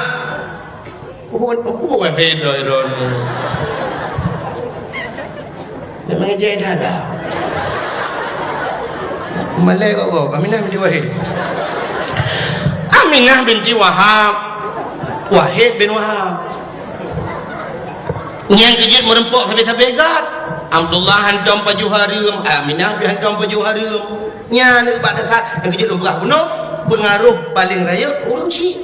Wa-, Wa-, Wa-, Memang ejek dah lah. Malai kok kok, Aminah binti Wahid. Aminah binti Wahab. Wahid bin Wahab. Nyang keujeuet meureumpok sabe-sabe gèt. Abdullah hantom pajoh hareuem, Aminah pih hantom pajoh hareuem. Nyan bak dasar nyang keujeuet lôn peugah bunoe, peungaroh paleng rayeuk ureueng chik.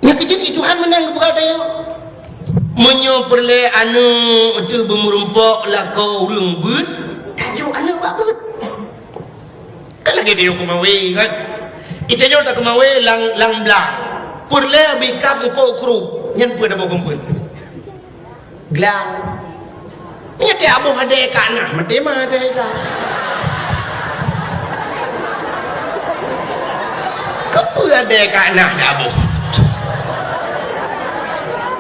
Nyang keujeuet i Tuhan meunan geupeugah tanyoe. Meunyoe peureulèe aneuk teuh beumeureumpok lakoe ureueng beuet, tajok aneuk bak beuet. Kan lagèe tanyoe keumawe kan? Itanyoe takeumawe lam, lam blang. Peureulèe bri kab eungkôt krup, nyan peue taboh keu eumpeuen? Glang. Nyan teuh aboh adèe ka na, maté ma adèe ka. Keupeue adèe ka na taboh?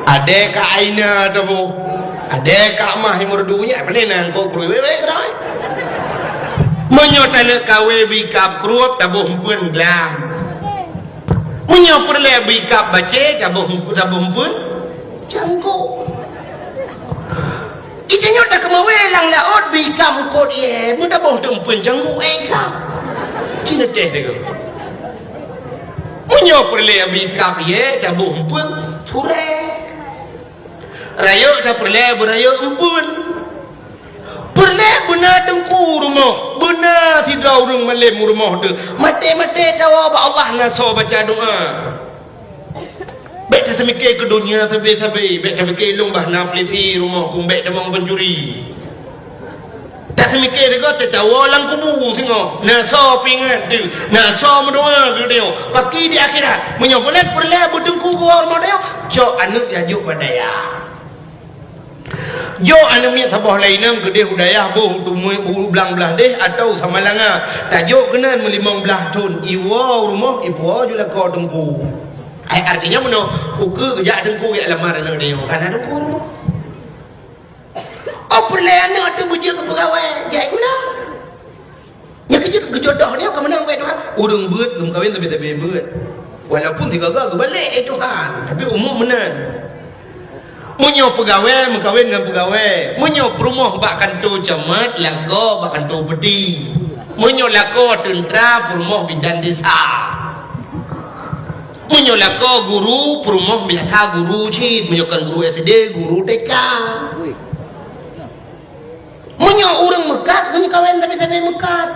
Adèe ka Aina taboh. Adèe ka Mah Imur Dunya, pane na eungkôt krup wèk-wèk keudroe. Meunyoe taneuk kawé bri kab krup taboh eumpeuen glang. Meunyoe peureulèe bri kab bacé taboh, taboh eumpeuen cangkok. Itanyoe takeumawe lam laôt bri kab eungkôt ié, meutaboh teumpeuen cangkok éh kab. Ci neuteh teuh. Meunyoe peureulèe bri kab ié taboh eumpeuen surée. Rayeuk tapeureulèe beurayeuk eumpeuen. Peureulèe beuna teungku rumoh, beuna sidroe ureueng malém rumoh teuh. Maté-maté tawoe bak Allah na soe baca doa. Bèk taseumiké keu donya sabe-sabe, bèk tapike lôn bah na polisi rumoh kong, bèk tamong pancuri. Taseumiké sigoe tatawoe lam kubu singoh, na soe peuingat teuh, na soe meudoa keu tanyoe. Paki di akhirat, meunyoe buleuen peureulèe beuteungku keu rumoh tanyoe, cok aneuk jajok bak dayah. Jok aneuk miet saboh laén inong keudeh u dayah boh, u Tumui, u Blang Blaih deh, atawa Samalanga. Tajok keunan meulimong blaih thon, iwoe u rumoh, ipuwoe ju lakoe teungku. Ai, artinya meunoe, ukeue geujak teungku jak lamar aneuk tanyoe, ka na teungku u rumoh. Oh, peureulèe aneuk teuh beujeuet keu peugawée, jai gula. Nyang keujeuet keu jodoh nyoe ka meunan, wahai Tuhan. Ureueng beuet geumeukawen sabe-sabe beuet. Walaupun sigaga geubalek, eh Tuhan, tapi umum meunan. Meunyoe peugawée, meukawen ngon peugawée. Meunyoe peurumoh bak kantô camat, lakoe bak kantô upeti. Meunyoe lakoe teuntra, peurumoh bidan desa. Meunyoe lakoe guru, peurumoh biasa guru cit. Meunyoe kon guru S D, guru T K. Meunyoe ureuëng meukat, ngon kawen sabe-sabe meukat.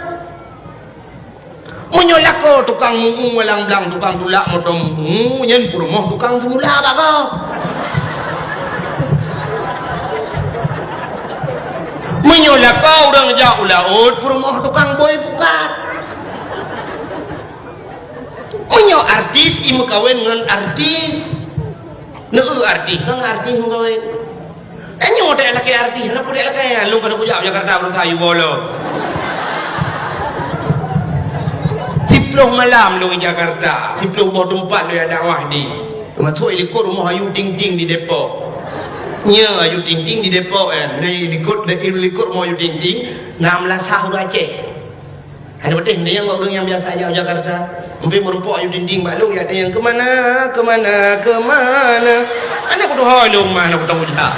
Meunyoe lakoe tukang meu-eu walang blang, tukang tulak moto meu-eu, nyan peurumoh tukang seumula bak gob. Meunyoe lakoe ureuëng jak u laôt, peurumoh tukang bôi pukat. Meunyoe artis, imeukawen ngon artis. Neu artis, ngon artis meukawen. Tanyoe tak lakée artis, hana peue lakée, lôn ka kujak Jakarta beurasa yue bolo. Siploh malam lôn di Jakarta, siploh boh teumpat lôn dakwah di. Teumasok i likot rumoh Ayu Ting Ting di Depok. Nya Ayu Ting Ting di Depok, eh. Nah, i likot, i likot rumoh Ayu Ting Ting, na meulasah ureuëng Aceh. Hana beuteh, nyan ureuëng nyang biasa jak u Jakarta. Mungken meurumpok Ayu Ting Ting bak lôn, ya, tanyong, "Kemana, kemana, kemana?" Hana kutuho lôn mah, hana kutong ujak.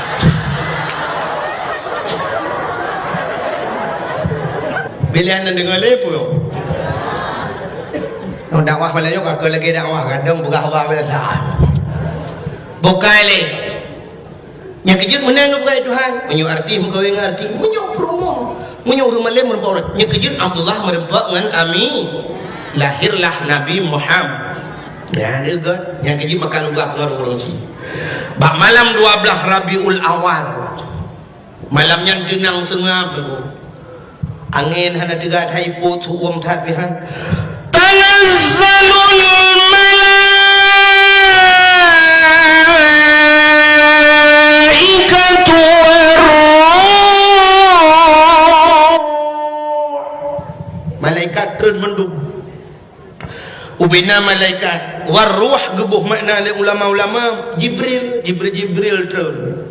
Bila hana deungoe lé peue. Nyoe dakwah malam nyoe ka lagée dakwah, kadang peugah haba biasa. Bukai lé. Nyang keujeuet meunan geupeugah Tuhan, meunyoe artis meukawen ngon artis, meunyoe peurumoh, meunyoe ureuëng malém meureumpok ureuëng. Nyang keujeuet Abdullah meureumpok ngon Ami, lahirlah Nabi Muhammad. Nyan lé göt, nyang keujeuet makan ugap ngon ureuëng cit. Bak malam dua blaih Rabiul Awal, malam nyan teunang seungab. Angén hana teuga that, ipot, su-uem that pih han. Tanazzalul malaikatu war-ruh. Malaikat treun mandum. Ubena malaikat, war-ruh geuboh makna lé ulama-ulama, Jibril, Jibril, Jibril treun.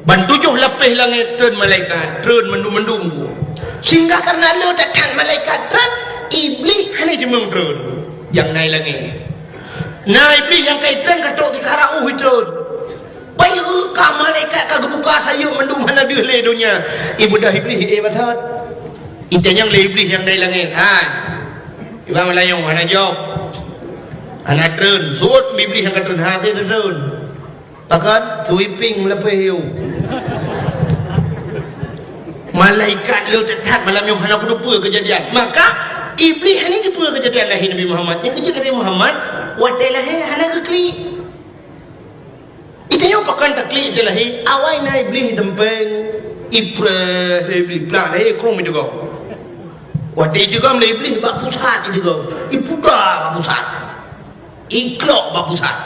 Ban tujoh lapéh langét treun malaikat, treun mandum-mandum. Sehingga karena le that-that malaikat treun, Iblih hana jimeueng treun. Nyang na i langét. Na Iblih nyang ka treun ka trok sikara uh treun. Bayeue ka malaikat ka geubuka sayeuep mandum hana deuh lé donya. Ibeudôh Iblih, eh, basot. Itanyong lé Iblih nyang na i langét. Hai. Iba meulayeue hana jaweueb. Hana treun. Suet Iblih nyang ka treun. Ha, treun. Pakon? Sweeping lapéh yue. Malaikat le that-that malam nyoe hana kuteupeu keujadian. Maka, Iblih hana teupeu keujadian lahé Nabi Muhammad. Nyang keujeuet Nabi Muhammad, watée lahé hana geuklik. Itanyong pakon taklik teu lahé, awai na Iblih iteumpéng, ipreh lé Iblih, plah lahé krueng ijeugob. Watée ijeugob lé Iblih bak pusat ijeugob, ipuda bak pusat. Iklok bak pusat.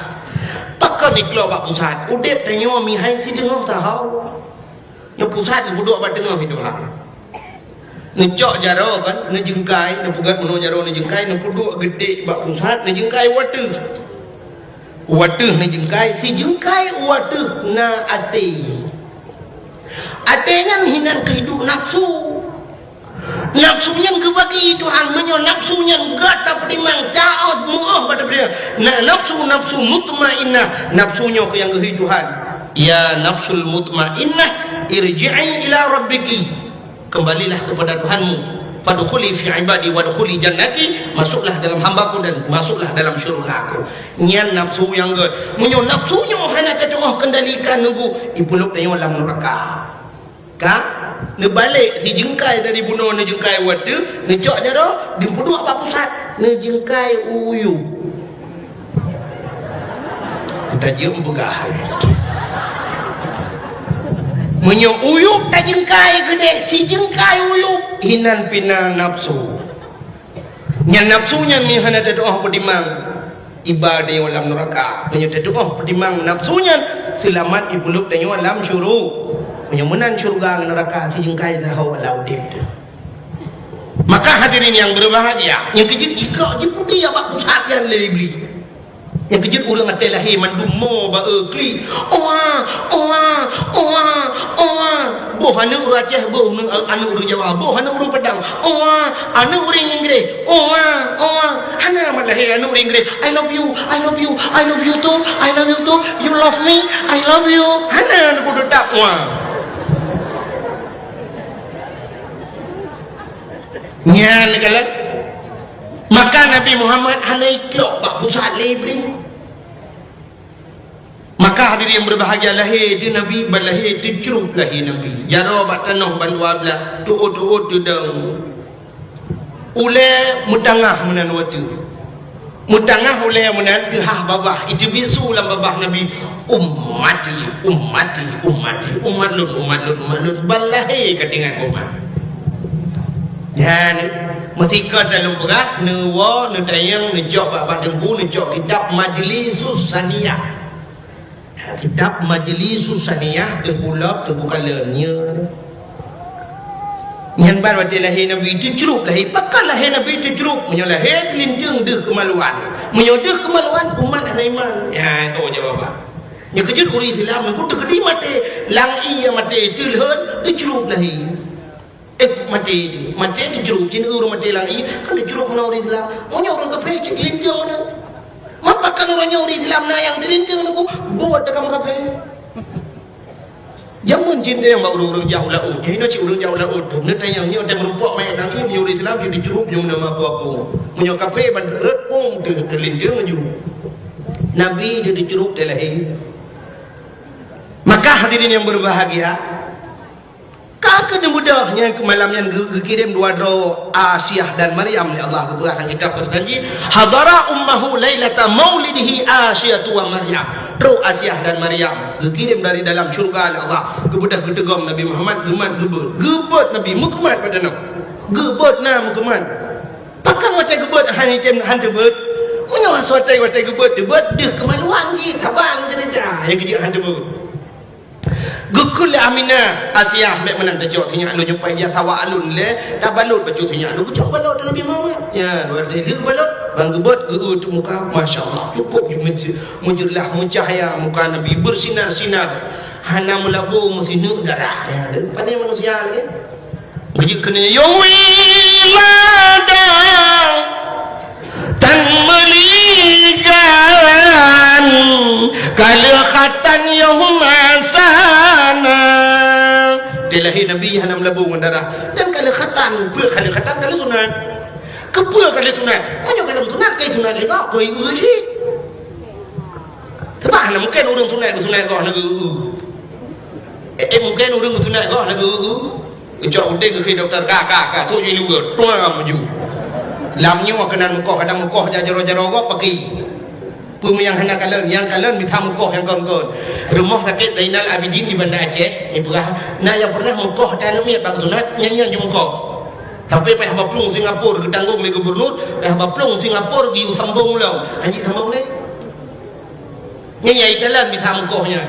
Pakon iklok bak pusat? Udeb tanyoe mihai siteungoh saho. Nyang pusat geupeuduek bak teungoh hidup. Neucok jaroe kan, neujeungkai, neupeugét meunoe jaroe neujeungkai, neupeuduek geudek bak pusat, neujeungkai u ateueh. U ateueh neujeungkai, sijeungkai u ateueh na até. Até nyan hinan keuhidup nafsu. Nafsu nyan geubagi Tuhan, meunyoe nafsu nyan gata peutimang, taát, meu'oh bak tapeutimang. Na nafsu, nafsu mutmainnah, nafsu nyoe keuh nyang geuhi Tuhan. Ya nafsul mutmainnah, irji'i ila rabbiki. Kembalilah kepada Tuhanmu. Fadkhuli fi ibadi wadkhuli jannati, masuklah dalam hamba-Ku dan masuklah dalam syurga-Ku. Nyan nafsu nyang gét. Meunyoe nafsu nyoe hana tatu'oh kendalikan nunggu, ipeuleupah tanyoe lam neuraka. Ka neubalek sijeungkai dari bunoe, neujeungkai u ateueh, neucok jaroe, geupeuduek bak pusat, neujeungkai u yup. Tajeuem peugah. Meunyoe u yup tajeungkai keudeh, sijeungkai u yup, hinan pih na nafsu. Nyan nafsu nyan meuhana tatu'oh peutimang, iba tanyoe lam neuraka. Meunyoe tatu'oh peutimang nafsu nyan, seulamat ipeuleupah tanyoe lam syuru-, meunyoe meunan syeuruga ngon neuraka sijeungkai saho lam udeb. Maka hadirin yang berbahagia, nyang keujeuet jikok jiputéh bak pusat nyan lé Iblih. Nyang keujeuet ureuëng até lahé mandum mo ba-e klik. Oa, oa, oa, oa. Boh aneuk ureueng Aceh, boh aneuk, aneuk ureueng Jawa, boh aneuk ureueng Padang. Oh, aneuk ureueng Inggris. Oh, oh, hana mat lahé aneuk ureueng Inggris. "I love you, I love you, I love you too, I love you too. You love me, I love you." Hana aneuk ureueng Padang. Wah. Nyan kalon. Maka Nabi Muhammad hana iklok bak pusat lé Iblih. Maka hadirin yang berbahagia, lahé di Nabi, ban lahé teucrup lahé Nabi. Jaroe bak tanoh ban dua blah, tuot-tuot teudong. Ulée meutangah meunan watée. Meutangah ulée meunan teuhah babah, iteubiet su lam babah Nabi, "Ummati, ummati, ummati, umat lôn, umat lôn, umat lôn." Ban lahé ka teuingat umat. Nyan, meusikot dah lôn peugah, neuwoe, neutanyong, neucok bak, bak teungku, neucok kitab Majlisus Saniyah. Kitab Majlisus Saniyah, teungku lop, teungku kalon, nyan. Nyan ban watée lahé Nabi teucrup lahé. Pakon lahé Nabi teucrup? Meunyoe lahé teulinteung deuh keumaluan. Meunyoe deuh keumaluan, umat hana iman. Ya, tu jawaban. Nyoe keujeuet ureueng Islam, nyoe teukeudi maté, lam ié maté, teulheueh, teucrup lahé. Eh, maté tu. Maté teucrup, jih ureueng maté lam ié, kan teucrup meunan ureueng Islam. Meunyoe ureueng kafé, cit linteung meunan. Mapa kan ureueng nyoe ureueng Islam na nyang teulinteung nyoe, buet takam kafé. Jameun cit nyang bak ureueng-ureueng jak u laôt. Nyoe cit ureueng jak u laôt. Neutanyong nyoe teuh meurumpok manyét lam ié, meunyoe ureueng Islam cit teucrup nyoe meunan mapa pun. Meunyoe kafé ban rot pun teu-, teulinteung laju. Nabi teu-, teucrup teu lahé. Maka hadirin yang berbahagia, ka keuneuk beudôh nyan keu malam nyan geu-, geukirém dua droe Asiah dan Maryam lé Allah, geupeugah lam kitab Al-Janji, "Hadara ummahu lailata maulidihi Asyatu wa Maryam." Trok Asiah dan Maryam geukirém dari dalam syurga lé Allah, geubeudôh geuteugom Nabi Muhammad, geumat geubeuet. Geubeuet Nabi, meukeumat bak tanoh. Geubeuet na meukeumat. Pakon watée geubeuet hana item han teubeuet? Meunyoe watée, watée geubeuet teubeuet, deuh keumaluan jih, saban ceurita. Nyang keujeuet han teubeuet. Geukheun lé Aminah, "Asiah, bék meunan tacok sinyak lôn, nyoe paih jak sawa alun lé, tabalot bacut sinyak lôn." Geucok balot Nabi Muhammad. Ya, berarti geubalot, ban geubeuet, geueu teuk muka, masya Allah, cukup meuj-, meujeulaih, meucahya muka Nabi, bersinar-sinar. Hana meulabô meusineuk darah. Ya, pane manusia lagée. Geujeuet keunoe, "Yôh wiladang tan meuligan, ka lheueh khatan yôh masana." Di lahé Nabi hana meulabô ngon darah. Dan ka lheueh khatan, peue ka lheueh khatan, ka lheueh sunat. Keupeue ka lheueh sunat? Meunyoe ka lheueh sunat, ka sunat lé gob, keu ié cit. Sabab hana mungken ureueng sunat geusunat goh na geu-, eh, eh, mungken ureueng geusunat goh na geu-, geucok udeng geukheun dokto, ka, ka, ka, sok jih luweue, tuang maju. Lam nyoe keunan mukoh, kadang mukoh jak jaroe-jaroe gob paki. Peue nyang hana kalon, nyang kalon mita mukoh nyang kon-kon. Rumoh Sakét Zainal Abidin di Banda Aceh, nyan peugah, na nyang pernah mukoh ata aneuk miet bak sunat, nyan, nyan jeuet mukoh. Tapi payah baplueng Singapura, geutanggong lé gubernur, payah baplueng Singapura geuyue sambong lom. Hanjeuet sambong lé. Nyan nyang ikalon mita mukoh nyan.